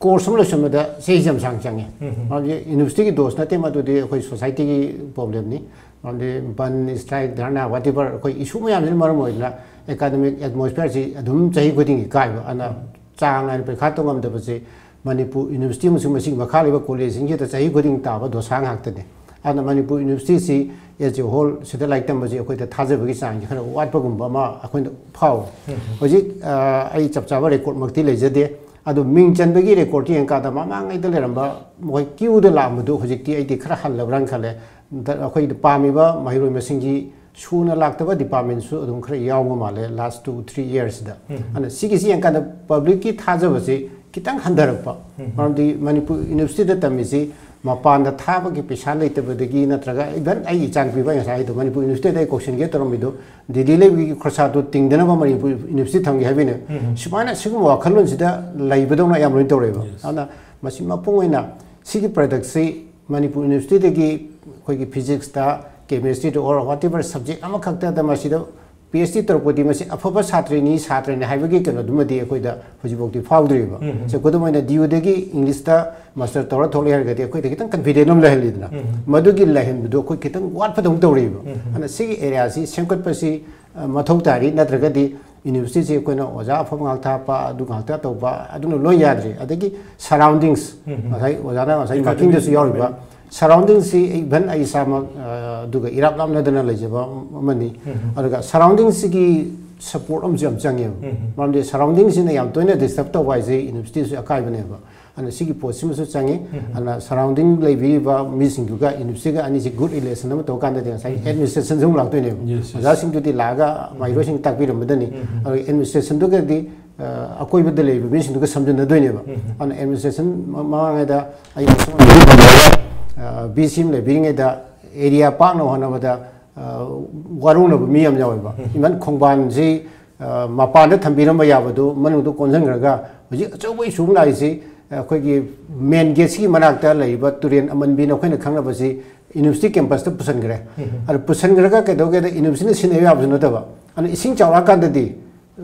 ꯀꯣꯔꯁ ꯑꯃ ꯂꯣꯏꯁꯟꯕꯗ ꯆꯍꯤꯁꯦ ꯌꯥꯝ ꯁꯥꯡ ꯆꯪꯉꯦ꯫ ꯎꯝ, ꯎꯝ꯫ ꯃꯔꯝꯗꯤ ꯌꯨꯅꯤꯚꯔꯁꯤꯇꯤꯒꯤ ꯗꯣꯁ ꯅꯠꯇꯦ, ꯃꯗꯨꯗꯤ ꯑꯩꯈꯣꯏ ꯁꯣꯁꯥꯏꯇꯤꯒꯤ ꯄ꯭ꯔꯣꯕ꯭ꯂꯦꯝꯅꯤ꯫ ꯃꯔꯝꯗꯤ ꯕꯟ, ꯁ꯭ꯇ꯭ꯔꯥꯏꯛ, ꯙꯔꯅꯥ, whatever, ꯑꯩꯈꯣꯏ ꯏꯁꯨ ꯃꯌꯥꯝꯁꯤꯅ ꯃꯔꯝ ꯑꯣꯏꯗꯅ ꯑꯦꯀꯥꯗꯃꯤꯛ ꯑꯦꯠꯃꯣꯁꯐꯤꯌꯔꯁꯤ ꯑꯗꯨꯝ ꯆꯍꯤ ꯈꯨꯗꯤꯡꯒꯤ ꯀꯥꯏꯕ꯫ ꯑꯗꯨꯅ ꯎꯝ꯫ ꯆꯥꯡ ꯅꯥꯏꯅ ꯄꯔꯤꯈꯥ ꯇꯧ ꯉꯝꯗꯕꯁꯦ ꯃꯅꯤꯄꯨꯔ ꯌꯨꯅꯤꯚꯔꯁꯤꯇꯤ ꯑꯃꯁꯨꯡ ꯃꯁꯤꯒꯤ ꯃꯈꯥ ꯂꯩꯕ ꯀꯣꯂꯦꯖꯁꯤꯡꯁꯤꯗ ꯆꯍꯤ ꯈꯨꯗꯤꯡ ꯇꯥꯕ ꯗꯣꯁꯥ ꯉꯥꯛꯇꯅꯤ꯫ ꯑꯗꯨꯅ ꯃꯅꯤꯄꯨꯔ ꯌꯨꯅꯤꯚꯔꯁꯤꯇꯤꯁꯤ as a whole ꯁꯤꯗ ꯂꯥꯏꯔꯤꯛ ꯇꯝꯕꯁꯤ ꯑꯩꯈꯣꯏꯗ ꯊꯥꯖꯕꯒꯤ ꯆꯥꯡꯁꯤ ꯈꯔ ꯋꯥꯠꯄꯒꯨꯝꯕ ꯑꯃ ꯑꯩꯈꯣꯏꯅ ꯐꯥꯎꯏ꯫ ꯎꯝ꯫ ꯍꯧꯖꯤꯛ, ꯑ, ꯑꯩ ꯆꯞ ꯆꯥꯕ ꯔꯦꯀꯣꯔꯠꯃꯛꯇꯤ ꯂꯩꯖꯗꯦ꯫ ꯑꯗꯨ ꯃꯤꯡ ꯆꯟꯕꯒꯤ ꯔꯦꯀꯣꯔꯠꯇꯤ ꯌꯦꯡꯀꯥꯟꯗ ꯃꯃꯥꯡꯉꯩꯗ ꯂꯩꯔꯝꯕ ꯃꯈꯣꯏ ꯀ꯭ꯌꯨꯗ ꯂꯥꯛꯑꯝꯕꯗꯨ ꯍꯧꯖꯤꯛꯇꯤ ꯑꯩꯗꯤ ꯈꯔ ꯍꯜꯂꯕ꯭ꯔꯥꯅ ꯈꯜꯂꯦ꯫ ꯗ-, ꯑꯩꯈꯣꯏꯗ ꯄꯥꯝꯃꯤꯕ ꯃꯍꯩꯔꯣꯏ ꯃꯁꯤꯡꯒꯤ ꯁꯨꯅ ꯂꯥꯛꯇꯕ ꯗꯤꯄꯥꯔꯠꯃꯦꯟꯁꯨ ꯑꯗꯨꯝ ꯈꯔ ꯌꯥꯎꯕ ꯃꯥꯜꯂꯦ ꯂꯥꯁ ꯇꯨ ꯊ꯭ꯔꯤ ꯏꯌꯔꯁꯤꯗ꯫ ꯑꯗꯨꯅ ꯁꯤꯒꯤꯁꯤ ꯌꯦꯡꯀꯥꯟꯗ ꯄꯕ꯭ꯂꯤꯛꯀꯤ ꯊꯥꯖꯕꯁꯤ ꯈꯤꯇꯪ ꯍꯟꯊꯔꯛꯄ꯫ ꯃꯔꯝꯗꯤ ꯃꯅꯤꯄꯨꯔ ꯌꯨꯅꯤꯚꯔꯁꯤꯇꯤꯗ ꯇꯝꯃꯤꯁꯤ ꯃꯄꯥꯟꯗ ꯊꯥꯕꯒꯤ ꯄꯩꯁꯥ ꯂꯩꯇꯕꯗꯒꯤ, ꯅꯠꯇ꯭ꯔꯒ ꯏꯚꯟ ꯑꯩꯒꯤ ꯏꯆꯥꯅꯨꯄꯤꯕ ꯉꯁꯥꯏ ꯍꯥꯏꯗꯣ ꯃꯅꯤꯄꯨꯔ ꯌꯨꯅꯤꯚꯔꯁꯤꯇꯤꯗ ꯑꯩ ꯀꯧꯁꯟꯒꯦ ꯇꯧꯔꯝꯃꯤꯗꯣ ꯗꯤꯜꯂꯤ ꯂꯩꯕꯒꯤ ꯈꯣꯔꯁꯥꯗꯣ ꯇꯤꯡꯗꯅꯕ ꯃꯅꯤꯄꯨꯔ ꯌꯨꯅꯤꯚꯔꯁꯤꯇꯤ ꯊꯝꯒꯦ ꯍꯥꯏꯕꯅꯦ꯫ ꯁꯨꯃꯥꯏꯅ ꯁꯤꯒꯨꯝꯕ ꯋꯥꯈꯜꯂꯣꯟꯁꯤꯗ ꯂꯩꯕꯗꯧꯅ ꯑꯌꯥꯝꯕ ꯂꯣꯏꯅ ꯇꯧꯔꯛꯑꯦꯕ꯫ ꯑꯗꯨꯅ ꯃꯁꯤ ꯃꯄꯨꯡ ꯑꯣꯏꯅ ꯁꯤꯒꯤ ꯄ꯭ꯔꯗꯛꯁꯤ ꯃꯅꯤꯄꯨꯔ ꯌꯨꯅꯤꯚꯔꯁꯤꯇꯤꯗꯒꯤ ꯑꯩꯈꯣꯏꯒꯤ ꯐꯤꯖꯤꯛꯁꯇ, ꯀꯦꯃꯤꯁꯇ꯭ꯔꯤꯗ ꯑꯣꯔ ꯋꯥꯠ ꯑꯦꯚꯔ ꯁꯕꯖꯦꯛ ꯑꯃꯈꯛꯇꯗ ꯃꯁꯤꯗ ꯄꯤ ꯑꯩꯆ ꯗꯤ ꯇꯧꯔꯛꯄꯗꯤ ꯃꯁꯤ ꯑꯐꯕ ꯁꯥꯇ꯭ꯔꯅꯤ, ꯁꯥꯇ꯭ꯔꯅꯤ ꯍꯥꯏꯕꯒꯤ ꯀꯩꯅꯣꯗꯨꯃꯗꯤ ꯑꯩꯈꯣꯏꯗ ꯍꯧꯖꯤꯛꯐꯥꯎꯗꯤ ꯐꯥꯎꯗ꯭ꯔꯤꯕ꯫ ꯁꯦ, ꯈꯨꯗꯝ ꯑꯣꯏꯅ ꯗꯤ ꯌꯨꯗꯒꯤ ꯏꯪꯂꯤꯁꯇ ꯃꯥꯁꯇꯔ ꯇꯧꯔ ꯊꯣꯛꯂꯛꯑꯦ ꯍꯥꯏꯔꯒꯗꯤ ꯑꯩꯈꯣꯏꯗ ꯈꯤꯇꯪ ꯀꯟꯐꯤꯗꯦꯟ ꯑꯃ ꯂꯩꯍꯜꯂꯤꯗꯅ꯫ ꯃꯗꯨꯒꯤ ꯂꯩꯍꯟꯕꯗꯣ ꯑꯩꯈꯣꯏ ꯈꯤꯇꯪ ꯋꯥꯠꯄꯗꯧꯅ ꯇꯧꯔꯤꯕ꯫ ꯑꯗꯨꯅ ꯁꯤꯒꯤ ꯑꯦꯔꯤꯌꯥꯁꯤ ꯁꯦꯝꯒꯠꯄꯁꯤ ꯑ, ꯃꯊꯧ ꯇꯥꯔꯤ, ꯅꯠꯇ꯭ꯔꯒꯗꯤ ꯌꯨꯅꯤꯚꯔꯁꯤꯇꯤꯁꯤ ꯑꯩꯈꯣꯏꯅ ꯑꯣꯖꯥ ꯑꯐꯕ ꯉꯥꯛꯇ ꯍꯥꯞꯄ, ꯑꯗꯨ ꯉꯥꯛꯇ ꯇꯧꯕ, ꯑꯗꯨꯅ ꯂꯣꯏ ꯌꯥꯗ꯭ꯔꯤ꯫ ꯑꯗꯒꯤ ꯁꯔꯥꯎꯟꯗꯤꯡꯁ, ꯉꯁꯥꯏ ꯑꯣꯖꯥꯅ ꯉꯁꯥꯏ ꯃꯥꯔꯀꯤꯡꯗꯁꯨ ꯌꯥꯎꯔꯤꯕ ꯁꯔꯥꯎꯟꯗꯤꯡꯁꯤ ꯏꯚꯟ ꯑꯩ ꯏꯁꯥꯃꯛ, ꯑ, ꯑꯗꯨꯒ ꯏꯔꯥꯞ ꯂꯥꯞꯅꯗꯅ ꯂꯩꯖꯕ ꯑꯃꯅꯤ꯫ ꯑꯗꯨꯒ ꯁꯔꯥꯎꯟꯗꯤꯡꯁꯤꯒꯤ ꯁꯄꯣꯔꯠ ꯑꯃꯁꯨ ꯌꯥꯝ ꯆꯪꯉꯦꯕ꯫ ꯃꯔꯝꯗꯤ ꯁꯔꯥꯎꯟꯗꯤꯡꯁꯤꯅ ꯌꯥꯝ ꯇꯣꯏꯅ ꯗꯤꯁꯇꯔꯕ ꯇꯧꯕ ꯍꯥꯏꯁꯦ ꯌꯨꯅꯤꯚꯔꯁꯤꯇꯤꯁꯨ ꯑꯀꯥꯏꯕꯅꯦꯕ꯫ ꯑꯗꯨꯅ ꯁꯤꯒꯤ ꯄꯣꯠꯁꯤꯃꯁꯨ ꯆꯪꯉꯤ꯫ ꯑꯗꯨꯅ ꯁꯔꯥꯎꯟꯗꯤꯡ ꯂꯩꯕꯤꯔꯤꯕ ꯃꯤꯁꯤꯡꯗꯨꯒ ꯌꯨꯅꯤꯚꯔꯁꯤꯇꯤꯒ ꯑꯅꯤꯁꯤ ꯒꯨꯗ ꯔꯤꯂꯦꯁꯟ ꯑꯃ ꯇꯧꯔꯀꯥꯟꯗꯗꯤ ꯉꯁꯥꯏ ꯑꯦꯗꯃꯤꯅꯤꯁꯇ꯭ꯔꯦꯁꯟꯁꯨ ꯑꯃꯨꯛ ꯂꯥꯛꯇꯣꯏꯅꯦꯕ꯫ ꯑꯣꯖꯥꯁꯤꯡꯗꯨꯗꯤ ꯂꯥꯛꯑꯒ ꯃꯍꯩꯔꯣꯏꯁꯤꯡ ꯇꯥꯛꯄꯤꯔꯝꯕꯗꯅꯤ꯫ ꯑꯗꯨꯒ ꯑꯦꯗꯃꯤꯅꯤꯁꯇ꯭ꯔꯦꯁꯟꯗꯨꯒꯗꯤ, ꯑ, ꯑꯀꯣꯏꯕꯗ ꯂꯩꯔꯤꯕ ꯃꯤꯁꯤꯡꯗꯨꯒ ꯁꯝꯖꯟꯅꯗꯣꯏꯅꯦꯕ꯫ ꯑꯗꯨꯅ ꯑꯦꯗꯃꯤꯅꯤꯁꯇ꯭ꯔꯦꯁꯟ ꯃ-, ꯃꯃꯥꯡꯉꯩꯗ ꯑꯩꯅ ꯁꯨꯝ, ꯑ, ꯕꯤ ꯁꯤ ꯑꯃ ꯂꯩꯕꯤꯔꯤꯉꯩꯗ ꯑꯦꯔꯤꯌꯥ ꯄꯥꯛꯅ ꯍꯣꯠꯅꯕꯗ, ꯑ, ꯋꯥꯔꯧꯅꯕ ꯃꯤ ꯌꯥꯝ ꯌꯥꯎꯋꯦꯕ꯫ ꯏꯚꯟ ꯈꯣꯡꯕꯥꯟꯁꯤ, ꯑ, ꯃꯄꯥꯟꯗ ꯊꯝꯕꯤꯔꯝꯕ ꯌꯥꯕꯗꯨ ꯃꯅꯨꯡꯗ ꯀꯣꯟꯁꯤꯟꯈ꯭ꯔꯒ ꯍꯧꯖꯤꯛ ꯑꯆꯧꯕ ꯏꯁꯨ ꯑꯃ ꯂꯥꯛꯏꯁꯤ ꯑꯩꯈꯣꯏꯒꯤ ꯃꯦꯟ ꯒꯦꯠꯁꯤꯒꯤ ꯃꯅꯥꯛꯇ ꯂꯩꯔꯤꯕ ꯇꯨꯔꯦꯟ ꯑꯃꯟꯕꯤꯅ ꯑꯩꯈꯣꯏꯅ ꯈꯪꯅꯕꯁꯤ ꯌꯨꯅꯤꯚꯔꯁꯤꯇꯤ ꯀꯦꯝꯄꯁꯇ ꯄꯨꯁꯟꯈ꯭ꯔꯦ꯫ ꯑꯗꯨ ꯄꯨꯁꯟꯈ꯭ꯔꯒ ꯀꯩꯗꯧꯒꯦꯗ ꯌꯨꯅꯤꯚꯔꯁꯤꯇꯤꯅ ꯁꯤꯖꯤꯟꯅꯕ ꯌꯥꯕꯁꯨ ꯅꯠꯇꯕ꯫ ꯑꯗꯨꯅ ꯏꯁꯤꯡ ꯆꯥꯎꯔꯛꯑꯀꯥꯟꯗꯗꯤ,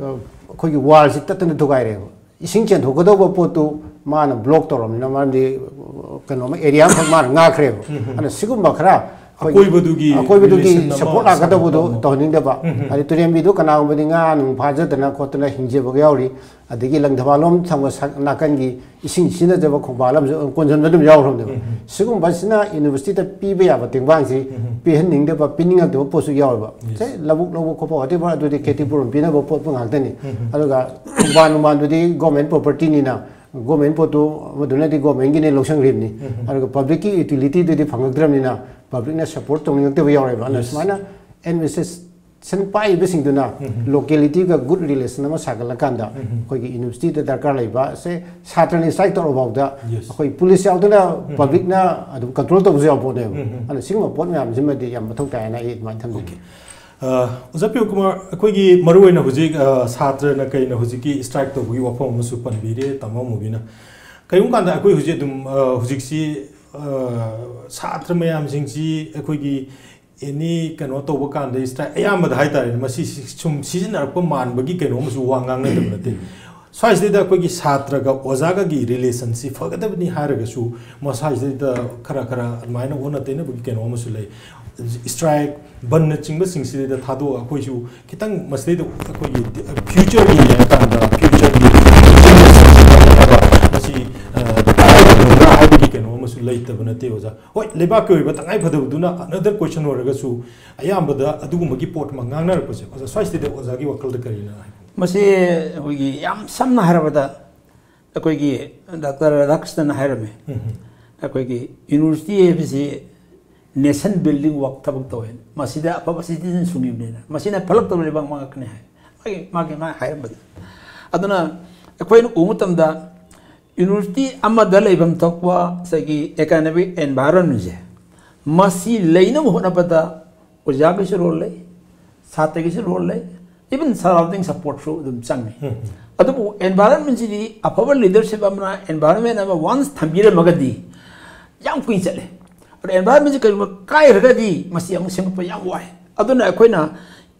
ꯑ, ꯑꯩꯈꯣꯏꯒꯤ ꯋꯥꯜꯁꯤ ꯇꯠꯇꯅ ꯊꯨꯒꯥꯏꯔꯦꯕ꯫ ꯏꯁꯤꯡ ꯆꯦꯟꯊꯣꯛꯀꯗꯧꯕ ꯄꯣꯠꯇꯨ ꯃꯥꯅ ꯕ꯭ꯂꯣꯛ ꯇꯧꯔꯕꯅꯤꯅ, ꯃꯔꯝꯗꯤ, ꯑ, ꯀꯩꯅꯣꯝꯃ ꯑꯦꯔꯤꯌꯥ ꯑꯃꯈꯛ ꯃꯥꯅ ꯉꯥꯛꯈ꯭ꯔꯦꯕ꯫ ꯑꯗꯨꯅ ꯁꯤꯒꯨꯝꯕ ꯈꯔ ꯑꯩꯈꯣꯏꯒꯤ ꯑꯀꯣꯏꯕꯗꯨꯒꯤ ꯑꯀꯣꯏꯕꯗꯨꯒꯤ ꯔꯤꯂꯦꯁꯟ ꯑꯃ ꯁꯄꯣꯔꯠ ꯂꯥꯛꯀꯗꯧꯕꯗꯣ ꯁꯦꯝꯒꯠꯄ ꯑꯃ꯫ ꯇꯧꯍꯟꯅꯤꯡꯗꯕ꯫ ꯍꯥꯏꯗꯤ ꯇꯨꯔꯦꯟꯕꯤꯗꯨ ꯀꯅꯥꯒꯨꯝꯕꯗꯤ ꯉꯥ ꯅꯨꯡ ꯐꯥꯖꯗꯅ ꯈꯣꯠꯇꯅ ꯍꯤꯡꯖꯕꯒ ꯌꯥꯎꯔꯤ꯫ ꯑꯗꯒꯤ ꯂꯪꯊꯕꯥꯜꯂꯣꯝ ꯊꯪꯕ ꯁꯛ-, ꯅꯥꯀꯟꯒꯤ ꯏꯁꯤꯡ ꯁꯤꯖꯤꯟꯅꯖꯕ ꯈꯣꯡꯕꯥꯜ ꯑꯃꯁꯨ ꯀꯣꯟꯁꯤꯟꯕ ꯑꯗꯨꯝ ꯌꯥꯎꯈ꯭ꯔꯕꯅꯦꯕ꯫ ꯁꯤꯒꯨꯝꯕꯁꯤꯅ ꯌꯨꯅꯤꯚꯔꯁꯤꯇꯤꯗ ꯄꯤꯕ ꯌꯥꯕ ꯇꯦꯡꯕꯥꯡꯁꯤ ꯄꯤꯍꯟꯅꯤꯡꯗꯕ, ꯄꯤꯅꯤꯡꯉꯛꯇꯕ ꯄꯣꯠꯁꯨ ꯌꯥꯎꯋꯦꯕ꯫ ꯁꯦ, ꯂꯧꯕꯨꯛ ꯂꯧꯕ ꯈꯣꯠꯄ whatever, ꯑꯗꯨꯗꯤ ꯈꯦꯇꯤ ꯄꯨꯔꯝ ꯄꯤꯅꯕ ꯄꯣꯠꯄꯨ ꯉꯥꯛꯇꯅꯤ꯫ ꯑꯗꯨꯒ ꯈꯣꯡꯕꯥꯟ ꯅꯨꯡꯕꯥꯟꯗꯨꯗꯤ ꯒꯣꯔꯃꯦꯟ ꯄ꯭ꯔꯣꯄꯔꯇꯤꯅꯤꯅ, ꯒꯣꯔꯃꯦꯟ ꯄꯣꯠꯇꯨ ꯃꯗꯨꯅꯗꯤ ꯒꯣꯔꯃꯦꯟꯒꯤꯅꯤ ꯂꯧꯁꯟꯈ꯭ꯔꯤꯕꯅꯤ꯫ ꯑꯗꯨꯒ ꯄꯕ꯭ꯂꯤꯛꯀꯤ ꯌꯨꯇꯤꯂꯤꯇꯤꯗꯨꯗꯤ ꯐꯪꯉꯛꯇ꯭ꯔꯕꯅꯤꯅ ꯄꯕ꯭ꯂꯤꯛꯅ ꯁꯄꯣꯔꯠ ꯇꯧꯅꯤꯡꯉꯛꯇꯕ ꯌꯥꯎꯔꯦꯕ꯫ ꯑꯗꯨꯅ ꯁꯨꯃꯥꯏꯅ ꯑꯦꯗꯃꯤꯅꯤꯁꯇ꯭ꯔꯦꯁꯟ ꯄꯥꯏꯔꯤꯕꯁꯤꯡꯗꯨꯅ ꯂꯣꯀꯦꯂꯤꯇꯤꯒ ꯒꯨꯗ ꯔꯤꯂꯦꯁꯟ ꯑꯃ ꯁꯥꯒꯠꯂꯀꯥꯟꯗ ꯑꯩꯈꯣꯏꯒꯤ ꯌꯨꯅꯤꯚꯔꯁꯤꯇꯤꯗ ꯗꯔꯀꯥꯔ ꯂꯩꯕ ꯁꯦ ꯁꯥꯇ꯭ꯔꯅ ꯏꯁꯇ꯭ꯔꯥꯏꯛ ꯇꯧꯔꯐꯥꯎꯗ Yes. ꯑꯩꯈꯣꯏ ꯄꯨꯂꯤꯁ ꯌꯥꯎꯗꯅ ꯄꯕ꯭ꯂꯤꯛꯅ ꯑꯗꯨꯝ ꯀꯟꯇ꯭ꯔꯣꯜ ꯇꯧꯕꯁꯨ ꯌꯥꯎꯕ ꯄꯣꯠꯅꯦꯕ꯫ ꯑꯗꯨꯅ ꯁꯤꯒꯨꯝꯕ ꯄꯣꯠ ꯃꯌꯥꯝꯁꯤꯃꯗꯤ ꯌꯥꯝ ꯃꯊꯧ ꯇꯥꯏ ꯍꯥꯏꯅ ꯑꯩ ꯑꯗꯨꯃꯥꯏꯅ ꯊꯝꯖꯒꯦ꯫ ꯑ, ꯑꯣꯖꯥ ꯄꯤꯌꯣ ꯀꯨꯃꯥꯔ, ꯑꯩꯈꯣꯏꯒꯤ ꯃꯔꯨꯑꯣꯏꯅ ꯍꯧꯖꯤꯛ, ꯑ, ꯁꯥꯇ꯭ꯔꯅ ꯀꯩꯅ ꯍꯧꯖꯤꯛꯀꯤ ꯏꯁꯇ꯭ꯔꯥꯏꯛ ꯇꯧꯕꯒꯤ ꯋꯥꯐꯝ ꯑꯃꯁꯨ ꯄꯟꯕꯤꯔꯦ ꯇꯥꯃꯣ ꯑꯃꯨꯕꯤꯅ꯫ ꯀꯔꯤꯒꯨꯝꯕ ꯀꯥꯟꯗ ꯑꯩꯈꯣꯏ ꯍꯧꯖꯤꯛ ꯑꯗꯨꯝ, ꯑ, ꯍꯧꯖꯤꯛꯁꯤ, ꯑ, ꯁꯥꯇ꯭ꯔ ꯃꯌꯥꯝꯁꯤꯡꯁꯤ ꯑꯩꯈꯣꯏꯒꯤ ꯑꯦꯅꯤ ꯀꯩꯅꯣ ꯇꯧꯕ ꯀꯥꯟꯗ ꯏꯁꯇ꯭ꯔꯥꯏꯛ ꯑꯌꯥꯝꯕꯗ ꯍꯥꯏꯇꯥꯔꯦꯅꯦ, ꯃꯁꯤ ꯁꯨꯝ ꯁꯤꯖꯤꯟꯅꯔꯛꯄ ꯃꯥꯟꯕꯒꯤ ꯀꯩꯅꯣ ꯑꯃꯁꯨ ꯋꯥ ꯉꯥꯡꯅꯗꯕ ꯅꯠꯇꯦ꯫ ꯁ꯭ꯋꯥꯏꯁꯤꯗꯩꯗ ꯑꯩꯈꯣꯏꯒꯤ ꯁꯥꯇ꯭ꯔꯒ ꯑꯣꯖꯥꯒꯒꯤ ꯔꯤꯂꯦꯁꯟꯁꯤ ꯐꯒꯗꯕꯅꯤ ꯍꯥꯏꯔꯒꯁꯨ, ꯃꯁꯥꯁꯤꯗꯩꯗ ꯈꯔ ꯈꯔ ꯑꯗꯨꯃꯥꯏꯅ ꯑꯣꯟꯅ ꯇꯩꯅꯕꯒꯤ ꯀꯩꯅꯣ ꯑꯃꯁꯨ ꯂꯩ꯫ ꯏꯁꯇ꯭ꯔꯥꯏꯛ, ꯕꯟꯅꯆꯤꯡꯕꯁꯤꯡꯁꯤꯗꯩꯗ ꯊꯥꯗꯣꯛꯑꯒ ꯑꯩꯈꯣꯏꯁꯨ ꯈꯤꯇꯪ ꯃꯁꯤꯗꯩꯗ ꯑꯩꯈꯣꯏꯒꯤ ꯐ꯭ꯌꯨꯆꯔꯒꯤ ꯌꯦꯡꯉꯀꯥꯟꯗ ꯐ꯭ꯌꯨꯆꯔꯒꯤ ꯃꯁꯤ, ꯑ, ꯍꯥꯏꯕꯒꯤ ꯀꯩꯅꯣ ꯑꯃꯁꯨ ꯂꯩꯇꯕ ꯅꯠꯇꯦ ꯑꯣꯖꯥ꯫ ꯍꯣꯏ, ꯂꯩꯕꯥꯛꯀꯤ ꯑꯣꯏꯕ ꯇꯉꯥꯏ ꯐꯗꯕꯗꯨꯅ another question ꯑꯣꯏꯔꯒꯁꯨ, ꯑꯌꯥꯝꯕꯗ ꯑꯗꯨꯒꯨꯝꯕꯒꯤ ꯄꯣꯠ ꯑꯃ ꯉꯥꯡꯅꯔꯛꯄꯁꯦ, ꯑꯣꯖꯥ, ꯁ꯭ꯋꯥꯏꯁꯤꯗ ꯑꯣꯖꯥꯒꯤ ꯋꯥꯈꯜꯗ ꯀꯔꯤꯅ ꯍꯥꯏ? ꯃꯁꯤ ꯑꯩꯈꯣꯏꯒꯤ ꯌꯥꯝ ꯁꯝꯅ ꯍꯥꯏꯔꯕꯗ, ꯑꯩꯈꯣꯏꯒꯤ ꯗꯥꯛꯇꯔ ꯔꯥꯙꯥꯀ꯭ꯔꯤꯁꯅꯟ ꯍꯥꯏꯔꯝꯃꯤ, ꯑꯩꯈꯣꯏꯒꯤ ꯌꯨꯅꯤꯚꯔꯁꯤꯇꯤ ꯍꯥꯏꯕꯁꯤ ꯅꯦꯁꯟ ꯕꯤꯜꯗꯤꯡ ꯋꯥꯛ ꯊꯕꯛ ꯇꯧꯋꯦ, ꯃꯁꯤꯗ ꯑꯐꯕ ꯁꯤꯇꯤꯖꯟ ꯁꯨꯡꯉꯤꯕꯅꯤꯅ ꯃꯁꯤꯅ ꯐꯠꯂꯛꯇꯕ ꯂꯩꯕꯥꯛ ꯃꯥꯡꯉꯛꯀꯅꯤ ꯍꯥꯏ꯫ ꯃꯥꯒꯤ ꯃꯥꯒꯤ ꯃꯥ ꯍꯥꯏꯔꯝꯕꯗ, ꯑꯗꯨꯅ ꯑꯩꯈꯣꯏꯅ ꯎꯕ ꯃꯇꯝꯗ ꯌꯨꯅꯤꯚꯔꯁꯤꯇꯤ ꯑꯃꯗ ꯂꯩꯐꯝ ꯊꯣꯛꯄ ꯉꯁꯥꯏꯒꯤ ꯑꯦꯀꯥꯗꯃꯤꯛ ꯑꯦꯟꯚꯥꯏꯔꯣꯟꯃꯦꯟꯁꯦ, ꯃꯁꯤ ꯂꯩꯅꯕ ꯍꯣꯠꯅꯕꯗ ꯑꯣꯖꯥꯒꯤꯁꯨ ꯔꯣꯜ ꯂꯩ, ꯁꯥꯇ꯭ꯔꯒꯤꯁꯨ ꯔꯣꯜ ꯂꯩ, ꯏꯚꯟ ꯁꯔꯥꯎꯟꯗꯤꯡ ꯁꯞꯄꯣꯔꯠꯁꯨ ꯑꯗꯨꯝ ꯆꯪꯉꯤ꯫ ꯑꯗꯨꯕꯨ ꯑꯦꯟꯚꯥꯏꯔꯣꯟꯃꯦꯟꯁꯤꯗꯤ ꯑꯐꯕ ꯂꯤꯗꯔꯁꯤꯞ ꯑꯃꯅ ꯑꯦꯟꯚꯥꯏꯔꯣꯟꯃꯦꯟ ꯑꯃ ꯋꯥꯟꯁ ꯊꯝꯕꯤꯔꯝꯃꯒꯗꯤ ꯌꯥꯝ ꯀꯨꯏꯅ ꯆꯠꯂꯦ꯫ ꯑꯗꯣ ꯑꯦꯟꯚꯥꯏꯔꯣꯟꯃꯦꯟꯁꯤ ꯀꯔꯤꯒꯨꯝꯕ ꯀꯥꯏꯈ꯭ꯔꯒꯗꯤ ꯃꯁꯤ ꯑꯃꯨꯛ ꯁꯦꯝꯒꯠꯄ ꯌꯥꯝ ꯋꯥꯏ꯫ ꯑꯗꯨꯅ ꯑꯩꯈꯣꯏꯅ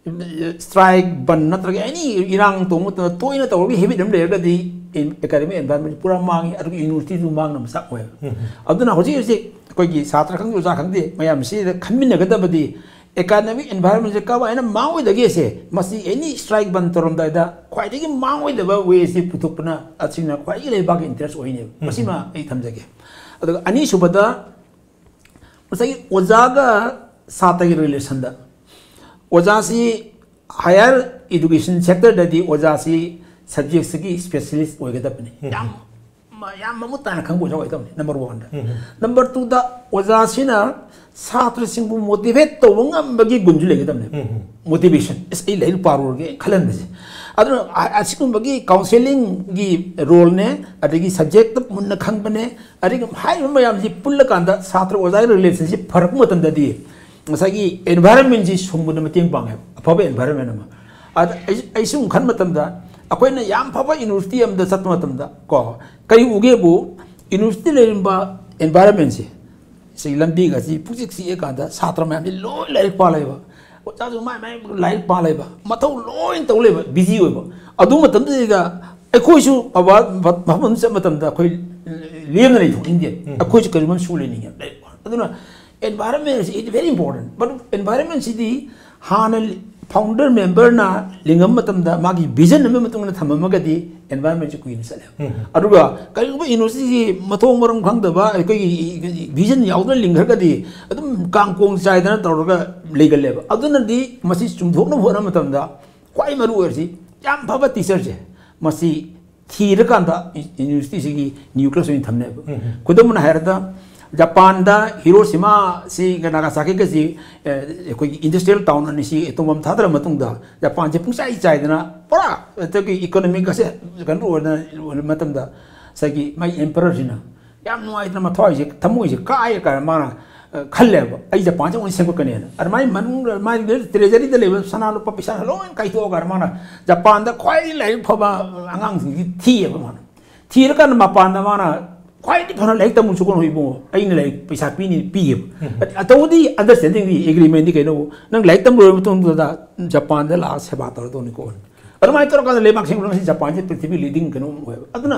ꯁ꯭ꯇ꯭ꯔꯥꯏꯛ, ꯕꯟ ꯅꯠꯇ꯭ꯔꯒ ꯑꯦꯅꯤ ꯏꯔꯥꯡ ꯇꯧꯕ ꯃꯇꯝꯗ ꯇꯣꯏꯅ ꯇꯧꯔꯒ ꯍꯦꯕꯤꯠ ꯑꯃ ꯂꯩꯔꯒꯗꯤ ꯑꯦꯀꯥꯗꯃꯤꯛ ꯑꯦꯟꯚꯥꯏꯔꯣꯟꯃꯦꯟ ꯄꯨꯔꯥ ꯃꯥꯡꯉꯤ, ꯑꯗꯨꯒ ꯌꯨꯅꯤꯚꯔꯁꯤꯇꯤꯁꯨ ꯃꯥꯡꯅꯕ ꯆꯞ ꯑꯣꯏꯕ꯫ ꯑꯗꯨꯅ ꯍꯧꯖꯤꯛ ꯍꯧꯖꯤꯛ ꯑꯩꯈꯣꯏꯒꯤ ꯁꯥꯇ꯭ꯔ ꯈꯪꯗꯦ, ꯑꯣꯖꯥ ꯈꯪꯗꯦ, ꯃꯌꯥꯝꯁꯤꯗ ꯈꯟꯃꯤꯟꯅꯒꯗꯕꯗꯤ ꯑꯦꯀꯥꯗꯃꯤꯛ ꯑꯦꯟꯚꯥꯏꯔꯣꯟꯃꯦꯟꯁꯦ ꯀꯃꯥꯏꯅ ꯃꯥꯡꯉꯣꯏꯗꯒꯦꯁꯦ, ꯃꯁꯤ ꯑꯦꯅꯤ ꯁ꯭ꯇ꯭ꯔꯥꯏꯛ ꯕꯟ ꯇꯧꯔꯝꯗꯥꯏꯗ ꯈ꯭ꯋꯥꯏꯗꯒꯤ ꯃꯥꯡꯉꯣꯏꯗꯕ ꯋꯦꯁꯤ ꯄꯨꯊꯣꯛꯄꯅ ꯑꯁꯤꯅ ꯈ꯭ꯋꯥꯏꯗꯒꯤ ꯂꯩꯕꯥꯛꯀꯤ ꯏꯟꯇꯔꯦꯁ ꯑꯣꯏꯅꯦꯕ꯫ ꯃꯁꯤꯃ ꯑꯩ ꯊꯝꯖꯒꯦ꯫ ꯑꯗꯨꯒ ꯑꯅꯤꯁꯨꯕꯗ ꯉꯁꯥꯏꯒꯤ ꯑꯣꯖꯥꯒ ꯁꯥꯇ꯭ꯔꯒꯤ ꯔꯤꯂꯦꯁꯟꯗ, ꯑꯣꯖꯥꯁꯤ ꯍꯥꯌꯔ ꯏꯗꯨꯀꯦꯁꯟ ꯁꯦꯛꯇꯔꯗꯗꯤ ꯑꯣꯖꯥꯁꯤ ꯁꯕꯖꯦꯛꯁꯤꯒꯤ ꯁ꯭ꯄꯦꯁꯤꯌꯦꯂꯤꯁ ꯑꯣꯏꯒꯗꯕꯅꯤ꯫ ꯌꯥꯝ ꯌꯥꯝ ꯃꯃꯨꯠ ꯇꯥꯅ ꯈꯪꯕ ꯑꯣꯖꯥ ꯑꯣꯏꯒꯗꯕꯅꯤ, ꯅꯝꯕꯔ ꯋꯥꯟꯗ꯫ ꯅꯝꯕꯔ ꯇꯨꯗ, ꯑꯣꯖꯥꯁꯤꯅ ꯁꯥꯇ꯭ꯔꯁꯤꯡꯕꯨ ꯃꯣꯇꯤꯚꯦꯠ ꯇꯧꯕ ꯉꯝꯕꯒꯤ ꯒꯨꯟꯁꯨ ꯂꯩꯒꯗꯕꯅꯦ꯫ ꯃꯣꯇꯤꯚꯦꯁꯟ, ꯑꯁ, ꯑꯩ ꯂꯥꯏꯔꯤꯛ ꯄꯥꯔꯨꯔꯒꯦ ꯈꯜꯍꯟꯕꯁꯦ꯫ ꯑꯗꯨꯅ ꯑ-, ꯑꯁꯤꯒꯨꯝꯕꯒꯤ ꯀꯥꯎꯟꯁꯦꯂꯤꯡꯒꯤ ꯔꯣꯜꯅꯦ, ꯑꯗꯒꯤ ꯁꯕꯖꯦꯛꯇ ꯃꯨꯟꯅ ꯈꯪꯕꯅꯦ, ꯑꯗꯒꯤ ꯍꯥꯏꯔꯤꯕ ꯃꯌꯥꯝꯁꯤ ꯄꯨꯜꯂꯀꯥꯟꯗ ꯁꯥꯇ꯭ꯔ ꯑꯣꯖꯥꯒꯤ ꯔꯤꯂꯦꯁꯟꯁꯤꯞ ꯐꯔꯛꯄ ꯃꯇꯝꯗꯗꯤ ꯉꯁꯥꯏꯒꯤ ꯑꯦꯟꯚꯥꯏꯔꯟꯃꯦꯟꯁꯤ ꯁꯨꯝꯕꯗ ꯃꯇꯦꯡ ꯄꯥꯡꯉꯦꯕ, ꯑꯐꯕ ꯑꯦꯟꯚꯥꯏꯔꯟꯃꯦꯟ ꯑꯃ꯫ ꯑꯗ ꯑꯩ, ꯑꯩ ꯁꯨꯝ ꯈꯟꯕ ꯃꯇꯝꯗ, ꯑꯩꯈꯣꯏꯅ ꯌꯥꯝ ꯐꯕ ꯌꯨꯅꯤꯚꯔꯁꯤꯇꯤ ꯑꯃꯗ ꯆꯠꯄ ꯃꯇꯝꯗ ꯀꯣ, ꯀꯔꯤ ꯎꯒꯦꯕꯨ, ꯌꯨꯅꯤꯚꯔꯁꯤꯇꯤ ꯂꯩꯔꯝꯕ ꯑꯦꯟꯚꯥꯏꯔꯟꯃꯦꯟꯁꯤ, ꯁꯤ ꯂꯝꯕꯤꯒꯁꯤ ꯄꯨꯛꯆꯤꯛ ꯆꯤꯛꯑꯀꯥꯟꯗ ꯁꯥꯇ꯭ꯔ ꯃꯌꯥꯝꯁꯤ ꯂꯣꯏ ꯂꯥꯏꯔꯤꯛ ꯄꯥ ꯂꯩꯕ, ꯑꯣꯖꯥꯁꯨ ꯃꯥꯏ ꯃꯥꯏ ꯂꯥꯏꯔꯤꯛ ꯄꯥ ꯂꯩꯕ, ꯃꯊꯧ ꯂꯣꯏ ꯇꯧ ꯂꯩꯕ, ꯕꯤꯖꯤ ꯑꯣꯏꯕ꯫ ꯑꯗꯨ ꯃꯇꯝꯗꯨꯗ ꯑꯩꯈꯣꯏꯁꯨ ꯃꯐꯝ ꯑꯃ ꯆꯠꯄ ꯃꯇꯝꯗ ꯑꯩꯈꯣꯏ ꯂꯦꯝꯅ ꯂꯩꯊꯣꯛꯅꯤꯡꯗꯦ꯫ ꯑꯩꯈꯣꯏꯁꯨ ꯀꯔꯤꯒꯨꯝꯕ ꯑꯃ ꯁꯨ ꯂꯩꯅꯤꯡꯉꯦ꯫ ꯑꯗꯨꯅ environment is very important꯫ But environment ꯁꯤꯗꯤ ꯍꯥꯟꯅ ꯐꯥꯎꯟꯗꯔ ꯃꯦꯝꯕꯔꯅ ꯂꯤꯡꯉꯝꯕ ꯃꯇꯝꯗ ꯃꯥꯒꯤ ꯚꯤꯖꯟ ꯑꯃꯒꯤ ꯃꯇꯨꯡ ꯏꯟꯅ ꯊꯝꯃꯝꯃꯒꯗꯤ environment ꯁꯤ ꯀꯨꯏꯅ ꯆꯠꯂꯦ꯫ ꯑꯗꯨꯒ ꯀꯔꯤꯒꯨꯝꯕ ꯌꯨꯅꯤꯚꯔꯁꯤꯇꯤꯒꯤ ꯃꯊꯣꯡ ꯃꯔꯝ ꯈꯪꯗꯕ, ꯑꯩꯈꯣꯏꯒꯤ ꯚꯤꯖꯟ ꯌꯥꯎꯗꯅ ꯂꯤꯡꯈ꯭ꯔꯒꯗꯤ ꯑꯗꯨꯝ ꯀꯥꯡ ꯀꯣꯡ ꯆꯥꯏꯗꯅ ꯇꯧꯔꯒ ꯂꯩꯒꯜꯂꯦꯕ꯫ ꯑꯗꯨꯅꯗꯤ ꯃꯁꯤ ꯆꯨꯝꯊꯣꯛꯅꯕ ꯍꯣꯠꯅꯕ ꯃꯇꯝꯗ ꯈ꯭ꯋꯥꯏ ꯃꯔꯨ ꯑꯣꯏꯔꯤꯁꯤ ꯌꯥꯝ ꯐꯕ ꯇꯤꯆꯔꯁꯦ, ꯃꯁꯤ ꯊꯤꯔꯀꯥꯟꯗ ꯌꯨꯅꯤꯚꯔꯁꯤꯇꯤꯁꯤꯒꯤ ꯅ꯭ꯌꯨꯀ꯭ꯂꯤꯌꯁ ꯑꯣꯏꯅ ꯊꯝꯅꯦꯕ꯫ ꯈꯨꯗꯝ ꯑꯣꯏꯅ ꯍꯥꯏꯔꯕꯗ, ꯖꯄꯥꯟꯗ ꯍꯤꯔꯣꯁꯤꯃꯥ ꯁꯤ ꯅꯥꯒꯥꯁꯥꯀꯤꯒꯁꯤ, ꯑꯦ, ꯑꯩꯈꯣꯏꯒꯤ ꯏꯟꯗꯁꯇ꯭ꯔꯤꯌꯦꯜ ꯇꯥꯎꯟ ꯑꯅꯤꯁꯤ ꯑꯦꯇꯣꯝ ꯕꯝ ꯊꯥꯗꯔ ꯃꯇꯨꯡꯗ ꯖꯄꯥꯟꯁꯦ ꯄꯨꯡꯆꯥꯏ ꯆꯥꯏꯗꯅ ꯄꯨꯔꯥ ꯑꯩꯈꯣꯏꯒꯤ ꯏꯀꯣꯅꯣꯃꯤꯛ ꯑꯁꯦ ꯀꯩꯅꯣ ꯑꯣꯏꯅ ꯃꯇꯝꯗ ꯉꯁꯥꯏꯒꯤ ꯃꯥꯏ ꯑꯦꯝꯄꯔꯔꯁꯤꯅ ꯌꯥꯝ ꯅꯨꯡꯉꯥꯏꯇꯅ ꯃꯊ꯭ꯋꯥꯏꯁꯦ, ꯊꯃꯣꯏꯁꯦ ꯀꯥꯏꯔ ꯀꯥꯏꯔ ꯃꯥꯅ, ꯑ, ꯈꯜꯂꯦꯕ, "ꯑꯩ ꯖꯄꯥꯟꯁꯦ ꯑꯃꯨꯛ ꯁꯦꯝꯒꯠꯀꯅꯦꯅ"꯫ ꯑꯗꯨꯃꯥꯏꯅ ꯃꯅꯨꯡꯗ ꯃꯥꯒꯤ ꯇ꯭ꯔꯦꯖꯔꯤꯗ ꯂꯩꯕ ꯁꯅꯥ ꯂꯨꯄꯥ ꯄꯩꯁꯥ ꯂꯣꯏ ꯀꯥꯏꯊꯣꯛꯑꯒ ꯃꯥꯅ ꯖꯄꯥꯟꯗ ꯈ꯭ꯋꯥꯏꯗꯒꯤ ꯂꯥꯏꯔꯤꯛ ꯐꯕ ꯑꯉꯥꯡꯁꯤꯡꯁꯤ ꯊꯤꯌꯦꯕ ꯃꯥꯅ꯫ ꯊꯤꯔꯀꯥꯟꯗ ꯃꯄꯥꯟꯗ ꯃꯥꯅ ꯈ꯭ꯋꯥꯏꯗꯒꯤ ꯐꯅ ꯂꯥꯏꯔꯤꯛ ꯇꯝꯃꯨ ꯆꯠꯀꯅꯨ ꯏꯕꯨꯡꯉꯣ, ꯑꯩꯅ ꯂꯥꯏꯔꯤꯛ ꯄꯩꯁꯥ ꯄꯤꯅꯤ ꯄꯤꯌꯦꯕ꯫ ꯇꯧꯕꯗꯤ ꯑꯟꯗꯔꯁ꯭ꯇꯦꯟꯗꯤꯡꯗꯤ, ꯑꯦꯒ꯭ꯔꯤꯃꯦꯟꯗꯤ ꯀꯩꯅꯣ, ꯅꯪ ꯂꯥꯏꯔꯤꯛ ꯇꯝ ꯂꯣꯏꯔꯕ ꯃꯇꯨꯡꯗ ꯖꯄꯥꯟꯗ ꯂꯥꯛꯑ ꯁꯦꯕꯥ ꯇꯧꯔꯗꯧꯅꯤꯀꯣ꯫ ꯑꯗꯨꯃꯥꯏꯅ ꯇꯧꯔꯀꯥꯟꯗ ꯂꯩꯕꯥꯛ ꯁꯦꯝꯒꯠꯄ ꯉꯁꯤ ꯖꯄꯥꯟꯁꯦ ꯄ꯭ꯔꯤꯊꯤꯕꯤ ꯂꯤꯗꯤꯡ ꯀꯩꯅꯣ ꯑꯣꯏꯕ꯫ ꯑꯗꯨꯅ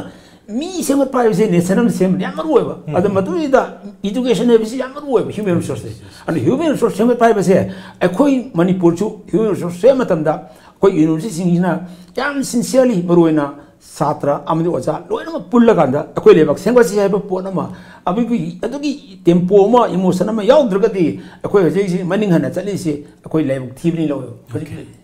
ꯃꯤ ꯁꯦꯝꯒꯠꯄ ꯍꯥꯏꯕꯁꯤ ꯅꯦꯁꯟ ꯑꯃ ꯁꯦꯝꯕꯗ ꯌꯥꯝ ꯃꯔꯨ ꯑꯣꯏꯕ꯫ ꯑꯗꯨ ꯃꯗꯨꯗꯩꯗ ꯏꯗꯨꯀꯦꯁꯟ ꯍꯥꯏꯕꯁꯤ ꯌꯥꯝ ꯃꯔꯨ ꯑꯣꯏꯕ, ꯍ꯭ꯌꯨꯃꯦꯟ ꯔꯤꯁꯣꯔꯁꯁꯦ꯫ ꯑꯗꯨꯅ ꯍ꯭ꯌꯨꯃꯦꯟ ꯔꯤꯁꯣꯔꯁ ꯁꯦꯝꯒꯠꯄ ꯍꯥꯏꯕꯁꯦ ꯑꯩꯈꯣꯏ ꯃꯅꯤꯄꯨꯔꯁꯨ ꯍ꯭ꯌꯨꯃꯦꯟ ꯔꯤꯁꯣꯔꯁ ꯁꯦꯝꯕ ꯃꯇꯝꯗ ꯑꯩꯈꯣꯏ ꯌꯨꯅꯤꯚꯔꯁꯤꯇꯤꯁꯤꯡꯁꯤꯅ ꯌꯥꯝ ꯁꯤꯟꯁꯤꯌꯔꯂꯤ, ꯃꯔꯨꯑꯣꯏꯅ ꯁꯥꯇ꯭ꯔ ꯑꯃꯗꯤ ꯑꯣꯖꯥ ꯂꯣꯏꯅꯃꯛ ꯄꯨꯜꯂꯀꯥꯟꯗ ꯑꯩꯈꯣꯏ ꯂꯩꯕꯥꯛ ꯁꯦꯝꯒꯠꯁꯤ ꯍꯥꯏꯕ ꯄꯣꯠ ꯑꯃ, ꯑꯗꯨꯒꯤ, ꯑꯗꯨꯒꯤ ꯇꯦꯝꯄꯣ ꯑꯃ, ꯏꯃꯣꯁꯟ ꯑꯃ ꯌꯥꯎꯗ꯭ꯔꯒꯗꯤ ꯑꯩꯈꯣꯏ ꯍꯧꯖꯤꯛ ꯍꯧꯖꯤꯛ ꯃꯅꯤꯡ ꯍꯟꯅ ꯆꯠꯂꯤꯁꯤ ꯑꯩꯈꯣꯏ ꯂꯥꯏꯕꯛ ꯊꯤꯕꯅꯤ ꯂꯧꯋꯦꯕ ꯍꯧꯖꯤꯛ꯫ ꯑꯣꯀꯦ꯫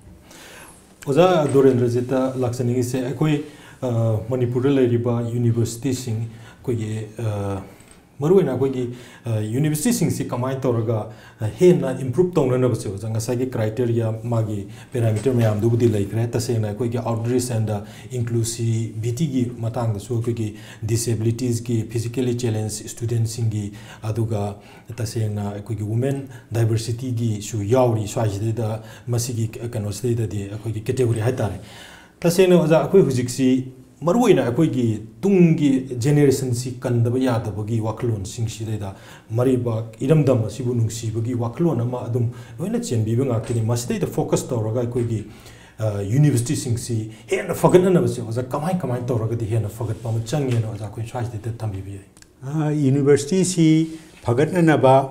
ꯑꯣꯖꯥ ꯗꯣꯔꯦꯟꯗ꯭ꯔꯖꯤꯠꯇ ꯂꯥꯛꯆꯅꯤꯡꯉꯤꯁꯦ, ꯑꯩꯈꯣꯏ ꯑ, ꯃꯅꯤꯄꯨꯔꯗ ꯂꯩꯔꯤꯕ ꯌꯨꯅꯤꯚꯔꯁꯤꯇꯤꯁꯤꯡ, ꯑꯩꯈꯣꯏꯒꯤ, ꯑ, ꯃꯔꯨꯑꯣꯏꯅ ꯑꯩꯈꯣꯏꯒꯤ, ꯑ, ꯌꯨꯅꯤꯚꯔꯁꯤꯇꯤꯁꯤꯡꯁꯤ ꯀꯃꯥꯏꯅ ꯇꯧꯔꯒ, ꯑ, ꯍꯦꯟꯅ ꯏꯝꯄ꯭ꯔꯨꯞ ꯇꯧꯅꯅꯕꯁꯦ ꯑꯣꯖꯥ, ꯉꯁꯥꯏꯒꯤ ꯀ꯭ꯔꯥꯏꯇꯦꯔꯤꯌꯥ, ꯃꯥꯒꯤ ꯄꯦꯔꯥꯃꯤꯇꯔ ꯃꯌꯥꯝꯗꯨꯕꯨꯗꯤ ꯂꯩꯈ꯭ꯔꯦ꯫ ꯇꯁꯦꯡꯅ ꯑꯩꯈꯣꯏꯒꯤ ꯑꯥꯎꯠꯔꯤꯆ ꯑꯦꯟ ꯏꯟꯀ꯭ꯂꯨꯁꯤꯕꯤꯇꯤꯒꯤ ꯃꯇꯥꯡꯗꯁꯨ, ꯑꯩꯈꯣꯏꯒꯤ ꯗꯤꯁꯦꯕꯤꯂꯤꯇꯤꯁꯀꯤ, ꯐꯤꯖꯤꯀꯦꯂꯤ ꯆꯦꯂꯦꯟꯖ ꯁ꯭ꯇꯨꯗꯦꯟꯁꯤꯡꯒꯤ, ꯑꯗꯨꯒ ꯇꯁꯦꯡꯅ ꯑꯩꯈꯣꯏꯒꯤ ꯋꯨꯃꯦꯟ ꯗꯥꯏꯕꯔꯁꯤꯇꯤꯒꯤꯁꯨ ꯌꯥꯎꯔꯤ ꯁ꯭ꯋꯥꯏꯁꯤꯗꯩꯗ, ꯃꯁꯤꯒꯤ ꯀꯩꯅꯣꯁꯤꯗꯩꯗꯗꯤ, ꯑꯩꯈꯣꯏꯒꯤ ꯀꯦꯇꯦꯒꯣꯔꯤ ꯍꯥꯏꯇꯥꯔꯦ꯫ ꯇꯁꯦꯡꯅ ꯑꯣꯖꯥ, ꯑꯩꯈꯣꯏ ꯍꯧꯖꯤꯛꯁꯤ ꯃꯔꯨꯑꯣꯏꯅ ꯑꯩꯈꯣꯏꯒꯤ ꯇꯨꯡꯒꯤ ꯖꯦꯅꯦꯔꯦꯁꯟꯁꯤ ꯀꯟꯗꯕ ꯌꯥꯗꯕꯒꯤ ꯋꯥꯈꯜꯂꯣꯟꯁꯤꯡꯁꯤꯗꯩꯗ, ꯃꯔꯩꯕꯥꯛ ꯏꯔꯝꯗꯝ ꯑꯁꯤꯕꯨ ꯅꯨꯡꯁꯤꯕꯒꯤ ꯋꯥꯈꯜꯂꯣꯟ ꯑꯃ ꯑꯗꯨꯝ ꯂꯣꯏꯅ ꯆꯦꯟꯕꯤꯕ ꯉꯥꯛꯇꯅꯤ꯫ ꯃꯁꯤꯗꯩꯗ ꯐꯣꯀꯁ ꯇꯧꯔꯒ ꯑꯩꯈꯣꯏꯒꯤ, ꯑ, ꯌꯨꯅꯤꯚꯔꯁꯤꯇꯤꯁꯤꯡꯁꯤ ꯍꯦꯟꯅ ꯐꯒꯠꯅꯅꯕꯁꯦ ꯑꯣꯖꯥ, ꯀꯃꯥꯏ ꯀꯃꯥꯏꯅ ꯇꯧꯔꯒꯗꯤ ꯍꯦꯟꯅ ꯐꯒꯠꯄ ꯑꯃ ꯆꯪꯉꯦꯅ ꯑꯣꯖꯥ ꯑꯩꯈꯣꯏ ꯁ꯭ꯋꯥꯏꯁꯤꯗꯩꯗ ꯊꯝꯕꯤꯕ ꯌꯥꯏ? ꯑ, ꯌꯨꯅꯤꯚꯔꯁꯤꯇꯤꯁꯤ ꯐꯒꯠꯅꯅꯕ,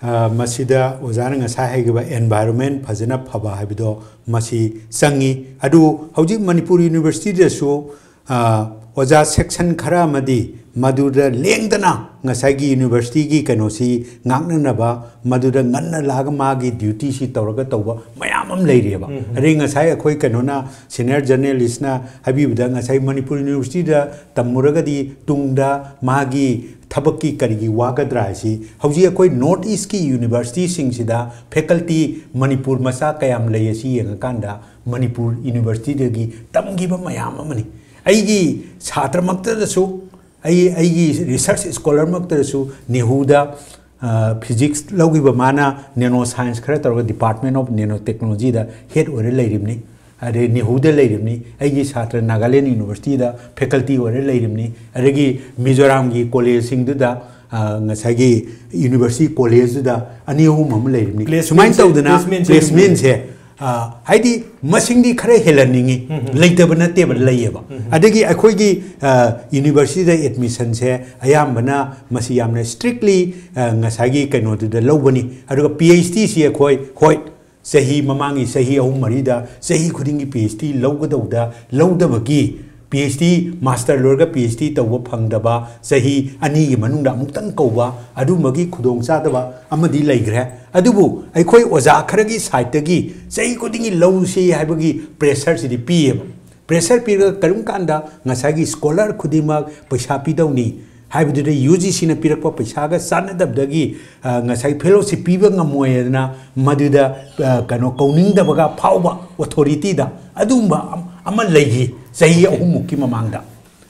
ꯑ, ꯃꯁꯤꯗ ꯑꯣꯖꯥꯅ ꯉꯁꯥꯏ ꯍꯥꯏꯈꯤꯕ environment ꯐꯖꯅ ꯐꯕ ꯍꯥꯏꯕꯗꯣ ꯃꯁꯤ ꯆꯪꯉꯤ꯫ ꯑꯗꯨ ꯍꯧꯖꯤꯛ ꯃꯅꯤꯄꯨꯔ ꯌꯨꯅꯤꯚꯔꯁꯤꯇꯤꯗꯁꯨ, ꯑ, ꯑꯣꯖꯥ ꯁꯦꯛꯁꯟ ꯈꯔ ꯑꯃꯗꯤ ꯃꯗꯨꯗ ꯂꯦꯡꯗꯅ ꯉꯁꯥꯏꯒꯤ ꯌꯨꯅꯤꯚꯔꯁꯤꯇꯤꯒꯤ ꯀꯩꯅꯣꯁꯤ ꯉꯥꯛꯅꯅꯕ ꯃꯗꯨꯗ ꯉꯟꯅ ꯂꯥꯛꯑꯒ ꯃꯥꯒꯤ ꯗ꯭ꯌꯨꯇꯤꯁꯤ ꯇꯧꯔꯒ ꯇꯧꯕ ꯃꯌꯥꯝ ꯑꯃ ꯂꯩꯔꯤꯑꯕ꯫ ꯎꯝ, ꯎꯝ꯫ ꯑꯗꯩ ꯉꯁꯥꯏ ꯑꯩꯈꯣꯏ ꯀꯩꯅꯣꯅ, ꯁꯦꯅꯤꯌꯔ ꯖꯔꯅꯦꯂꯤꯁꯅ ꯍꯥꯏꯕꯤꯕꯗ, ꯉꯁꯥꯏ ꯃꯅꯤꯄꯨꯔ ꯌꯨꯅꯤꯚꯔꯁꯤꯇꯤꯗ ꯇꯝꯃꯨꯔꯒꯗꯤ ꯇꯨꯡꯗ ꯃꯥꯒꯤ ꯊꯕꯛꯀꯤ ꯀꯔꯤꯒꯤ ꯋꯥꯒꯗ꯭ꯔꯥ ꯍꯥꯏꯁꯤ ꯍꯧꯖꯤꯛ ꯑꯩꯈꯣꯏ ꯅꯣꯔꯠ ꯏꯁꯀꯤ ꯌꯨꯅꯤꯚꯔꯁꯤꯇꯤꯁꯤꯡꯁꯤꯗ ꯐꯦꯀꯜꯇꯤ ꯃꯅꯤꯄꯨꯔ ꯃꯆꯥ ꯀꯌꯥꯝ ꯂꯩ ꯑꯁꯤ ꯌꯦꯡꯉꯀꯥꯟꯗ ꯃꯅꯤꯄꯨꯔ ꯌꯨꯅꯤꯚꯔꯁꯤꯇꯤꯗꯒꯤ ꯇꯝꯈꯤꯕ ꯃꯌꯥꯝ ꯑꯃꯅꯤ꯫ ꯑꯩꯒꯤ ꯁꯥꯇ꯭ꯔꯃꯛꯇꯗꯁꯨ, ꯑꯩ, ꯑꯩꯒꯤ ꯔꯤꯁꯔꯆ ꯁ꯭ꯀꯣꯂꯔꯃꯛꯇꯗꯁꯨ ꯅꯦꯍꯨꯗ, ꯑ, ꯐꯤꯖꯤꯛꯁ ꯂꯧꯈꯤꯕ ꯃꯥꯅ ꯅꯦꯅꯣ ꯁꯥꯏꯟꯁ ꯈꯔ ꯇꯧꯔꯒ Department of Nanotechnology the head ꯑꯣꯏꯔ ꯂꯩꯔꯤꯕꯅꯤ꯫ ꯑꯗꯩ ꯅꯦꯍꯨꯗ ꯂꯩꯔꯤꯕꯅꯤ, ꯑꯩꯒꯤ ꯁꯥꯇ꯭ꯔ ꯅꯥꯒꯥꯂꯦꯟ ꯌꯨꯅꯤꯚꯔꯁꯤꯇꯤꯗ ꯐꯦꯀꯜꯇꯤ ꯑꯣꯏꯔ ꯂꯩꯔꯤꯕꯅꯤ, ꯑꯗꯒꯤ ꯃꯤꯖꯣꯔꯥꯝꯒꯤ ꯀꯣꯂꯦꯖꯁꯤꯡꯗꯨꯗ, ꯑ, ꯉꯁꯥꯏꯒꯤ ꯌꯨꯅꯤꯚꯔꯁꯤꯇꯤ ꯀꯣꯂꯦꯖꯇꯨꯗ ꯑꯅꯤ ꯑꯍꯨꯝ ꯑꯃ ꯂꯩꯔꯤꯕꯅꯤ꯫ ꯄ꯭ꯂꯦꯁꯃꯦꯟꯁꯦ, ꯁꯨꯃꯥꯏꯅ ꯇꯧꯗꯅ ꯄ꯭ꯂꯦꯁꯃꯦꯟꯁꯦ ꯄ꯭ꯂꯦꯁꯃꯦꯟꯁꯦ, ꯑ, ꯍꯥꯏꯗꯤ ꯃꯁꯤꯡꯗꯤ ꯈꯔ ꯍꯦꯜꯍꯟꯅꯤꯡꯉꯤ, ꯎꯝ, ꯎꯝ꯫ ꯂꯩꯇꯕ ꯅꯠꯇꯦꯕ, ꯎꯝ, ꯂꯩꯌꯦꯕ꯫ ꯎꯝ, ꯎꯝ꯫ ꯑꯗꯒꯤ ꯑꯩꯈꯣꯏꯒꯤ, ꯑ, ꯌꯨꯅꯤꯚꯔꯁꯤꯇꯤꯗ ꯑꯦꯗꯃꯤꯁꯟꯁꯦ ꯑꯌꯥꯝꯕꯅ ꯃꯁꯤ ꯌꯥꯝꯅ ꯁ꯭ꯇ꯭ꯔꯤꯛꯂꯤ, ꯑ, ꯉꯁꯥꯏꯒꯤ ꯀꯩꯅꯣꯗꯨꯗ ꯂꯧꯕꯅꯤ꯫ ꯑꯗꯨꯒ ꯄꯤ ꯑꯩꯆ ꯗꯤꯁꯤ ꯑꯩꯈꯣꯏ, ꯍꯣꯏ, ꯆꯍꯤ ꯃꯃꯥꯡꯒꯤ ꯆꯍꯤ ꯑꯍꯨꯝ ꯃꯔꯤꯗ ꯆꯍꯤ ꯈꯨꯗꯤꯡꯒꯤ ꯄꯤ ꯑꯩꯆ ꯗꯤ ꯂꯧꯒꯗꯧꯗ ꯂꯧꯗꯕꯒꯤ, ꯄꯤ ꯑꯩꯆ ꯗꯤ, ꯃꯥꯁꯇꯔ ꯂꯣꯏꯔꯒ ꯄꯤ ꯑꯩꯆ ꯗꯤ ꯇꯧꯕ ꯐꯪꯗꯕ, ꯆꯍꯤ ꯑꯅꯤꯒꯤ ꯃꯅꯨꯡꯗ ꯑꯃꯨꯛꯇꯪ ꯀꯧꯕ, ꯑꯗꯨꯝꯕꯒꯤ ꯈꯨꯗꯣꯡꯆꯥꯗꯕ ꯑꯃꯗꯤ ꯂꯩꯈ꯭ꯔꯦ꯫ ꯑꯗꯨꯕꯨ ꯑꯩꯈꯣꯏ ꯑꯣꯖꯥ ꯈꯔꯒꯤ ꯁꯥꯏꯠꯇꯒꯤ ꯆꯍꯤ ꯈꯨꯗꯤꯡꯒꯤ ꯂꯧꯁꯤ ꯍꯥꯏꯕꯒꯤ ꯄ꯭ꯔꯦꯁꯔꯁꯤꯗꯤ ꯄꯤꯌꯦꯕ꯫ ꯄ꯭ꯔꯦꯁꯔ ꯄꯤꯔꯒ ꯀꯔꯝ ꯀꯥꯟꯗ ꯉꯁꯥꯏꯒꯤ ꯁ꯭ꯀꯣꯂꯔ ꯈꯨꯗꯤꯡꯃꯛ ꯄꯩꯁꯥ ꯄꯤꯗꯧꯅꯤ ꯍꯥꯏꯕꯗꯨꯗ ꯌꯨ ꯖꯤ ꯁꯤꯅ ꯄꯤꯔꯛꯄ ꯄꯩꯁꯥꯒ ꯆꯥꯟꯅꯗꯕꯗꯒꯤ, ꯑ, ꯉꯁꯥꯏ ꯐꯦꯂꯣꯁꯤꯞ ꯄꯤꯕ ꯉꯝꯃꯣꯏꯗꯅ ꯃꯗꯨꯗ, ꯑ, ꯀꯩꯅꯣ, ꯀꯧꯅꯤꯡꯗꯕꯒ ꯐꯥꯎꯕ ꯑꯣꯊꯣꯔꯤꯇꯤꯗ ꯑꯗꯨꯒꯨꯝꯕ ꯑꯝ-, ꯑꯃ ꯂꯩꯈꯤ ꯆꯍꯤ ꯑꯍꯨꯝꯃꯨꯛꯀꯤ ꯃꯃꯥꯡꯗ꯫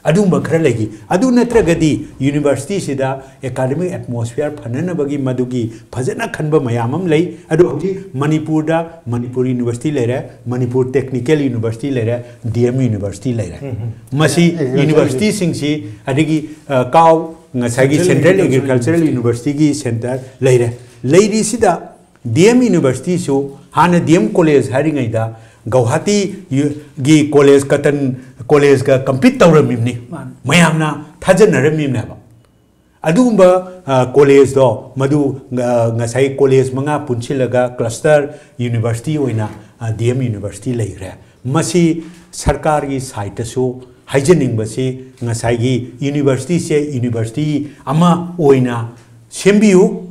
ꯑꯗꯨꯒꯨꯝꯕ ꯈꯔ ꯂꯩꯈꯤ꯫ ꯑꯗꯨ ꯅꯠꯇ꯭ꯔꯒꯗꯤ ꯌꯨꯅꯤꯚꯔꯁꯤꯇꯤꯁꯤꯗ ꯑꯦꯀꯥꯗꯃꯤꯛ ꯑꯦꯠꯃꯣꯁꯐꯤꯌꯔ ꯐꯅꯅꯕꯒꯤ ꯃꯗꯨꯒꯤ ꯐꯖꯅ ꯈꯟꯕ ꯃꯌꯥꯝ ꯑꯃ ꯂꯩ꯫ ꯑꯗꯨ ꯍꯧꯖꯤꯛ ꯃꯅꯤꯄꯨꯔꯗ ꯃꯅꯤꯄꯨꯔ ꯌꯨꯅꯤꯚꯔꯁꯤꯇꯤ ꯂꯩꯔꯦ, ꯃꯅꯤꯄꯨꯔ ꯇꯦꯛꯅꯤꯀꯦꯜ ꯌꯨꯅꯤꯚꯔꯁꯤꯇꯤ ꯂꯩꯔꯦ, ꯗꯤ ꯑꯦꯝ ꯌꯨꯅꯤꯚꯔꯁꯤꯇꯤ ꯂꯩꯔꯦ꯫ ꯎꯝ, ꯎꯝ꯫ ꯃꯁꯤ ꯑꯦꯒ꯭ꯔꯤꯀꯜꯆꯔ ꯌꯨꯅꯤꯚꯔꯁꯤꯇꯤꯁꯤꯡꯁꯤ, ꯑꯗꯒꯤ, ꯑ, ꯀꯥꯎ ꯉꯁꯥꯏꯒꯤ ꯁꯦꯟꯇ꯭ꯔꯦꯜ ꯁꯦꯟꯇ꯭ꯔꯦꯜ ꯑꯦꯒ꯭ꯔꯤꯀꯜꯆꯔꯦꯜ ꯑꯦꯒ꯭ꯔꯤꯀꯜꯆꯔꯦꯜ ꯌꯨꯅꯤꯚꯔꯁꯤꯇꯤꯒꯤ ꯁꯦꯟꯇꯔ ꯂꯩꯔꯦ꯫ ꯂꯩꯔꯤꯁꯤꯗ ꯗꯤ ꯑꯦꯝ ꯌꯨꯅꯤꯚꯔꯁꯤꯇꯤꯁꯨ ꯍꯥꯟꯅ ꯗꯤ ꯑꯦꯝ ꯀꯣꯂꯦꯖ ꯍꯥꯏꯔꯤꯉꯩꯗ ꯒꯧꯍꯥꯇꯤ ꯌꯨ-, ꯒꯤ ꯀꯣꯂꯦꯖ, ꯀꯇꯟ ꯀꯣꯂꯦꯖꯀ ꯀꯝꯄꯤꯠ ꯇꯧꯔꯝꯃꯤꯕꯅꯤ꯫ ꯃꯥꯅꯤ꯫ ꯃꯌꯥꯝꯅ ꯊꯥꯖꯅꯔꯝꯃꯤꯕꯅꯦꯕ꯫ ꯑꯗꯨꯒꯨꯝꯕ, ꯑ, ꯀꯣꯂꯦꯖꯇꯣ ꯃꯗꯨ, ꯑ, ꯉꯁꯥꯏ ꯀꯣꯂꯦꯖ ꯃꯉꯥ ꯄꯨꯟꯁꯤꯜꯂꯒ ꯀ꯭ꯂꯁꯇꯔ ꯌꯨꯅꯤꯚꯔꯁꯤꯇꯤ ꯑꯣꯏꯅ, ꯑ, ꯗꯤ ꯑꯦꯝ ꯌꯨꯅꯤꯚꯔꯁꯤꯇꯤ ꯂꯩꯈ꯭ꯔꯦ꯫ ꯃꯁꯤ ꯁꯔꯀꯥꯔꯒꯤ ꯁꯥꯏꯠꯇꯁꯨ ꯍꯥꯏꯖꯅꯤꯡꯕꯁꯤ ꯉꯁꯥꯏꯒꯤ ꯌꯨꯅꯤꯚꯔꯁꯤꯇꯤꯁꯦ ꯌꯨꯅꯤꯚꯔꯁꯤꯇꯤ ꯑꯃ ꯑꯣꯏꯅ ꯁꯦꯝꯕꯤꯌꯨ꯫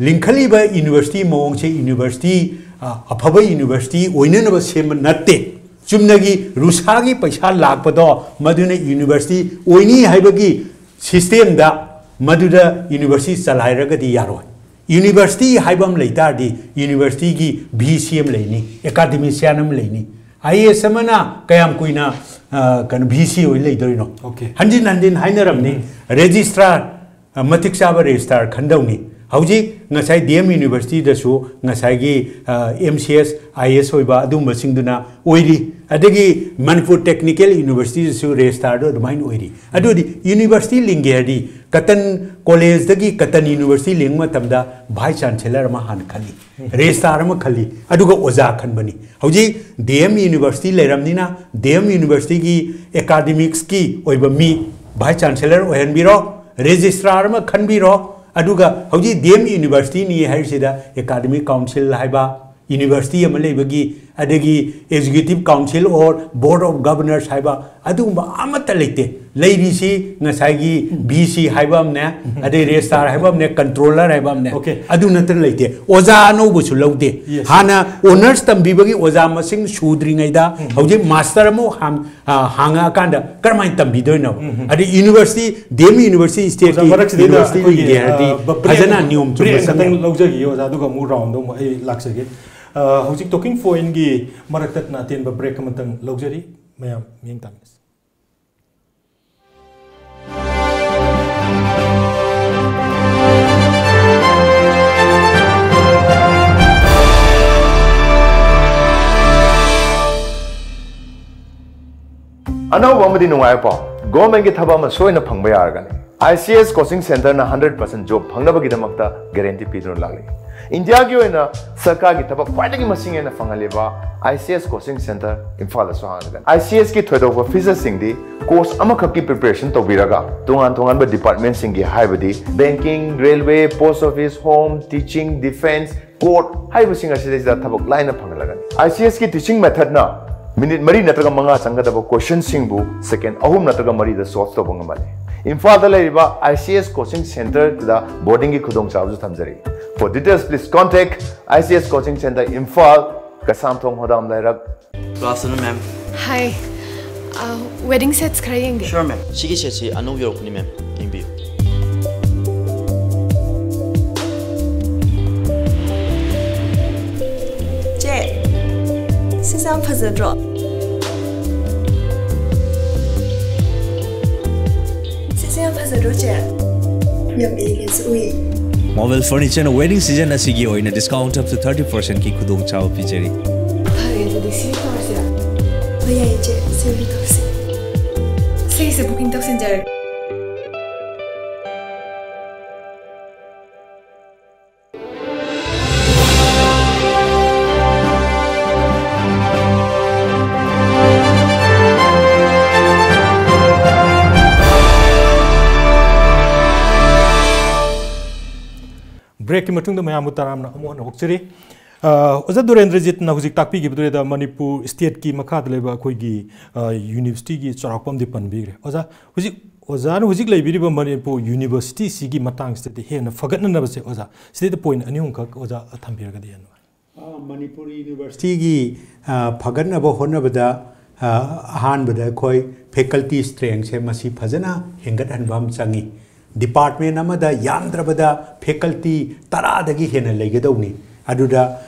ꯂꯤꯡꯈꯠꯂꯤꯕ ꯌꯨꯅꯤꯚꯔꯁꯤꯇꯤ ꯃꯑꯣꯡꯁꯦ ꯌꯨꯅꯤꯚꯔꯁꯤꯇꯤ, ꯑ, ꯑꯐꯕ ꯌꯨꯅꯤꯚꯔꯁꯤꯇꯤ ꯑꯣꯏꯅꯅꯕ ꯁꯦꯝꯕ ꯅꯠꯇꯦ꯫ ꯆꯨꯝꯅꯒꯤ ꯔꯨꯁꯥꯒꯤ ꯄꯩꯁꯥ ꯂꯥꯛꯄꯗꯣ ꯃꯗꯨꯅ ꯌꯨꯅꯤꯚꯔꯁꯤꯇꯤ ꯑꯣꯏꯅꯤ ꯍꯥꯏꯕꯒꯤ ꯁꯤꯁꯇꯦꯝꯗ ꯃꯗꯨꯗ ꯌꯨꯅꯤꯚꯔꯁꯤꯇꯤ ꯆꯂꯥꯏꯔꯒꯗꯤ ꯌꯥꯔꯣꯏ꯫ ꯌꯨꯅꯤꯚꯔꯁꯤꯇꯤ ꯍꯥꯏꯕ ꯑꯃ ꯂꯩ ꯇꯥꯔꯗꯤ ꯌꯨꯅꯤꯚꯔꯁꯤꯇꯤꯒꯤ ꯚꯤ ꯁꯤ ꯑꯃ ꯂꯩꯅꯤ, ꯑꯦꯀꯥꯗꯦꯃꯤꯁꯤꯌꯥꯟ ꯑꯃ ꯂꯩꯅꯤ꯫ ꯑꯥꯏ ꯑꯦ ꯑꯦꯁ ꯑꯃꯅ ꯀꯌꯥꯝ ꯀꯨꯏꯅ, ꯑ, ꯀꯩꯅꯣ, ꯚꯤ ꯁꯤ ꯑꯣꯏ ꯂꯩꯗꯣꯏꯅꯣ? ꯑꯣꯀꯦ꯫ ꯍꯟꯖꯤꯟ ꯍꯟꯖꯤꯟ ꯍꯥꯏꯅꯔꯝꯅꯤ꯫ ꯎꯝ꯫ ꯔꯦꯖꯤꯁꯇ꯭ꯔꯥꯔ, ꯑ, ꯃꯇꯤꯛ ꯆꯥꯕ ꯔꯦꯖꯤꯁꯇ꯭ꯔꯥꯔ ꯈꯟꯗꯧꯅꯤ꯫ ꯍꯧꯖꯤꯛ ꯉꯁꯥꯏ ꯗꯤ ꯑꯦꯝ ꯌꯨꯅꯤꯚꯔꯁꯤꯇꯤꯗꯁꯨ ꯉꯁꯥꯏꯒꯤ, ꯑ, M C S, I A S ꯑꯣꯏꯕ ꯑꯗꯨꯒꯨꯝꯕꯁꯤꯡꯗꯨꯅ ꯑꯣꯏꯔꯤ꯫ ꯑꯗꯒꯤ ꯃꯅꯤꯄꯨꯔ ꯇꯦꯛꯅꯤꯀꯦꯜ ꯌꯨꯅꯤꯚꯔꯁꯤꯇꯤꯗꯁꯨ ꯔꯦꯖꯤꯁꯇ꯭ꯔꯥꯔꯗꯨ ꯑꯗꯨꯃꯥꯏꯅ ꯑꯣꯏꯔꯤ꯫ ꯑꯗꯨꯗꯤ ꯌꯨꯅꯤꯚꯔꯁꯤꯇꯤ ꯂꯤꯡꯒꯦ ꯍꯥꯏꯔꯗꯤ ꯀꯇꯟ ꯀꯣꯂꯦꯖꯇꯒꯤ ꯀꯇꯟ ꯌꯨꯅꯤꯚꯔꯁꯤꯇꯤ ꯂꯤꯡꯕ ꯃꯇꯝꯗ ꯚꯥꯏꯁ ꯆꯥꯟꯁꯦꯂꯔ ꯑꯃ ꯍꯥꯟꯅ ꯈꯜꯂꯤ, ꯔꯦꯖꯤꯁꯇ꯭ꯔꯥꯔ ꯑꯃ ꯈꯜꯂꯤ, ꯑꯗꯨꯒ ꯑꯣꯖꯥ ꯈꯟꯕꯅꯤ꯫ ꯍꯧꯖꯤꯛ ꯗꯤ ꯑꯦꯝ ꯌꯨꯅꯤꯚꯔꯁꯤꯇꯤ ꯂꯩꯔꯕꯅꯤꯅ ꯗꯤ ꯑꯦꯝ ꯌꯨꯅꯤꯚꯔꯁꯤꯇꯤꯒꯤ ꯑꯦꯀꯥꯗꯦꯃꯤꯛꯁꯀꯤ ꯑꯣꯏꯕ ꯃꯤ ꯚꯥꯏꯁ ꯆꯥꯟꯁꯦꯂꯔ ꯑꯣꯏꯍꯟꯕꯤꯔꯣ, ꯔꯦꯖꯤꯁꯇ꯭ꯔꯥꯔ ꯑꯃ ꯈꯟꯕꯤꯔꯣ, ꯑꯗꯨꯒ ꯍꯧꯖꯤꯛ ꯗꯤ ꯑꯦꯝ ꯌꯨꯅꯤꯚꯔꯁꯤꯇꯤꯅꯤ ꯍꯥꯏꯔꯤꯁꯤꯗ ꯑꯦꯀꯥꯗꯦꯃꯤꯛ ꯀꯥꯎꯟꯁꯤꯜ ꯍꯥꯏꯕ ꯌꯨꯅꯤꯚꯔꯁꯤꯇꯤ ꯑꯃ ꯂꯩꯕꯒꯤ ꯑꯗꯒꯤ executive council or board of governors ꯍꯥꯏꯕ ꯑꯗꯨꯒꯨꯝꯕ ꯑꯃꯠꯇ ꯂꯩꯇꯦ꯫ ꯂꯩꯔꯤꯁꯤ ꯉꯁꯥꯏꯒꯤ ꯚꯤ ꯁꯤ ꯍꯥꯏꯕ ꯑꯃꯅꯦ, ꯑꯗꯩ ꯔꯦꯖꯤꯁꯇ꯭ꯔꯥꯔ ꯍꯥꯏꯕ ꯑꯃꯅꯦ, ꯀꯟꯇ꯭ꯔꯣꯂꯔ ꯍꯥꯏꯕ ꯑꯃꯅꯦ꯫ Okay. ꯑꯗꯨ ꯅꯠꯇꯅ ꯂꯩꯇꯦ꯫ ꯑꯣꯖꯥ ꯑꯅꯧꯕꯁꯨ ꯂꯧꯗꯦ꯫ Yes. ꯍꯥꯟꯅ ꯑꯣꯅꯔꯁ ꯇꯝꯕꯤꯕꯒꯤ ꯑꯣꯖꯥ ꯃꯁꯤꯡ ꯁꯨꯗ꯭ꯔꯤꯉꯩꯗ ꯎꯝ꯫ ꯍꯧꯖꯤꯛ ꯃꯥꯁꯇꯔ ꯑꯃꯨꯛ ꯍꯥꯡ-, ꯑ, ꯍꯥꯡꯉꯛꯑꯀꯥꯟꯗ ꯀꯔꯝꯍꯥꯏꯅ ꯇꯝꯕꯤꯗꯣꯏꯅꯣ? ꯎꯝ, ꯎꯝ꯫ ꯑꯗꯩ ꯌꯨꯅꯤꯚꯔꯁꯤꯇꯤ, ꯗꯤ ꯑꯦꯝ ꯌꯨꯅꯤꯚꯔꯁꯤꯇꯤ, ꯑꯣꯖꯥ, ꯁ꯭ꯇꯦꯠꯀꯤ ꯃꯔꯛꯁꯤꯗꯩꯗ ꯌꯨꯅꯤꯚꯔꯁꯤꯇꯤ ꯑꯩꯈꯣꯏꯒꯤ, ꯏꯟꯗꯤꯌꯥꯗꯤ ꯑ, ꯕ-, break ꯐꯖꯅ ꯑꯃ, ꯅꯤꯌꯣꯝ ꯆꯨꯝꯕ break ꯑꯃꯈꯛꯇꯪ ꯆꯪꯉꯦ꯫ ꯂꯧꯖꯈꯤꯒꯦ ꯑꯣꯖꯥ, ꯑꯗꯨꯒ ꯑꯃꯨꯛ ꯔꯥꯎꯟꯗꯣ ꯑꯃꯨꯛ ꯑꯩ ꯂꯥꯛꯆꯒꯦ꯫ ꯑ, ꯍꯧꯖꯤꯛ talking pointꯀꯤ ꯃꯔꯛꯇ ꯑꯇꯦꯟꯕ break ꯑꯃꯇꯪ ꯂꯧꯖꯔꯤ꯫ ꯃꯌꯥꯝ ꯃꯤꯠꯌꯦꯡ ꯇꯥꯃꯤꯟꯅꯁꯤ꯫ ꯑꯅꯧꯕ ꯑꯃꯗꯤ ꯅꯨꯡꯉꯥꯏꯕ ꯄꯥꯎ, ꯒꯣꯔꯃꯦꯟꯒꯤ ꯊꯕꯛ ꯑꯃ ꯁꯣꯏꯅ ꯐꯪꯕ ꯌꯥꯔꯒꯅꯤ꯫ ꯑꯥꯏ ꯁꯤ ꯑꯦꯁ ꯀꯣꯆꯤꯡ ꯁꯦꯟꯇꯔꯅ ꯍꯟꯗ꯭ꯔꯦꯠ ꯄꯥꯔꯁꯦꯟ ꯖꯣꯕ ꯐꯪꯅꯕꯒꯤꯗꯃꯛꯇ ꯒꯦꯔꯦꯟꯇꯤ ꯄꯤꯗꯨꯅ ꯂꯥꯛꯂꯤ꯫ ꯏꯟꯗꯤꯌꯥꯒꯤ ꯑꯣꯏꯅ ꯁꯔꯀꯥꯔꯒꯤ ꯊꯕꯛ ꯈ꯭ꯋꯥꯏꯗꯒꯤ ꯃꯁꯤꯡ ꯍꯦꯟꯅ ꯐꯪꯍꯜꯂꯤꯕ I C S coaching centre ꯏꯝꯐꯥꯜꯗꯁꯨ ꯍꯥꯡꯂꯒꯅꯤ꯫ I C ꯑꯦꯁꯀꯤ ꯊꯣꯏꯗꯣꯛꯄ ꯐꯤꯆꯔꯁꯤꯡꯗꯤ ꯀꯣꯔꯁ ꯑꯃꯈꯛꯀꯤ ꯄ꯭ꯔꯤꯄꯦꯔꯦꯁꯟ ꯇꯧꯕꯤꯔꯒ ꯇꯣꯉꯥꯟ ꯇꯣꯉꯥꯟꯕ ꯗꯤꯄꯥꯔꯠꯃꯦꯟꯁꯤꯡꯒꯤ, ꯍꯥꯏꯕꯗꯤ banking, railway, post office, home, teaching, defence, court ꯍꯥꯏꯔꯤꯕꯁꯤꯡ ꯑꯁꯤꯗꯩꯁꯤꯗ ꯊꯕꯛ ꯂꯥꯏꯅ ꯐꯪꯍꯜꯂꯒꯅꯤ꯫ ꯑꯥꯏ ꯁꯤ ꯑꯦꯁꯀꯤ ꯇꯤꯆꯤꯡ ꯃꯦꯊꯠꯅ ꯃꯤꯅꯤꯠ ꯃꯔꯤ ꯅꯠꯇ꯭ꯔꯒ ꯃꯉꯥ ꯆꯪꯒꯗꯕ ꯀꯣꯏꯁꯟꯁꯤꯡꯕꯨ ꯁꯦꯀꯦꯟ ꯑꯍꯨꯝ ꯅꯠꯇ꯭ꯔꯒ ꯃꯔꯤꯗ ꯁꯣꯜꯚ ꯇꯧꯕ ꯉꯝꯍꯜꯂꯤ꯫ ꯏꯝꯐꯥꯜꯗ ꯂꯩꯔꯤꯕ ꯑꯥꯏ ꯁꯤ ꯑꯦꯁ ꯀꯣꯆꯤꯡ ꯁꯦꯟꯇꯔꯗ ꯕꯣꯔꯗꯤꯡꯒꯤ ꯈꯨꯗꯣꯡꯆꯥꯕꯁꯨ ꯊꯝꯖꯔꯤ꯫ For details, please contact I C S Coaching Center, Imphal, ꯀꯁꯥꯝꯊꯣꯡ, ꯍꯣꯗꯥꯝ ꯂꯩꯔꯛ꯫ Good afternoon, ma'am. Hi. Uh, wedding sets ꯈꯔ ꯌꯦꯡꯒꯦ꯫ Sure, ma'am. ꯁꯤꯒꯤ ꯁꯦꯠꯁꯤ ꯑꯅꯧꯕ ꯌꯧꯔꯛꯄꯅꯤ, ma'am. ꯌꯦꯡꯕꯤꯌꯨ꯫ ꯆꯦ, ꯁꯤꯁꯦ ꯌꯥꯝ ꯐꯖꯗ꯭ꯔꯣ? ꯁꯤꯁꯦ ꯌꯥꯝ ꯐꯖꯗ꯭ꯔꯣ, ꯆꯦ? ꯌꯥꯝ ꯏꯪꯉꯦ, ꯆꯦ, ꯎꯏ꯫ ꯃꯣꯕꯤꯜ ꯐꯔꯅꯤꯆꯔꯅ ꯋꯦꯗꯤꯡ ꯁꯤꯖꯟ ꯑꯁꯤꯒꯤ ꯑꯣꯏꯅ discount up to thirty percent ꯀꯤ ꯈꯨꯗꯣꯡꯆꯥꯕ ꯄꯤꯖꯔꯤ꯫ ꯐꯔꯦ, ꯑꯗꯨꯗꯤ ꯁꯤ ꯇꯧꯔꯁꯤꯔꯥ? ꯍꯣꯏ, ꯌꯥꯏꯌꯦ, ꯆꯦ, ꯁꯤ ꯑꯣꯏꯅ ꯇꯧꯁꯤ꯫ ꯁꯤꯒꯤꯁꯦ booking ꯇꯧꯁꯤꯟꯖꯔꯒꯦ꯫ Breakꯀꯤ ꯃꯇꯨꯡꯗ ꯃꯌꯥꯝꯕꯨ ꯇꯔꯥꯝꯅ ꯑꯃꯨꯛ ꯍꯟꯅ ꯑꯣꯛꯆꯔꯤ꯫ ꯑ, ꯑꯣꯖꯥ ꯗꯨꯔꯦꯟꯗ꯭ꯔꯖꯤꯠꯅ ꯍꯧꯖꯤꯛ ꯇꯥꯛꯄꯤꯈꯤꯕꯗꯨꯗ ꯃꯅꯤꯄꯨꯔ ꯁ꯭ꯇꯦꯠꯀꯤ ꯃꯈꯥꯗ ꯂꯩꯕ ꯑꯩꯈꯣꯏꯒꯤ, ꯑ, ꯌꯨꯅꯤꯚꯔꯁꯤꯇꯤꯒꯤ ꯆꯥꯎꯔꯥꯛꯄ ꯑꯃꯗꯤ ꯄꯟꯕꯤꯈ꯭ꯔꯦ꯫ ꯑꯣꯖꯥ, ꯍꯧꯖꯤꯛ, ꯑꯣꯖꯥꯅ ꯍꯧꯖꯤꯛ ꯂꯩꯕꯤꯔꯤꯕ ꯃꯅꯤꯄꯨꯔ ꯌꯨꯅꯤꯚꯔꯁꯤꯇꯤꯁꯤꯒꯤ ꯃꯇꯥꯡꯁꯤꯗꯗꯤ ꯍꯦꯟꯅ ꯐꯒꯠꯅꯅꯕꯁꯦ, ꯑꯣꯖꯥ, ꯁꯤꯗꯩꯗ ꯄꯣꯏꯟ ꯑꯅꯤ ꯑꯍꯨꯝꯈꯛ ꯑꯣꯖꯥ ꯊꯝꯕꯤꯔꯒꯗꯤ ꯍꯦꯟꯅ ꯅꯨꯡꯉꯥꯏ꯫ ꯑ, ꯃꯅꯤꯄꯨꯔ ꯌꯨꯅꯤꯚꯔꯁꯤꯇꯤꯒꯤ, ꯑ, ꯐꯒꯠꯅꯕ ꯍꯣꯠꯅꯕꯗ, ꯑ, ꯑꯍꯥꯟꯕꯗ ꯑꯩꯈꯣꯏ ꯐꯦꯀꯜꯇꯤ ꯁ꯭ꯇ꯭ꯔꯦꯡꯁꯦ ꯃꯁꯤ ꯐꯖꯅ ꯍꯦꯟꯒꯠꯍꯟꯕ ꯑꯃ ꯆꯪꯉꯤ꯫ ꯗꯤꯄꯥꯔꯠꯃꯦꯟ ꯑꯃꯗ ꯌꯥꯝꯗ꯭ꯔꯕꯗ ꯐꯦꯀꯜꯇꯤ ꯇꯔꯥꯗꯒꯤ ꯍꯦꯟꯅ ꯂꯩꯒꯗꯧꯅꯤ꯫ ꯑꯗꯨꯗ,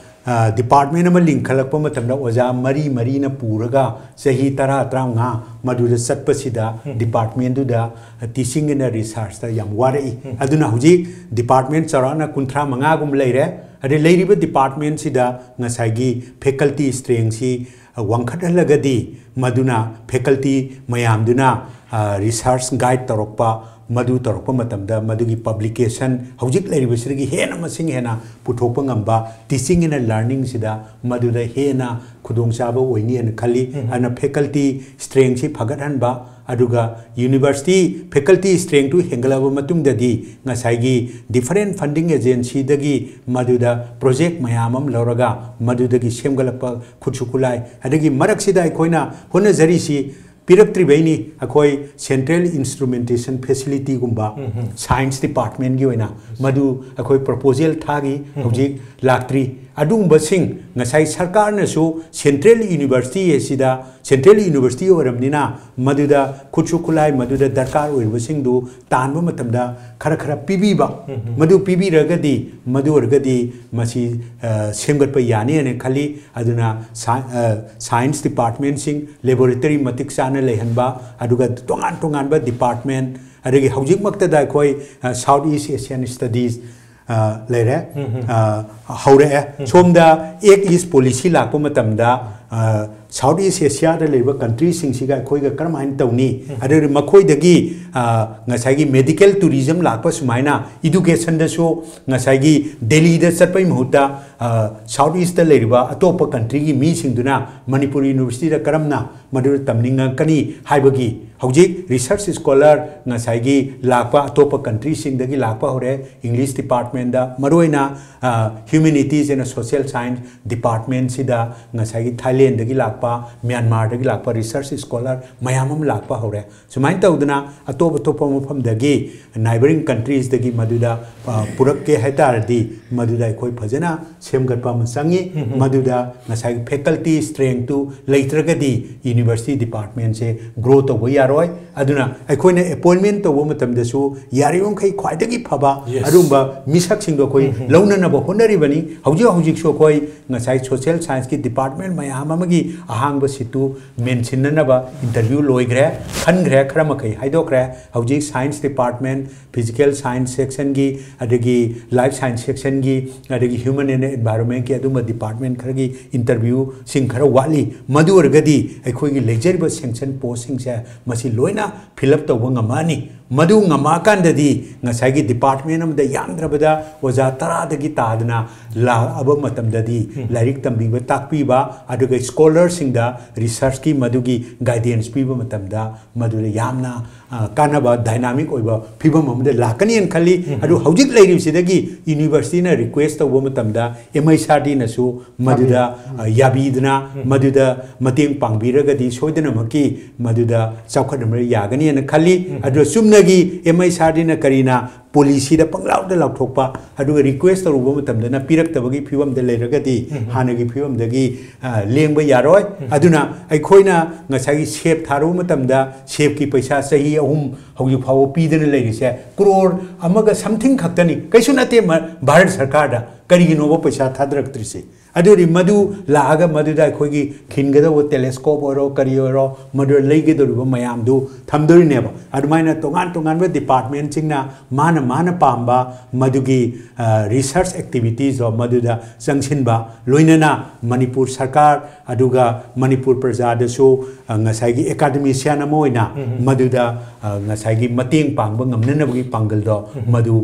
ꯑ, ꯗꯤꯄꯥꯔꯠꯃꯦꯟ ꯑꯃ ꯂꯤꯡꯈꯠꯂꯛꯄ ꯃꯇꯝꯗ ꯑꯣꯖꯥ ꯃꯔꯤ ꯃꯔꯤꯅ ꯄꯨꯔꯒ ꯆꯍꯤ ꯇꯔꯥ, ꯇꯔꯥꯃꯉꯥ ꯃꯗꯨꯗ ꯆꯠꯄꯁꯤꯗ ꯎꯝ꯫ ꯗꯤꯄꯥꯔꯠꯃꯦꯟꯗꯨꯗ, ꯑ, ꯇꯤꯆꯤꯡ ꯑꯦꯟ ꯔꯤꯁꯔꯁꯇ ꯌꯥꯝ ꯋꯥꯔꯛꯏ꯫ ꯎꯝ꯫ ꯑꯗꯨꯅ ꯍꯧꯖꯤꯛ ꯗꯤꯄꯥꯔꯠꯃꯦꯟ ꯆꯥꯎꯔꯥꯛꯅ ꯀꯨꯟꯊ꯭ꯔꯥ ꯃꯉꯥꯒꯨꯝꯕ ꯂꯩꯔꯦ꯫ ꯑꯗꯩ ꯂꯩꯔꯤꯕ ꯗꯤꯄꯥꯔꯠꯃꯦꯟꯁꯤꯗ ꯉꯁꯥꯏꯒꯤ ꯐꯦꯀꯜꯇꯤ ꯁ꯭ꯇ꯭ꯔꯦꯡꯁꯤ ꯋꯥꯡꯈꯠꯍꯜꯂꯒꯗꯤ ꯃꯗꯨꯅ ꯐꯦꯀꯜꯇꯤ ꯃꯌꯥꯝꯗꯨꯅ, ꯑ, ꯔꯤꯁꯔꯁ ꯒꯥꯏꯗ ꯇꯧꯔꯛꯄ, ꯃꯗꯨ ꯇꯧꯔꯛꯄ ꯃꯇꯝꯗ ꯃꯗꯨꯒꯤ ꯄꯕ꯭ꯂꯤꯀꯦꯁꯟ ꯍꯧꯖꯤꯛ ꯂꯩꯔꯤꯕꯁꯤꯗꯒꯤ ꯍꯦꯟꯅ ꯃꯁꯤꯡ ꯍꯦꯟꯅ ꯄꯨꯊꯣꯛꯄ ꯉꯝꯕ, ꯇꯤꯆꯤꯡ ꯑꯦꯟ ꯂꯔꯅꯤꯡꯁꯤꯗ ꯃꯗꯨꯗ ꯍꯦꯟꯅ ꯈꯨꯗꯣꯡꯆꯥꯕ ꯑꯣꯏꯅꯤ ꯍꯥꯏꯅ ꯈꯜꯂꯤ꯫ ꯎꯝ꯫ ꯑꯗꯨꯅ ꯐꯦꯀꯜꯇꯤ ꯁ꯭ꯇ꯭ꯔꯦꯡꯁꯤ ꯐꯒꯠꯍꯟꯕ, ꯑꯗꯨꯒ ꯌꯨꯅꯤꯚꯔꯁꯤꯇꯤ ꯐꯦꯀꯜꯇꯤ ꯁ꯭ꯇ꯭ꯔꯦꯡꯇꯨ ꯍꯦꯟꯒꯠꯂꯕ ꯃꯇꯨꯡꯗꯗꯤ ꯉꯁꯥꯏꯒꯤ ꯗꯤꯐꯔꯦꯟ ꯐꯟꯗꯤꯡ ꯑꯦꯖꯦꯟꯁꯤꯗꯒꯤ ꯃꯗꯨꯗ ꯄ꯭ꯔꯣꯖꯦꯛ ꯃꯌꯥꯝ ꯑꯃ ꯂꯧꯔꯒ ꯃꯗꯨꯗꯒꯤ ꯁꯦꯝꯒꯠꯂꯛꯄ ꯈꯨꯠꯁꯨ ꯈꯨꯠꯂꯥꯏ, ꯑꯗꯒꯤ ꯃꯔꯛꯁꯤꯗ ꯑꯩꯈꯣꯏꯅ ꯍꯣꯠꯅꯖꯔꯤꯁꯤ ꯄꯤꯔꯛꯇ꯭ꯔꯤꯕꯩꯅꯤ꯫ ꯑꯩꯈꯣꯏ ꯁꯦꯟꯇ꯭ꯔꯦꯜ ꯏꯟꯁꯇ꯭ꯔꯨꯃꯦꯟꯇꯦꯁꯟ ꯐꯦꯁꯤꯂꯤꯇꯤꯒꯨꯝꯕ ꯎꯝ, ꯎꯝ꯫ ꯁꯥꯏꯟꯁ ꯗꯤꯄꯥꯔꯠꯃꯦꯟꯒꯤ ꯑꯣꯏꯅ ꯃꯗꯨ ꯑꯩꯈꯣꯏ ꯄ꯭ꯔꯣꯄꯣꯖꯦꯜ ꯊꯥꯈꯤ, ꯎꯝ, ꯎꯝ꯫ ꯍꯧꯖꯤꯛ ꯂꯥꯛꯇ꯭ꯔꯤ꯫ ꯑꯗꯨꯒꯨꯝꯕꯁꯤꯡ ꯉꯁꯥꯏ ꯁꯔꯀꯥꯔꯅꯁꯨ ꯁꯦꯟꯇ꯭ꯔꯦꯜ ꯌꯨꯅꯤꯚꯔꯁꯤꯇꯤ ꯑꯁꯤꯗ, ꯁꯦꯟꯇ꯭ꯔꯦꯜ ꯌꯨꯅꯤꯚꯔꯁꯤꯇꯤ ꯑꯣꯏꯔꯕꯅꯤꯅ ꯃꯗꯨꯗ ꯈꯨꯠꯁꯨ ꯈꯨꯠꯂꯥꯏ, ꯃꯗꯨꯗ ꯗꯔꯀꯥꯔ ꯑꯣꯏꯔꯤꯕꯁꯤꯡꯗꯨ ꯇꯥꯟꯕ ꯃꯇꯝꯗ ꯈꯔ ꯈꯔ ꯄꯤꯕꯤꯕ, ꯎꯝ, ꯎꯝ꯫ ꯃꯗꯨ ꯄꯤꯕꯤꯔꯒꯗꯤ, ꯃꯗꯨ ꯑꯣꯏꯔꯒꯗꯤ ꯃꯁꯤ, ꯑ, ꯁꯦꯝꯒꯠꯄ ꯌꯥꯅꯤ ꯍꯥꯏꯅ ꯈꯜꯂꯤ꯫ ꯑꯗꯨꯅ ꯁꯥ-, ꯑ, ꯁꯥꯏꯟꯁ ꯗꯤꯄꯥꯔꯠꯃꯦꯟꯁꯤꯡ, ꯂꯦꯕꯣꯔꯦꯇꯔꯤ ꯃꯇꯤꯛ ꯆꯥꯅ ꯂꯩꯍꯟꯕ, ꯑꯗꯨꯒ ꯇꯣꯉꯥꯟ ꯇꯣꯉꯥꯟꯕ ꯗꯤꯄꯥꯔꯠꯃꯦꯟ, ꯑꯗꯒꯤ ꯍꯧꯖꯤꯛꯃꯛꯇꯗ ꯑꯩꯈꯣꯏ, ꯑ, ꯁꯥꯎꯠ ꯏꯁ ꯑꯦꯁꯤꯌꯥꯟ ꯁ꯭ꯇꯗꯤꯁ, ꯑ, ꯂꯩꯔꯦ, ꯎꯝ, ꯎꯝ꯫ ꯑ, ꯍꯧꯔꯛꯑꯦ꯫ ꯎꯝ꯫ ꯁꯣꯝꯗ ꯑꯦꯛ ꯏꯁ ꯄꯣꯂꯤꯁꯤ ꯂꯥꯛꯄ ꯃꯇꯝꯗ, ꯑ, ꯁꯥꯎꯠ ꯏꯁ ꯑꯦꯁꯤꯌꯥꯗ ꯂꯩꯔꯤꯕ ꯀꯟꯇ꯭ꯔꯤꯁꯤꯡꯁꯤꯒ ꯑꯩꯈꯣꯏꯒ ꯀꯔꯝꯍꯥꯏꯅ ꯇꯧꯅꯤ? ꯎꯝ꯫ ꯑꯗꯨꯒ ꯃꯈꯣꯏꯗꯒꯤ, ꯑ, ꯉꯁꯥꯏꯒꯤ ꯃꯦꯗꯤꯀꯦꯜ ꯇꯨꯔꯤꯖꯝ ꯂꯥꯛꯄ ꯁꯨꯃꯥꯏꯅ ꯏꯗꯨꯀꯦꯁꯟꯗꯁꯨ ꯉꯁꯥꯏꯒꯤ ꯗꯦꯜꯂꯤꯗ ꯆꯠꯄꯩ ꯃꯍꯨꯠꯇ, ꯑ, ꯁꯥꯎꯠ ꯏꯁꯇ ꯂꯩꯔꯤꯕ ꯑꯇꯣꯞꯄ ꯀꯟꯇ꯭ꯔꯤꯒꯤ ꯃꯤꯁꯤꯡꯗꯨꯅ ꯃꯅꯤꯄꯨꯔ ꯌꯨꯅꯤꯚꯔꯁꯤꯇꯤꯗ ꯀꯔꯝꯅ ꯃꯗꯨꯗ ꯇꯝꯅꯤꯡꯉꯛꯀꯅꯤ ꯍꯥꯏꯕꯒꯤ ꯍꯧꯖꯤꯛ ꯔꯤꯁꯔꯁ ꯁ꯭ꯀꯣꯂꯔ ꯉꯁꯥꯏꯒꯤ ꯂꯥꯛꯄ ꯑꯇꯣꯞꯄ ꯀꯟꯇ꯭ꯔꯤꯁꯤꯡꯗꯒꯤ ꯂꯥꯛꯄ ꯍꯧꯔꯦ꯫ ꯏꯪꯂꯤꯁ ꯗꯤꯄꯥꯔꯠꯃꯦꯟꯗ, ꯃꯔꯨꯑꯣꯏꯅ ꯍ꯭ꯌꯨꯃꯦꯅꯤꯇꯤꯁ ꯑꯦꯟ ꯁꯣꯁꯤꯌꯦꯜ ꯁꯥꯏꯟꯁ ꯗꯤꯄꯥꯔꯠꯃꯦꯟꯁꯤꯗ ꯉꯁꯥꯏꯒꯤ ꯊꯥꯏꯂꯦꯟꯗꯒꯤ ꯂꯥꯛꯄ, ꯃ꯭ꯌꯥꯟꯃꯥꯔꯗꯒꯤ ꯂꯥꯛꯄ ꯔꯤꯁꯔꯁ ꯁ꯭ꯀꯣꯂꯔ ꯃꯌꯥꯝ ꯑꯃ ꯂꯥꯛꯄ ꯍꯧꯔꯦ꯫ ꯁꯨꯃꯥꯏꯅ ꯇꯧꯗꯅ ꯑꯇꯣꯞ ꯑꯇꯣꯞꯄ ꯃꯐꯝꯗꯒꯤ, ꯅꯥꯏꯕꯔꯤꯡ ꯀꯟꯇ꯭ꯔꯤꯁꯇꯒꯤ ꯃꯗꯨꯗ ꯄꯨꯔꯛꯀꯦ ꯍꯥꯏ ꯇꯥꯔꯗꯤ, ꯃꯗꯨꯗ ꯑꯩꯈꯣꯏ ꯐꯖꯅ ꯁꯦꯝꯒꯠꯄ ꯑꯃ ꯆꯪꯉꯤ꯫ ꯃꯗꯨꯗ ꯉꯁꯥꯏꯒꯤ ꯐꯦꯀꯜꯇꯤ ꯁ꯭ꯇꯔꯦꯡꯇꯨ ꯂꯩꯇ꯭ꯔꯒꯗꯤ ꯌꯨꯅꯤꯚꯔꯁꯤꯇꯤ ꯗꯤꯄꯥꯔꯠꯃꯦꯟꯁꯦ ꯒ꯭ꯔꯣ ꯇꯧꯕ ꯌꯥꯔꯣꯏ꯫ ꯑꯗꯨꯅ ꯑꯩꯈꯣꯏꯅ ꯑꯦꯄꯣꯏꯟꯃꯦꯟ ꯇꯧꯕ ꯃꯇꯝꯗꯁꯨ ꯌꯥꯔꯤꯕꯃꯈꯩ ꯈ꯭ꯋꯥꯏꯗꯒꯤ ꯐꯕ ꯑꯗꯨꯒꯨꯝꯕ ꯃꯤꯁꯛꯁꯤꯡꯗꯣ ꯑꯩꯈꯣꯏ ꯂꯧꯅꯅꯕ ꯍꯣꯠꯅꯔꯤꯕꯅꯤ꯫ ꯍꯧꯖꯤꯛ ꯍꯧꯖꯤꯛꯁꯨ ꯑꯩꯈꯣꯏ ꯉꯁꯥꯏ ꯁꯣꯁꯤꯌꯦꯜ ꯁꯥꯏꯟꯁꯀꯤ ꯗꯤꯄꯥꯔꯠꯃꯦꯟ ꯃꯌꯥꯝ ꯑꯃꯒꯤ ꯑꯍꯥꯡꯕ ꯁꯤꯠꯇꯨ ꯃꯦꯟꯁꯤꯟꯅꯅꯕ ꯏꯟꯇꯔꯚ꯭ꯌꯨ ꯂꯣꯏꯈ꯭ꯔꯦ, ꯈꯟꯈ꯭ꯔꯦ, ꯈꯔ ꯃꯈꯩ ꯍꯥꯏꯗꯣꯛꯈ꯭ꯔꯦ꯫ ꯍꯧꯖꯤꯛ ꯁꯥꯏꯟꯁ ꯗꯤꯄꯥꯔꯠꯃꯦꯟ, ꯐꯤꯖꯤꯀꯦꯜ ꯁꯥꯏꯟꯁ ꯁꯦꯛꯁꯟꯒꯤ, ꯑꯗꯒꯤ ꯂꯥꯏꯐ ꯁꯥꯏꯟꯁ ꯁꯦꯛꯁꯟꯒꯤ, ꯑꯗꯒꯤ ꯍ꯭ꯌꯨꯃꯦꯟ ꯑꯦꯟ ꯑꯦꯟꯚꯥꯏꯔꯣꯟꯃꯦꯟꯒꯤ ꯑꯗꯨꯝꯕ ꯗꯤꯄꯥꯔꯠꯃꯦꯟ ꯈꯔꯒꯤ ꯏꯟꯇꯔꯚ꯭ꯌꯨꯁꯤꯡ ꯈꯔ ꯋꯥꯠꯂꯤ꯫ ꯃꯗꯨ ꯑꯣꯏꯔꯒꯗꯤ ꯑꯩꯈꯣꯏꯒꯤ ꯂꯩꯖꯔꯤꯕ ꯁꯦꯡꯁꯟ ꯄꯣꯁꯁꯤꯡꯁꯦ ꯃꯁꯤ ꯂꯣꯏꯅ ꯐꯤꯜ ꯑꯞ ꯇꯧꯕ ꯉꯝꯃꯛꯑꯅꯤ꯫ ꯃꯗꯨ ꯉꯝꯃꯛꯑꯀꯥꯟꯗꯗꯤ ꯉꯁꯥꯏꯒꯤ ꯗꯤꯄꯥꯔꯠꯃꯦꯟ ꯑꯃꯗ ꯌꯥꯝꯗ꯭ꯔꯕꯗ ꯑꯣꯖꯥ ꯇꯔꯥꯗꯒꯤ ꯇꯥꯗꯅ ꯂꯥꯛꯑꯕ ꯃꯇꯝꯗꯗꯤ ꯂꯥꯏꯔꯤꯛ ꯇꯝꯕꯤꯕ ꯇꯥꯛꯄꯤꯕ, ꯑꯗꯨꯒ ꯁ꯭ꯀꯣꯂꯔꯁꯤꯡꯗ ꯔꯤꯁꯔꯁꯀꯤ ꯃꯗꯨꯒꯤ ꯒꯥꯏꯗꯦꯟꯁ ꯄꯤꯕ ꯃꯇꯝꯗ ꯃꯗꯨꯗ ꯌꯥꯝꯅ ꯀꯥꯟꯅꯕ ꯗꯥꯏꯅꯥꯃꯤꯛ ꯑꯣꯏꯕ ꯐꯤꯕꯝ ꯑꯃꯗ ꯂꯥꯛꯀꯅꯤꯅ ꯈꯜꯂꯤ꯫ ꯑꯗꯨ ꯍꯧꯖꯤꯛ ꯂꯩꯔꯤꯕꯁꯤꯗꯒꯤ ꯌꯨꯅꯤꯚꯔꯁꯤꯇꯤꯅ ꯔꯤꯀ꯭ꯋꯦꯁ ꯇꯧꯕ ꯃꯇꯝꯗ ꯑꯦꯝ ꯑꯩꯁ ꯑꯥꯔ ꯗꯤꯅꯁꯨ ꯃꯗꯨꯗ ꯌꯥꯕꯤꯗꯨꯅ, ꯃꯗꯨꯗ ꯃꯇꯦꯡ ꯄꯥꯡꯕꯤꯔꯒꯗꯤ ꯁꯣꯏꯗꯅꯃꯛꯀꯤ ꯃꯗꯨꯗ ꯆꯥꯎꯈꯠꯍꯟꯕ ꯌꯥꯒꯅꯤꯅ ꯈꯜꯂꯤ꯫ ꯑꯗꯨꯒ ꯆꯨꯝꯅꯒꯤ ꯑꯦꯝ ꯑꯩꯁ ꯑꯥꯔ ꯗꯤꯅ ꯀꯔꯤꯅ ꯄꯣꯂꯤꯁꯤꯗ ꯄꯪꯂꯥꯎꯗ ꯂꯥꯎꯊꯣꯛꯄ, ꯑꯗꯨꯒ ꯔꯤꯀ꯭ꯋꯦꯁ ꯇꯧꯔꯨꯕ ꯃꯇꯝꯗꯅ ꯄꯤꯔꯛꯇꯕꯒꯤ ꯐꯤꯕꯝꯗ ꯂꯩꯔꯒꯗꯤ ꯍꯥꯟꯅꯒꯤ ꯐꯤꯕꯝꯗꯒꯤ ꯂꯦꯡꯕ ꯌꯥꯔꯣꯏ꯫ ꯑꯗꯨꯅ ꯑꯩꯈꯣꯏꯅ ꯉꯁꯥꯏꯒꯤ ꯁꯦꯞ ꯊꯥꯔꯨꯕ ꯃꯇꯝꯗ ꯁꯦꯞꯀꯤ ꯄꯩꯁꯥ ꯆꯍꯤ ꯑꯍꯨꯝ ꯍꯧꯖꯤꯛ ꯐꯥꯎꯕ ꯄꯤꯗꯅ ꯂꯩꯔꯤꯁꯦ ꯀ꯭ꯔꯣꯔ ꯑꯃꯒ ꯁꯝꯊꯤꯡ ꯈꯛꯇꯅꯤ, ꯀꯩꯁꯨ ꯅꯠꯇꯦ꯫ ꯚꯥꯔꯠ ꯁꯔꯀꯥꯔꯗ ꯀꯔꯤꯒꯤꯅꯣꯕ ꯄꯩꯁꯥ ꯊꯥꯗꯔꯛꯇ꯭ꯔꯤꯁꯦ? ꯑꯗꯨꯗꯤ ꯃꯗꯨ ꯂꯥꯛꯑꯒ ꯃꯗꯨꯗ ꯑꯩꯈꯣꯏꯒꯤ ꯈꯤꯟꯒꯗꯧꯕ ꯇꯦꯂꯦꯁꯀꯣꯞ ꯑꯣꯏꯔꯣ, ꯀꯔꯤ ꯑꯣꯏꯔꯣ, ꯃꯗꯨꯗ ꯂꯩꯒꯗꯧꯔꯤꯕ ꯃꯌꯥꯝꯗꯨ ꯊꯝꯗꯣꯔꯤꯅꯦꯕ꯫ ꯑꯗꯨꯃꯥꯏꯅ ꯇꯣꯉꯥꯟ ꯇꯣꯉꯥꯟꯕ ꯗꯤꯄꯥꯔꯠꯃꯦꯟꯁꯤꯡꯅ ꯃꯥꯅ ꯃꯥꯅ ꯄꯥꯝꯕ ꯃꯗꯨꯒꯤ ꯔꯤꯁꯔꯁ ꯑꯦꯛꯇꯤꯚꯤꯇꯤꯁꯇꯣ ꯃꯗꯨꯗ ꯆꯪꯁꯤꯟꯕ, ꯂꯣꯏꯅꯅ ꯃꯅꯤꯄꯨꯔ ꯁꯔꯀꯥꯔ ꯑꯗꯨꯒ ꯃꯅꯤꯄꯨꯔ ꯄ꯭ꯔꯖꯥꯗꯁꯨ ꯉꯁꯥꯏꯒꯤ ꯑꯦꯀꯥꯗꯃꯤꯁꯤꯌꯥꯟ ꯑꯃ ꯑꯣꯏꯅ ꯃꯗꯨꯗ ꯉꯁꯥꯏꯒꯤ ꯃꯇꯦꯡ ꯄꯥꯡꯕ ꯉꯝꯅꯅꯕꯒꯤ ꯄꯥꯡꯒꯜꯗꯣ ꯃꯗꯨ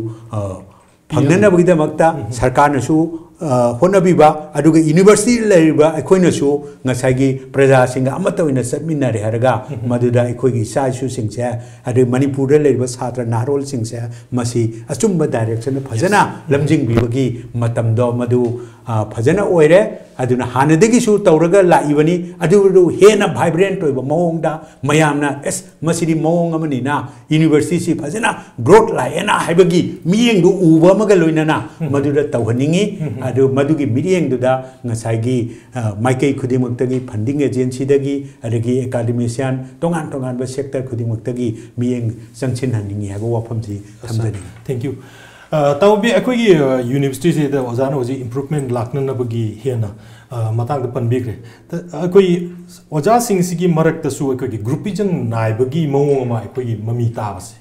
ꯐꯪꯅꯅꯕꯒꯤꯗꯃꯛꯇ ꯁꯔꯀꯥꯔꯅꯁꯨ ꯑ, ꯍꯣꯠꯅꯕꯤꯕ, ꯑꯗꯨꯒ ꯌꯨꯅꯤꯚꯔꯁꯤꯇꯤꯗ ꯂꯩꯔꯤꯕ ꯑꯩꯈꯣꯏꯅꯁꯨ ꯉꯁꯥꯏꯒꯤ ꯄ꯭ꯔꯖꯥꯁꯤꯡꯒ ꯑꯃꯠꯇ ꯑꯣꯏꯅ ꯆꯠꯃꯤꯟꯅꯔꯦ ꯍꯥꯏꯔꯒ, ꯃꯗꯨꯗ ꯑꯩꯈꯣꯏꯒꯤ ꯏꯆꯥ ꯏꯁꯨꯁꯤꯡꯁꯦ, ꯑꯗꯩ ꯃꯅꯤꯄꯨꯔꯗ ꯂꯩꯔꯤꯕ ꯁꯥꯇ꯭ꯔ ꯅꯍꯥꯔꯣꯜꯁꯤꯡꯁꯦ ꯃꯁꯤ ꯑꯆꯨꯝꯕ ꯗꯥꯏꯔꯦꯛꯁꯟꯗ ꯐꯖꯅ ꯂꯝꯖꯤꯡꯕꯤꯕꯒꯤ ꯃꯇꯝꯗꯣ ꯃꯗꯨ, ꯑ, ꯐꯖꯅ ꯑꯣꯏꯔꯦ꯫ ꯑꯗꯨꯅ ꯍꯥꯟꯅꯗꯒꯤꯁꯨ ꯇꯧꯔꯒ ꯂꯥꯛꯏꯕꯅꯤ, ꯑꯗꯨꯕꯨ ꯍꯦꯟꯅ ꯚꯥꯏꯕ꯭ꯔꯦꯟꯠ ꯑꯣꯏꯕ ꯃꯑꯣꯡꯗ ꯃꯌꯥꯝꯅ, "ꯑꯦꯁ, ꯃꯁꯤꯗꯤ ꯃꯑꯣꯡ ꯑꯃꯅꯤꯅ, ꯌꯨꯅꯤꯚꯔꯁꯤꯇꯤꯁꯤ ꯐꯖꯅ ꯒ꯭ꯔꯣꯠ ꯂꯥꯛꯑꯦꯅ" ꯍꯥꯏꯕꯒꯤ ꯃꯤꯠꯌꯦꯡꯗꯨ ꯎꯕ ꯑꯃꯒ ꯂꯣꯏꯅꯅ ꯃꯗꯨꯗ ꯇꯧꯍꯟꯅꯤꯡꯉꯤ꯫ ꯑꯗꯨ ꯃꯗꯨꯒꯤ ꯃꯤꯠꯌꯦꯡꯗꯨꯗ ꯉꯁꯥꯏꯒꯤ, ꯑ, ꯃꯥꯏꯀꯩ ꯈꯨꯗꯤꯡꯃꯛꯇꯒꯤ, ꯐꯟꯗꯤꯡ ꯑꯦꯖꯦꯟꯁꯤꯗꯒꯤ, ꯑꯗꯒꯤ ꯑꯦꯀꯥꯗꯦꯃꯤꯁꯤꯌꯥꯟ, ꯇꯣꯉꯥꯟ ꯇꯣꯉꯥꯟꯕ ꯁꯦꯛꯇꯔ ꯈꯨꯗꯤꯡꯃꯛꯇꯒꯤ ꯃꯤꯠꯌꯦꯡ ꯆꯪꯁꯤꯟꯍꯟꯅꯤꯡꯉꯤ ꯍꯥꯏꯕ ꯋꯥꯐꯝꯁꯤ ꯊꯝꯖꯅꯤꯡꯉꯤ꯫ Thank you꯫ ꯑ, ꯇꯥꯎꯕꯤ, ꯑꯩꯈꯣꯏꯒꯤ, ꯑ, ꯌꯨꯅꯤꯚꯔꯁꯤꯇꯤꯁꯤꯗ ꯑꯣꯖꯥꯅ ꯍꯧꯖꯤꯛ ꯏꯝꯄ꯭ꯔꯨꯚꯃꯦꯟꯠ ꯂꯥꯛꯅꯅꯕꯒꯤ ꯍꯦꯟꯅ, ꯑ, ꯃꯇꯥꯡꯗ ꯄꯟꯕꯤꯈ꯭ꯔꯦ꯫ ꯇ-, ꯑꯩꯈꯣꯏ ꯑꯣꯖꯥꯁꯤꯡꯁꯤꯒꯤ ꯃꯔꯛꯇꯁꯨ ꯑꯩꯈꯣꯏꯒꯤ ꯒ꯭ꯔꯨꯄꯤꯖꯝ ꯅꯥꯏꯕꯒꯤ ꯃꯑꯣꯡ ꯑꯃ ꯑꯩꯈꯣꯏꯒꯤ ꯃꯃꯤ ꯇꯥꯕꯁꯦ,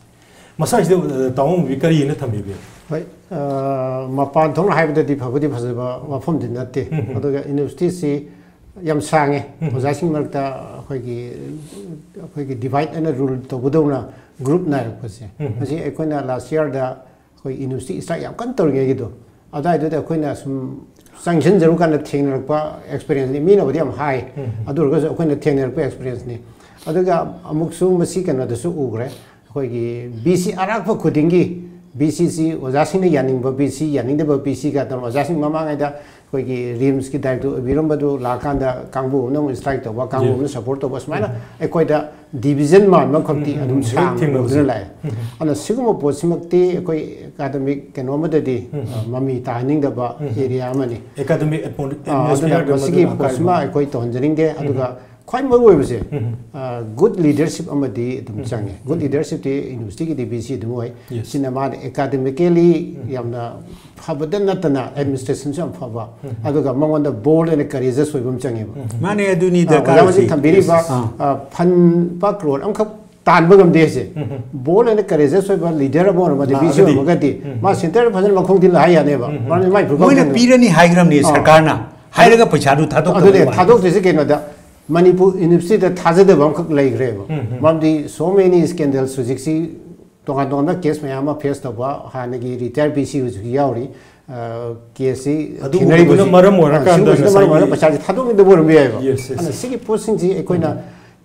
ꯃꯁꯥꯁꯤꯗ, ꯑ, ꯇꯥꯃꯣꯕꯤ ꯀꯔꯤꯅ ꯊꯝꯕꯤꯕꯒꯦ? ꯍꯣꯏ, ꯑ, ꯃꯄꯥꯟ ꯊꯣꯛꯅ ꯍꯥꯏꯕꯗꯗꯤ ꯐꯕꯨꯗꯤ ꯐꯖꯕ ꯋꯥꯐꯝꯗꯤ ꯅꯠꯇꯦ꯫ ꯎꯝ, ꯎꯝ꯫ ꯑꯗꯨꯒ ꯌꯨꯅꯤꯚꯔꯁꯤꯇꯤꯁꯤ ꯌꯥꯝ ꯁꯥꯡꯉꯦ꯫ ꯎꯝ꯫ ꯑꯣꯖꯥꯁꯤꯡ ꯃꯔꯛꯇ ꯑꯩꯈꯣꯏꯒꯤ, ꯑꯩꯈꯣꯏꯒꯤ divide and rule ꯇꯧꯕꯗꯧꯅ ꯒ꯭ꯔꯨꯞ ꯅꯥꯏꯔꯛꯄꯁꯦ꯫ ꯎꯝ꯫ ꯃꯁꯤ ꯑꯩꯈꯣꯏꯅ ꯂꯥꯁ ꯌꯥꯔꯗ ꯑꯩꯈꯣꯏ ꯌꯨꯅꯤꯚꯔꯁꯤꯇꯤ ꯏꯁꯇ꯭ꯔꯥꯏꯛ ꯌꯥꯝ ꯀꯟꯅ ꯇꯧꯔꯤꯉꯩꯒꯤꯗꯣ, ꯑꯗꯨꯋꯥꯏꯗꯨꯗ ꯑꯩꯈꯣꯏꯅ ꯁꯨꯝ ꯆꯪꯁꯤꯟꯖꯔꯨ ꯀꯥꯟꯗ ꯊꯦꯡꯅꯔꯛꯄ ꯑꯦꯛꯁꯄꯤꯔꯤꯌꯦꯟꯁꯅꯤ꯫ ꯃꯤꯅꯕꯨꯗꯤ ꯌꯥꯝ ꯍꯥꯏ, ꯎꯝ꯫ ꯑꯗꯨ ꯑꯣꯏꯔꯒꯁꯨ ꯑꯩꯈꯣꯏꯅ ꯊꯦꯡꯅꯔꯛꯄ ꯑꯦꯛꯁꯄꯤꯔꯤꯌꯦꯟꯁꯅꯤ꯫ ꯑꯗꯨꯒ ꯑꯃꯨꯛꯁꯨ ꯃꯁꯤ ꯀꯩꯅꯣꯗꯁꯨ ꯎꯈ꯭ꯔꯦ, ꯑꯩꯈꯣꯏꯒꯤ ꯕꯤ ꯁꯤ ꯑꯔꯥꯛꯄ ꯈꯨꯗꯤꯡꯒꯤ, ꯕꯤ ꯁꯤꯁꯤ ꯑꯣꯖꯥꯁꯤꯡꯅ ꯌꯥꯅꯤꯡꯕ ꯕꯤ ꯁꯤ, ꯌꯥꯅꯤꯡꯗꯕ ꯕꯤ ꯁꯤꯒ ꯇꯧꯔꯒ ꯑꯣꯖꯥꯁꯤꯡ ꯃꯃꯥꯡꯉꯩꯗ ꯑꯩꯈꯣꯏꯒꯤ ꯔꯤꯝꯁꯀꯤ ꯗꯥꯏꯔꯦꯛꯇꯔ ꯑꯣꯏꯕꯤꯔꯝꯕꯗꯨ ꯂꯥꯛꯑꯀꯥꯟꯗ ꯀꯥꯡꯕꯨ ꯑꯃꯅ ꯑꯃꯨꯛ ꯏꯁꯇ꯭ꯔꯥꯏꯛ ꯇꯧꯕ, ꯀꯥꯡꯕꯨ ꯎꯝ꯫ ꯑꯃꯅ ꯁꯄꯣꯔꯠ ꯇꯧꯕ, ꯁꯨꯃꯥꯏꯅ ꯎꯝ꯫ ꯑꯩꯈꯣꯏꯗ ꯗꯤꯕꯤꯖꯟ ꯃꯥꯟꯕ ꯑꯃꯈꯛꯇꯤ ꯎꯝ, ꯎꯝ, ꯑꯗꯨꯝ ꯎꯝ, ꯁꯥꯡꯅ ꯊꯦꯡꯅꯕꯁꯦ꯫ ꯎꯗꯨꯅ ꯂꯥꯛꯑꯦ꯫ ꯎꯝ, ꯎꯝ꯫ ꯑꯗꯨꯅ ꯁꯤꯒꯨꯝꯕ ꯄꯣꯠꯁꯤꯃꯛꯇꯤ ꯑꯩꯈꯣꯏ ꯑꯦꯀꯥꯗꯃꯤꯛ ꯀꯩꯅꯣ ꯑꯃꯗꯗꯤ, ꯎꯝ, ꯎꯝ꯫ ꯑ, ꯃꯃꯤ ꯇꯥꯍꯟꯅꯤꯡꯗꯕ ꯎꯝ, ꯎꯝ꯫ ꯑꯦꯔꯤꯌꯥ ꯑꯃꯅꯤ꯫ ꯑꯦꯀꯥꯗꯃꯤꯛ ꯑꯦꯠꯃꯣ-, ꯑ, ꯑꯗꯨꯅ ꯑꯦꯠꯃꯣꯁꯐꯤꯌꯔꯗ ꯃꯁꯤꯒꯤ ꯃꯗꯨꯅ ꯄꯣꯠꯁꯤꯃ ꯑꯀꯥꯏꯕ꯫ ꯑꯩꯈꯣꯏ ꯇꯧꯍꯟꯖꯅꯤꯡꯗꯦ꯫ ꯎꯝ, ꯎꯝ꯫ ꯑꯗꯨꯒ ꯈ꯭ꯋꯥꯏ ꯃꯔꯨ ꯑꯣꯏꯕꯁꯦ, ꯎꯝ, ꯎꯝ꯫ ꯑ, ꯒꯨꯗ ꯂꯤꯗꯔꯁꯤꯞ ꯑꯃꯗꯤ ꯑꯗꯨꯝ ꯎꯝ, ꯆꯪꯉꯦ꯫ ꯎꯝ꯫ ꯒꯨꯗ ꯂꯤꯗꯔꯁꯤꯞꯇꯤ ꯌꯨꯅꯤꯚꯔꯁꯤꯇꯤꯒꯤꯗꯤ ꯕꯤ ꯁꯤ ꯑꯗꯨꯝ ꯑꯣꯏ꯫ Yes. ꯁꯤꯅ ꯃꯥꯅ ꯑꯦꯀꯥꯗꯃꯤꯀꯦꯂꯤ ꯎꯝ꯫ ꯌꯥꯝꯅ ꯐꯕꯗ ꯅꯠꯇꯅ ꯑꯦꯗꯃꯤꯅꯤꯁꯇ꯭ꯔꯦꯁꯟꯁꯨ ꯌꯥꯝ ꯐꯕ, ꯎꯝ꯫ ꯑꯗꯨꯒ ꯃꯉꯣꯟꯗ ꯕꯣꯜꯗ ꯑꯦꯟ ꯀꯔꯦꯖꯦꯁ ꯑꯣꯏꯕ ꯑꯃ ꯆꯪꯉꯦꯕ꯫ ꯎꯝ꯫ ꯃꯥꯅꯦ, ꯑꯗꯨꯅꯤ ꯑ, ꯑꯣꯖꯥ ꯗꯔꯀꯥꯔ ꯍꯧꯖꯤꯛ ꯑꯣꯏꯁꯦ꯫ ꯊꯝꯕꯤꯔꯤꯕ, Yes. ꯑꯥ꯫ ꯑ, ꯐꯟ ꯂꯨꯄꯥ ꯀ꯭ꯔꯣꯔ ꯑꯃꯈꯛ ꯇꯥꯟꯕ ꯉꯝꯗꯦ ꯍꯥꯏꯁꯦ꯫ ꯎꯝ꯫ ꯕꯣꯜꯗ ꯑꯦꯟ ꯀꯔꯦꯖꯦꯁ ꯑꯣꯏꯕ ꯂꯤꯗꯔ ꯑꯃ ꯑꯣꯏꯔꯝꯃꯗꯤ, ꯕꯤ ꯁꯤ ꯂꯥꯛꯑꯒꯗꯤ꯫ ꯑꯣꯏꯔꯝꯃꯒꯗꯤ, ꯎꯝ꯫ ꯃꯥ ꯁꯦꯟꯇꯔ ꯐꯖꯅ ꯃꯈꯣꯡ ꯊꯤꯜꯂ ꯍꯥꯏ ꯌꯥꯅꯦꯕ꯫ ꯎꯝ꯫ ꯃꯔꯝꯗꯤ ꯃꯥꯏ ꯐꯤꯕꯝ ꯃꯣꯏꯅ ꯈꯪꯉꯦ꯫ ꯄꯤꯔꯅꯤ ꯍꯥꯏꯈ꯭ꯔꯕꯅꯤ ꯑꯥ꯫ ꯁꯔꯀꯥꯔꯅ꯫ ꯍꯥꯏꯔꯒ ꯄꯩꯁꯥꯗꯨ ꯊꯥꯗꯣꯛꯇꯕ ꯑꯗꯨꯅꯦ, ꯋꯥꯅꯤ꯫ ꯊꯥꯗꯣꯛꯇ꯭ꯔꯤꯁꯦ ꯀꯩꯅꯣꯗ, ꯃꯅꯤꯄꯨꯔ ꯌꯨꯅꯤꯚꯔꯁꯤꯇꯤꯗ ꯊꯥꯖꯗꯕ ꯑꯃꯈꯛ ꯂꯩꯈ꯭ꯔꯦꯕ꯫ ꯎꯝ, ꯎꯝ꯫ ꯃꯔꯝꯗꯤ so many scandals ꯍꯧꯖꯤꯛꯁꯤ ꯇꯣꯉꯥꯟ ꯇꯣꯉꯥꯟꯕ ꯀꯦꯁ ꯃꯌꯥꯝ ꯑꯃ ꯐꯦꯁ ꯇꯧꯕ, ꯍꯥꯟꯅꯒꯤ ꯔꯤꯇꯥꯌꯔ ꯕꯤ ꯁꯤ ꯍꯧꯖꯤꯛ ꯌꯥꯎꯔꯤ, ꯀꯦꯁꯁꯤ ꯑꯗꯨꯒꯨꯝꯕꯗꯨꯅ ꯃꯔꯝ ꯑꯣꯏꯔꯀꯥꯟꯗ ꯁꯤꯒꯨꯝꯕꯁꯤꯅ ꯃꯔꯝ ꯑꯣꯏꯔꯒ ꯉꯁꯥꯏꯒꯤ ꯄꯩꯁꯥꯁꯦ ꯊꯥꯗꯣꯛꯅꯤꯡꯗꯕ ꯑꯣꯏꯔꯝꯕ ꯌꯥꯏꯕ꯫ Yes, yes. ꯑꯗꯨꯅ ꯁꯤꯒꯤ ꯄꯣꯠꯁꯤꯡꯁꯤ ꯑꯩꯈꯣꯏꯅ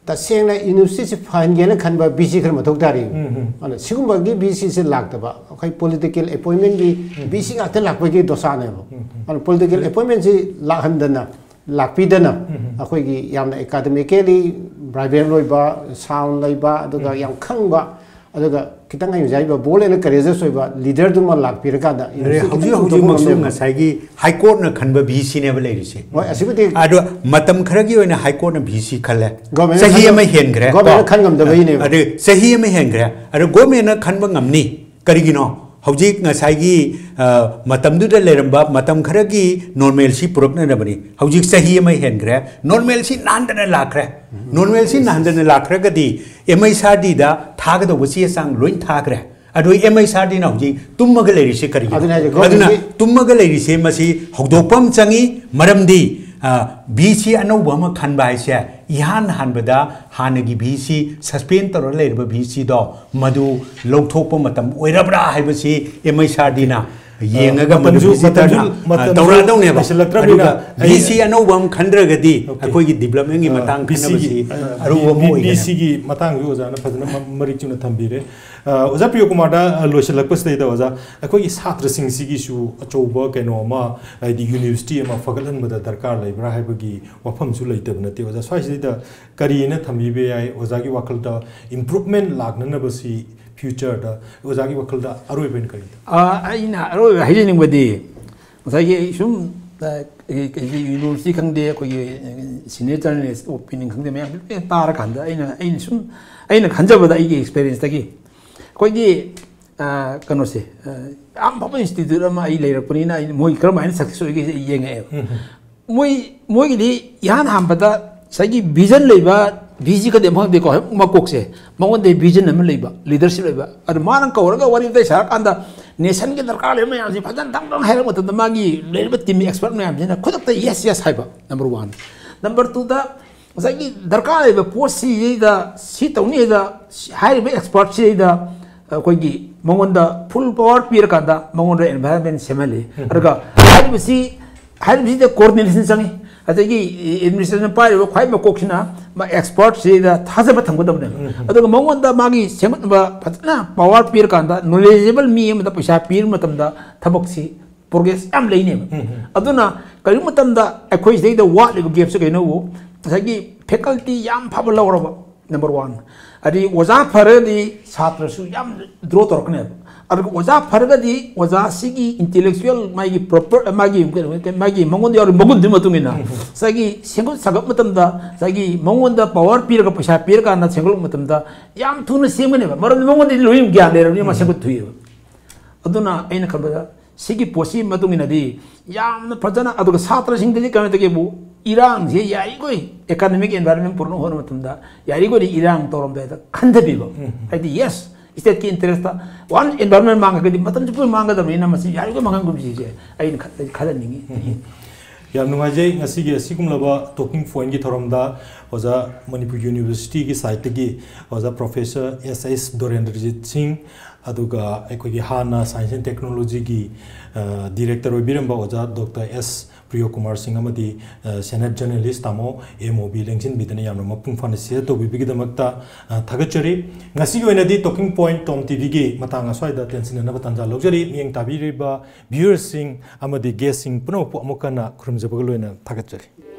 ꯇꯁꯦꯡꯅ ꯌꯨꯅꯤꯚꯔꯁꯤꯇꯤꯁꯤ ꯐꯍꯟꯒꯦꯅ ꯈꯟꯕ ꯚꯤ ꯁꯤ ꯈꯔ ꯃꯊꯧ ꯇꯥꯔꯤ꯫ ꯎꯝ, ꯎꯝ꯫ ꯑꯗꯨꯅ ꯁꯤꯒꯨꯝꯕꯒꯤ ꯚꯤ ꯁꯤꯁꯤ ꯂꯥꯛꯇꯕ, ꯑꯩꯈꯣꯏ ꯄꯣꯂꯤꯇꯤꯀꯦꯜ ꯑꯦꯄꯣꯏꯟꯃꯦꯟꯒꯤ ꯚꯤ ꯁꯤ ꯉꯥꯛꯇ ꯂꯥꯛꯄꯒꯤ ꯗꯣꯁꯥꯅꯦꯕ꯫ ꯎꯝ, ꯎꯝ꯫ ꯑꯗꯨꯅ ꯄꯣꯂꯤꯇꯤꯀꯦꯜ ꯑꯦꯄꯣꯏꯟꯃꯦꯟꯁꯤ ꯂꯥꯛꯍꯟꯗꯅ, ꯂꯥꯛꯄꯤꯗꯅ, ꯎꯝ, ꯎꯝ꯫ ꯑꯩꯈꯣꯏꯒꯤ ꯌꯥꯝꯅ ꯑꯦꯀꯥꯗꯃꯤꯀꯦꯜꯂꯤ ꯕ꯭ꯔꯥꯏꯕꯦꯜ ꯑꯣꯏꯕ, ꯁꯥꯎꯟ ꯂꯩꯕ, ꯑꯗꯨꯒ ꯎꯝ꯫ ꯌꯥꯝ ꯈꯪꯕ, ꯑꯗꯨꯒ ꯈꯤꯇꯪ ꯑꯩꯅ ꯉꯁꯥꯏ ꯕꯣꯜ ꯑꯦꯟ ꯀꯔꯦꯖꯦꯁ ꯑꯣꯏꯕ ꯂꯤꯗꯔꯗꯨꯃ ꯂꯥꯛꯄꯤꯔꯀꯥꯟꯗ ꯑꯗꯩ ꯌꯨꯅꯤꯚꯔꯁꯤꯇꯤ ꯍꯧꯖꯤꯛ ꯈꯤꯇꯪ ꯍꯧꯖꯤꯛꯃꯛꯁꯨ ꯆꯥꯎꯊꯣꯛꯄ ꯉꯁꯥꯏꯒꯤ ꯍꯥꯏ ꯀꯣꯔꯠꯅ ꯈꯟꯕ ꯚꯤ ꯁꯤꯅꯦꯕ ꯂꯩꯔꯤꯁꯦ꯫ ꯍꯣꯏ, ꯑꯁꯤꯕꯨꯗꯤ ꯑꯗꯣ ꯃꯇꯝ ꯈꯔꯒꯤ ꯑꯣꯏꯅ ꯍꯥꯏ ꯀꯣꯔꯠꯅ ꯚꯤ ꯁꯤ ꯈꯜꯂꯦ꯫ ꯒꯣꯔꯃꯦꯟꯅ ꯆꯍꯤ ꯈꯟ-, ꯑꯃ ꯍꯦꯟꯈ꯭ꯔꯦ꯫ ꯒꯣꯔꯃꯦꯟꯅ ꯀꯣ? ꯈꯟ ꯉꯝꯗꯕꯩꯅꯦꯕ꯫ ꯑꯗꯨ ꯆꯍꯤ ꯑꯃ ꯍꯦꯟꯈ꯭ꯔꯦ꯫ ꯑꯗꯣ ꯒꯣꯔꯃꯦꯟꯅ ꯈꯟꯕ ꯉꯝꯅꯤ꯫ ꯀꯔꯤꯒꯤꯅꯣ? ꯍꯧꯖꯤꯛ ꯉꯁꯥꯏꯒꯤ, ꯑ, ꯃꯇꯝꯗꯨꯗ ꯂꯩꯔꯝꯕ ꯃꯇꯝ ꯈꯔꯒꯤ ꯅꯣꯔꯃꯦꯜꯁꯤ ꯄꯨꯔꯛꯅꯅꯕꯅꯤ꯫ ꯍꯧꯖꯤꯛ ꯆꯍꯤ ꯑꯃ ꯍꯦꯟꯈ꯭ꯔꯦ, ꯅꯣꯔꯃꯦꯜꯁꯤ ꯅꯥꯟꯗꯅ ꯂꯥꯛꯈ꯭ꯔꯦ꯫ ꯅꯣꯔꯃꯦꯜꯁꯤ ꯅꯥꯟꯗꯅ ꯂꯥꯛꯈ꯭ꯔꯒꯗꯤ ꯑꯦꯝ ꯑꯩꯆ ꯑꯥꯔ ꯗꯤꯗ ꯊꯥꯒꯗꯧꯕ ꯆꯦ ꯆꯥꯡ ꯂꯣꯏ ꯊꯥꯈ꯭ꯔꯦ꯫ ꯑꯗꯣ ꯑꯦꯝ ꯑꯩꯆ ꯑꯥꯔ ꯗꯤꯅ ꯍꯧꯖꯤꯛ ꯇꯨꯝꯃꯒ ꯂꯩꯔꯤꯁꯤ ꯀꯔꯤꯒꯤꯅꯣ? ꯑꯗꯨꯅ ꯍꯥꯏꯁꯦ, ꯑꯗꯨꯅ ꯒꯣꯔꯃꯦꯟꯒꯤ ꯇꯨꯝꯃꯒ ꯂꯩꯔꯤꯁꯦ ꯃꯁꯤ ꯍꯧꯗꯣꯛꯄ ꯑꯃ ꯆꯪꯉꯤ꯫ ꯃꯔꯝꯗꯤ, ꯑ, ꯚꯤ ꯁꯤ ꯑꯅꯧꯕ ꯑꯃ ꯈꯟꯕ ꯍꯥꯏꯁꯦ ꯏꯍꯥꯟ ꯍꯥꯟꯕꯗ ꯍꯥꯟꯅꯒꯤ ꯚꯤ ꯁꯤ, ꯁꯁꯄꯦꯟ ꯇꯧꯔ ꯂꯩꯔꯤꯕ ꯚꯤ ꯁꯤꯗꯣ ꯃꯗꯨ ꯂꯧꯊꯣꯛꯄ ꯃꯇꯝ ꯑꯣꯏꯔꯕ꯭ꯔꯥ ꯍꯥꯏꯕꯁꯤ ꯑꯦꯝ ꯑꯩꯆ ꯑꯥꯔ ꯗꯤꯅ ꯌꯦꯡꯉꯒ ꯃꯗꯨ ꯃꯇꯝꯁꯨ-, ꯚꯤ ꯁꯤ ꯇꯔꯅ, ꯃꯇꯝꯁꯨ-, ꯑ, ꯃꯇꯝꯁꯨ ꯇꯧꯔꯛꯑꯗꯧꯅꯦꯕ꯫ ꯂꯩꯁꯤꯜꯂꯛꯇ꯭ꯔꯕꯅꯤꯅ ꯑꯗꯨꯒ ꯑꯩ ꯚꯤ ꯁꯤ ꯑꯅꯧꯕ ꯑꯃ ꯈꯟꯗ꯭ꯔꯒꯗꯤ Okay. ꯑꯩꯈꯣꯏꯒꯤ ꯗꯤꯕ꯭ꯂꯞꯃꯦꯟꯒꯤ ꯑ, ꯃꯇꯥꯡ ꯚꯤ ꯁꯤꯒꯤ, ꯈꯟꯅꯕꯁꯤ ꯑ, ꯑꯔꯨꯕ ꯑꯃ ꯚꯤ-, ꯑꯣꯏꯒꯅꯤ꯫ ꯚꯤ ꯁꯤꯒꯤ ꯃꯇꯥꯡꯁꯨ ꯑꯣꯖꯥꯅ ꯐꯖꯅ ꯃ-, ꯃꯔꯤꯛ ꯆꯨꯝꯅ ꯊꯝꯕꯤꯔꯦ꯫ ꯑ, ꯑꯣꯖꯥ ꯄ꯭ꯔꯤꯌꯣ ꯀꯨꯃꯥꯔꯗ, ꯑ, ꯂꯣꯏꯁꯤꯜꯂꯛꯄꯁꯤꯗꯩꯗ ꯑꯣꯖꯥ, ꯑꯩꯈꯣꯏꯒꯤ ꯁꯥꯇ꯭ꯔꯁꯤꯡꯁꯤꯒꯤꯁꯨ ꯑꯆꯧꯕ ꯀꯩꯅꯣ ꯑꯃ, ꯍꯥꯏꯗꯤ ꯌꯨꯅꯤꯚꯔꯁꯤꯇꯤ ꯑꯃ ꯐꯒꯠꯍꯟꯕꯗ ꯗꯔꯀꯥꯔ ꯂꯩꯕ꯭ꯔꯥ ꯍꯥꯏꯕꯒꯤ ꯋꯥꯐꯝꯁꯨ ꯂꯩꯇꯕ ꯅꯠꯇꯦ꯫ ꯑꯣꯖꯥ, ꯁ꯭ꯋꯥꯏꯁꯤꯗꯩꯗ ꯀꯔꯤꯅ ꯊꯝꯕꯤꯕ ꯌꯥꯏ? ꯑꯣꯖꯥꯒꯤ ꯋꯥꯈꯜꯗ ꯏꯝꯄ꯭ꯔꯨꯚꯃꯦꯟ ꯂꯥꯛꯅꯅꯕꯁꯤ ꯐ꯭ꯌꯨꯆꯔꯗ ꯑꯣꯖꯥꯒꯤ ꯋꯥꯈꯜꯗ ꯑꯔꯣꯏꯕ ꯑꯣꯏꯅ ꯀꯔꯤ? ꯑ, ꯑꯩꯅ ꯑꯔꯣꯏꯕ ꯍꯥꯏꯖꯅꯤꯡꯕꯗꯤ, ꯉꯁꯥꯏꯒꯤ ꯑꯩ ꯁꯨꯝ, ꯑ, ꯑꯩ-, ꯑꯩꯒꯤ ꯌꯨꯅꯤꯚꯔꯁꯤꯇꯤ ꯈꯪꯗꯦ, ꯑꯩꯈꯣꯏꯒꯤ ꯁꯤꯅꯤꯌꯔ ꯖꯔꯅꯦꯂꯤꯁ ꯑꯣꯄꯤꯅꯤꯌꯟ ꯈꯪꯗꯦ, ꯃꯌꯥꯝ ꯂꯣꯏꯅ ꯇꯥꯔꯀꯥꯟꯗ ꯑꯩꯅ, ꯑꯩꯅ ꯁꯨꯝ, ꯑꯩꯅ ꯈꯟꯖꯕꯗ, ꯑꯩꯒꯤ ꯑꯦꯛꯁꯄꯤꯔꯤꯌꯦꯟꯁꯇꯒꯤ ꯑꯩꯈꯣꯏꯒꯤ, ꯑ, ꯀꯩꯅꯣꯁꯦ, ꯑ, ꯌꯥꯝ ꯐꯕ ꯏꯟꯁꯇꯤꯇ꯭ꯌꯨꯠ ꯑꯃ ꯑꯩ ꯂꯩꯔꯛꯄꯅꯤꯅ, ꯑꯩ ꯃꯣꯏ ꯀꯔꯝꯍꯥꯏꯅ ꯁꯛꯁꯦꯁ ꯑꯣꯏꯒꯦ ꯑꯩ ꯌꯦꯡꯉꯛꯑꯦꯕ꯫ ꯃꯣꯏ, ꯃꯣꯏꯒꯤꯗꯤ ꯏꯍꯥꯟ ꯍꯥꯟꯕꯗ ꯉꯁꯥꯏꯒꯤ ꯚꯤꯖꯟ ꯂꯩꯕ, ꯚꯤ ꯖꯤ ꯈꯪꯗꯦ, ꯑꯃ ꯈꯪꯗꯦꯀꯣ, ꯃꯀꯣꯛꯁꯦ, ꯃꯉꯣꯟꯗ ꯚꯤꯖꯟ ꯑꯃ ꯂꯩꯕ, ꯂꯤꯗꯔꯁꯤꯞ ꯂꯩꯕ, ꯑꯗꯨ ꯃꯥꯅ ꯀꯧꯔꯒ ꯋꯥꯔꯤ ꯋꯥꯇꯥꯏ ꯁꯥꯔꯀꯥꯟꯗ ꯅꯦꯁꯟꯒꯤ ꯗꯔꯀꯥꯔ ꯂꯩꯕ ꯃꯌꯥꯝꯁꯤ ꯐꯖꯅ ꯗꯪ ꯗꯪ ꯍꯥꯏꯔꯛꯄ ꯃꯇꯝꯗ ꯃꯥꯒꯤ ꯂꯩꯔꯤꯕ ꯇꯤꯝꯒꯤ ꯑꯦꯛꯁꯄꯔꯠ ꯃꯌꯥꯝꯁꯤꯅ ꯈꯨꯗꯛꯇ ꯌꯦꯁ, ꯌꯦꯁ ꯍꯥꯏꯕ, ꯅꯝꯕꯔ ꯋꯥꯟ꯫ ꯅꯝꯕꯔ ꯇꯨꯗ ꯉꯁꯥꯏꯒꯤ ꯗꯔꯀꯥꯔ ꯂꯩꯕ ꯄꯣꯠꯁꯤꯗꯩꯗ ꯁꯤ ꯇꯧꯅꯤꯗ ꯍꯥꯏꯔꯤꯕ ꯑꯦꯛꯁꯄꯔꯠꯁꯤꯗꯩꯗ ꯑꯩꯈꯣꯏꯒꯤ ꯃꯉꯣꯟꯗ ꯐꯨꯜ ꯄꯋꯥꯔ ꯄꯤꯔꯀꯥꯟꯗ ꯃꯉꯣꯟꯗ ꯑꯦꯟꯚꯥꯏꯔꯟꯃꯦꯟ ꯁꯦꯝꯍꯜꯂꯤ꯫ ꯑꯗꯨꯒ ꯍꯥꯏꯔꯤꯕꯁꯤ, ꯍꯥꯏꯔꯤꯕꯁꯤꯗ ꯀꯣꯑꯣꯔꯗꯤꯅꯦꯁꯟ ꯆꯪꯉꯤ꯫ ꯑꯗꯒꯤ ꯑꯦꯗꯃꯤꯅꯤꯁꯇ꯭ꯔꯦꯁꯟ ꯄꯥꯏꯔꯤꯕ ꯈ꯭ꯋꯥꯏ ꯃꯀꯣꯛꯁꯤꯅ ꯃꯥ ꯑꯦꯛꯁꯄꯔꯠꯁꯤꯗ ꯊꯥꯖꯕ ꯊꯝꯒꯗꯕꯅꯦꯕ꯫ ꯑꯗꯨꯒ ꯃꯉꯣꯟꯗ ꯃꯥꯒꯤ ꯁꯦꯝꯒꯠꯅꯕ ꯐꯖꯅ ꯄꯋꯥꯔ ꯄꯤꯔꯀꯥꯟꯗ, ꯅꯣꯂꯦꯖꯦꯕꯜ ꯃꯤ ꯑꯃꯗ ꯄꯩꯁꯥ ꯄꯤꯕ ꯃꯇꯝꯗ ꯊꯕꯛꯁꯤ ꯄ꯭ꯔꯣꯒ꯭ꯔꯦꯁ ꯌꯥꯝ ꯂꯩꯅꯦꯕ꯫ ꯑꯗꯨꯅ ꯀꯔꯤꯒꯨꯝꯕ ꯃꯇꯝꯗ ꯑꯩꯈꯣꯏ ꯁꯤꯗꯩꯗ ꯋꯥꯠꯂꯤꯕ ꯒꯦꯞꯁꯦ ꯀꯩꯅꯣꯕꯨ, ꯉꯁꯥꯏꯒꯤ ꯐꯦꯀꯜꯇꯤ ꯌꯥꯝ ꯐꯕ ꯂꯧꯔꯕ, ꯅꯝꯕꯔ ꯋꯥꯟ꯫ ꯑꯗꯩ ꯑꯣꯖꯥ ꯐꯔꯒꯗꯤ ꯁꯥꯇ꯭ꯔꯁꯨ ꯌꯥꯝ ꯗ꯭ꯔꯣ ꯇꯧꯔꯛꯀꯅꯦꯕ꯫ ꯑꯗꯨꯒ ꯑꯣꯖꯥ ꯐꯔꯒꯗꯤ ꯑꯣꯖꯥꯁꯤꯒꯤ ꯏꯟꯇꯦꯂꯦꯛꯆꯨꯋꯦꯜ, ꯃꯥꯒꯤ ꯄ꯭ꯔꯣꯄꯔ, ꯃꯥꯒꯤ ꯀꯩꯅꯣ, ꯃꯥꯒꯤ ꯃꯉꯣꯟꯗ ꯌꯥꯎꯔꯤꯕ ꯃꯒꯨꯟꯗꯨꯒꯤ ꯃꯇꯨꯡ ꯏꯟꯅ ꯉꯁꯥꯏꯒꯤ ꯁꯦꯝꯒꯠ ꯁꯥꯒꯠꯄ ꯃꯇꯝꯗ ꯉꯁꯥꯏꯒꯤ ꯃꯉꯣꯟꯗ ꯄꯋꯥꯔ ꯄꯤꯔꯒ, ꯄꯩꯁꯥ ꯄꯤꯔꯀꯥꯟꯗ ꯁꯦꯝꯒꯠꯂꯛꯄ ꯃꯇꯝꯗ ꯌꯥꯝ ꯊꯨꯅ ꯁꯦꯝꯒꯅꯦꯕ꯫ ꯃꯔꯝꯗꯤ ꯃꯉꯣꯟꯗꯗꯤ ꯂꯣꯏꯅ ꯒ꯭ꯌꯥꯟ ꯂꯩꯔꯕꯅꯤꯅ ꯃꯥ ꯁꯦꯝꯒꯠ ꯊꯨꯏꯑꯕ꯫ ꯑꯗꯨꯅ ꯑꯩꯅ ꯈꯟꯕꯗ ꯁꯤꯒꯤ ꯄꯣꯠꯁꯤ ꯃꯇꯨꯡ ꯏꯟꯅꯗꯤ ꯌꯥꯝꯅ ꯐꯖꯅ, ꯑꯗꯨꯒ ꯁꯥꯇ꯭ꯔꯁꯤꯡꯗꯗꯤ ꯀꯃꯥꯏꯅ ꯇꯧꯒꯦꯕꯨ, ꯏꯔꯥꯡꯁꯦ ꯌꯥꯔꯤꯈꯣꯏ ꯑꯦꯀꯥꯗꯃꯤꯛ ꯑꯦꯟꯚꯥꯏꯔꯟꯃꯦꯟ ꯄꯨꯔꯛꯅꯕ ꯍꯣꯠꯅꯕ ꯃꯇꯝꯗ ꯌꯥꯔꯤꯈꯣꯏꯗꯤ ꯏꯔꯥꯡ ꯇꯧꯔꯝꯗꯥꯏꯗ ꯈꯟꯊꯕꯤꯕ꯫ ꯍꯥꯏꯗꯤ, ꯌꯦꯁ, ꯁ꯭ꯇꯦꯠꯀꯤ ꯏꯟꯇꯔꯦꯁꯇ꯫ ꯋꯥꯟ ꯑꯦꯟꯚꯥꯏꯔꯟꯃꯦꯟ ꯃꯥꯡꯉꯒꯗꯤ ꯃꯇꯝ ꯆꯨꯞꯄ ꯃꯥꯡꯒꯗꯕꯅꯤꯅ ꯃꯁꯤ ꯌꯥꯔꯤꯈꯣꯏ ꯃꯥꯡꯍꯟꯒꯨꯝꯁꯤꯁꯦ ꯑꯩꯅ ꯈ-, ꯈꯜꯍꯟꯅꯤꯡꯉꯤ꯫ ꯌꯥꯝ ꯅꯨꯡꯉꯥꯏꯖꯩ꯫ ꯉꯁꯤꯒꯤ ꯑꯁꯤꯒꯨꯝꯂꯕ ꯇꯣꯀꯤꯡ ꯄꯣꯏꯟꯒꯤ ꯊꯧꯔꯝꯗ ꯑꯣꯖꯥ, ꯃꯅꯤꯄꯨꯔ ꯌꯨꯅꯤꯚꯔꯁꯤꯇꯤꯒꯤ ꯁꯥꯏꯠꯇꯒꯤ ꯑꯣꯖꯥ ꯄ꯭ꯔꯣꯐꯦꯁꯔ ꯑꯦꯁ ꯑꯦꯁ ꯗꯣꯔꯦꯟꯗ꯭ꯔꯖꯤꯠ ꯁꯤꯡ, ꯑꯗꯨꯒ ꯑꯩꯈꯣꯏꯒꯤ ꯍꯥꯟꯅ ꯁꯥꯏꯟꯁ ꯑꯦꯟ ꯇꯦꯛꯅꯣꯂꯣꯖꯤꯒꯤ, ꯑ, ꯗꯤꯔꯦꯛꯇꯔ ꯑꯣꯏꯕꯤꯔꯝꯕ ꯑꯣꯖꯥ ꯗꯣꯛꯇꯔ ꯑꯦꯁ ꯄ꯭ꯔꯤꯌꯣꯀꯨꯃꯥꯔ ꯁꯤꯡ ꯑꯃꯗꯤ, ꯑ, ꯁꯦꯅꯦꯠ ꯖꯔꯅꯦꯂꯤꯁ ꯇꯥꯃꯣ ꯑꯦꯝ ꯑꯣ ꯕꯤ ꯂꯦꯡꯁꯤꯟꯕꯤꯗꯨꯅ ꯌꯥꯝꯅ ꯃꯄꯨꯡ ꯐꯥꯅ ꯁꯤꯌꯔ ꯇꯧꯕꯤꯕꯒꯤꯗꯃꯛꯇ, ꯑ, ꯊꯥꯒꯠꯆꯔꯤ꯫ ꯉꯁꯤꯒꯤ ꯑꯣꯏꯅꯗꯤ ꯇꯣꯀꯤꯡ ꯄꯣꯏꯟ ꯇꯣꯝ ꯇꯤꯚꯤꯒꯤ ꯃꯇꯥꯡ ꯑꯁ꯭ꯋꯥꯏꯗ ꯇꯦꯟꯁꯤꯟꯅꯅꯕ ꯇꯥꯟꯖꯥ ꯂꯧꯖꯔꯤ꯫ ꯃꯤꯠꯌꯦꯡ ꯇꯥꯕꯤꯔꯤꯕ ꯚ꯭ꯌꯨꯋꯔꯁꯤꯡ ꯑꯃꯗꯤ ꯒꯦꯁꯁꯤꯡ ꯄꯨꯝꯅꯃꯛꯄꯨ ꯑꯃꯨꯛ ꯍꯟꯅ ꯈꯨꯔꯨꯝꯖꯕꯒ ꯂꯣꯏꯅꯅ ꯊꯥꯒꯠꯆꯔꯤ꯫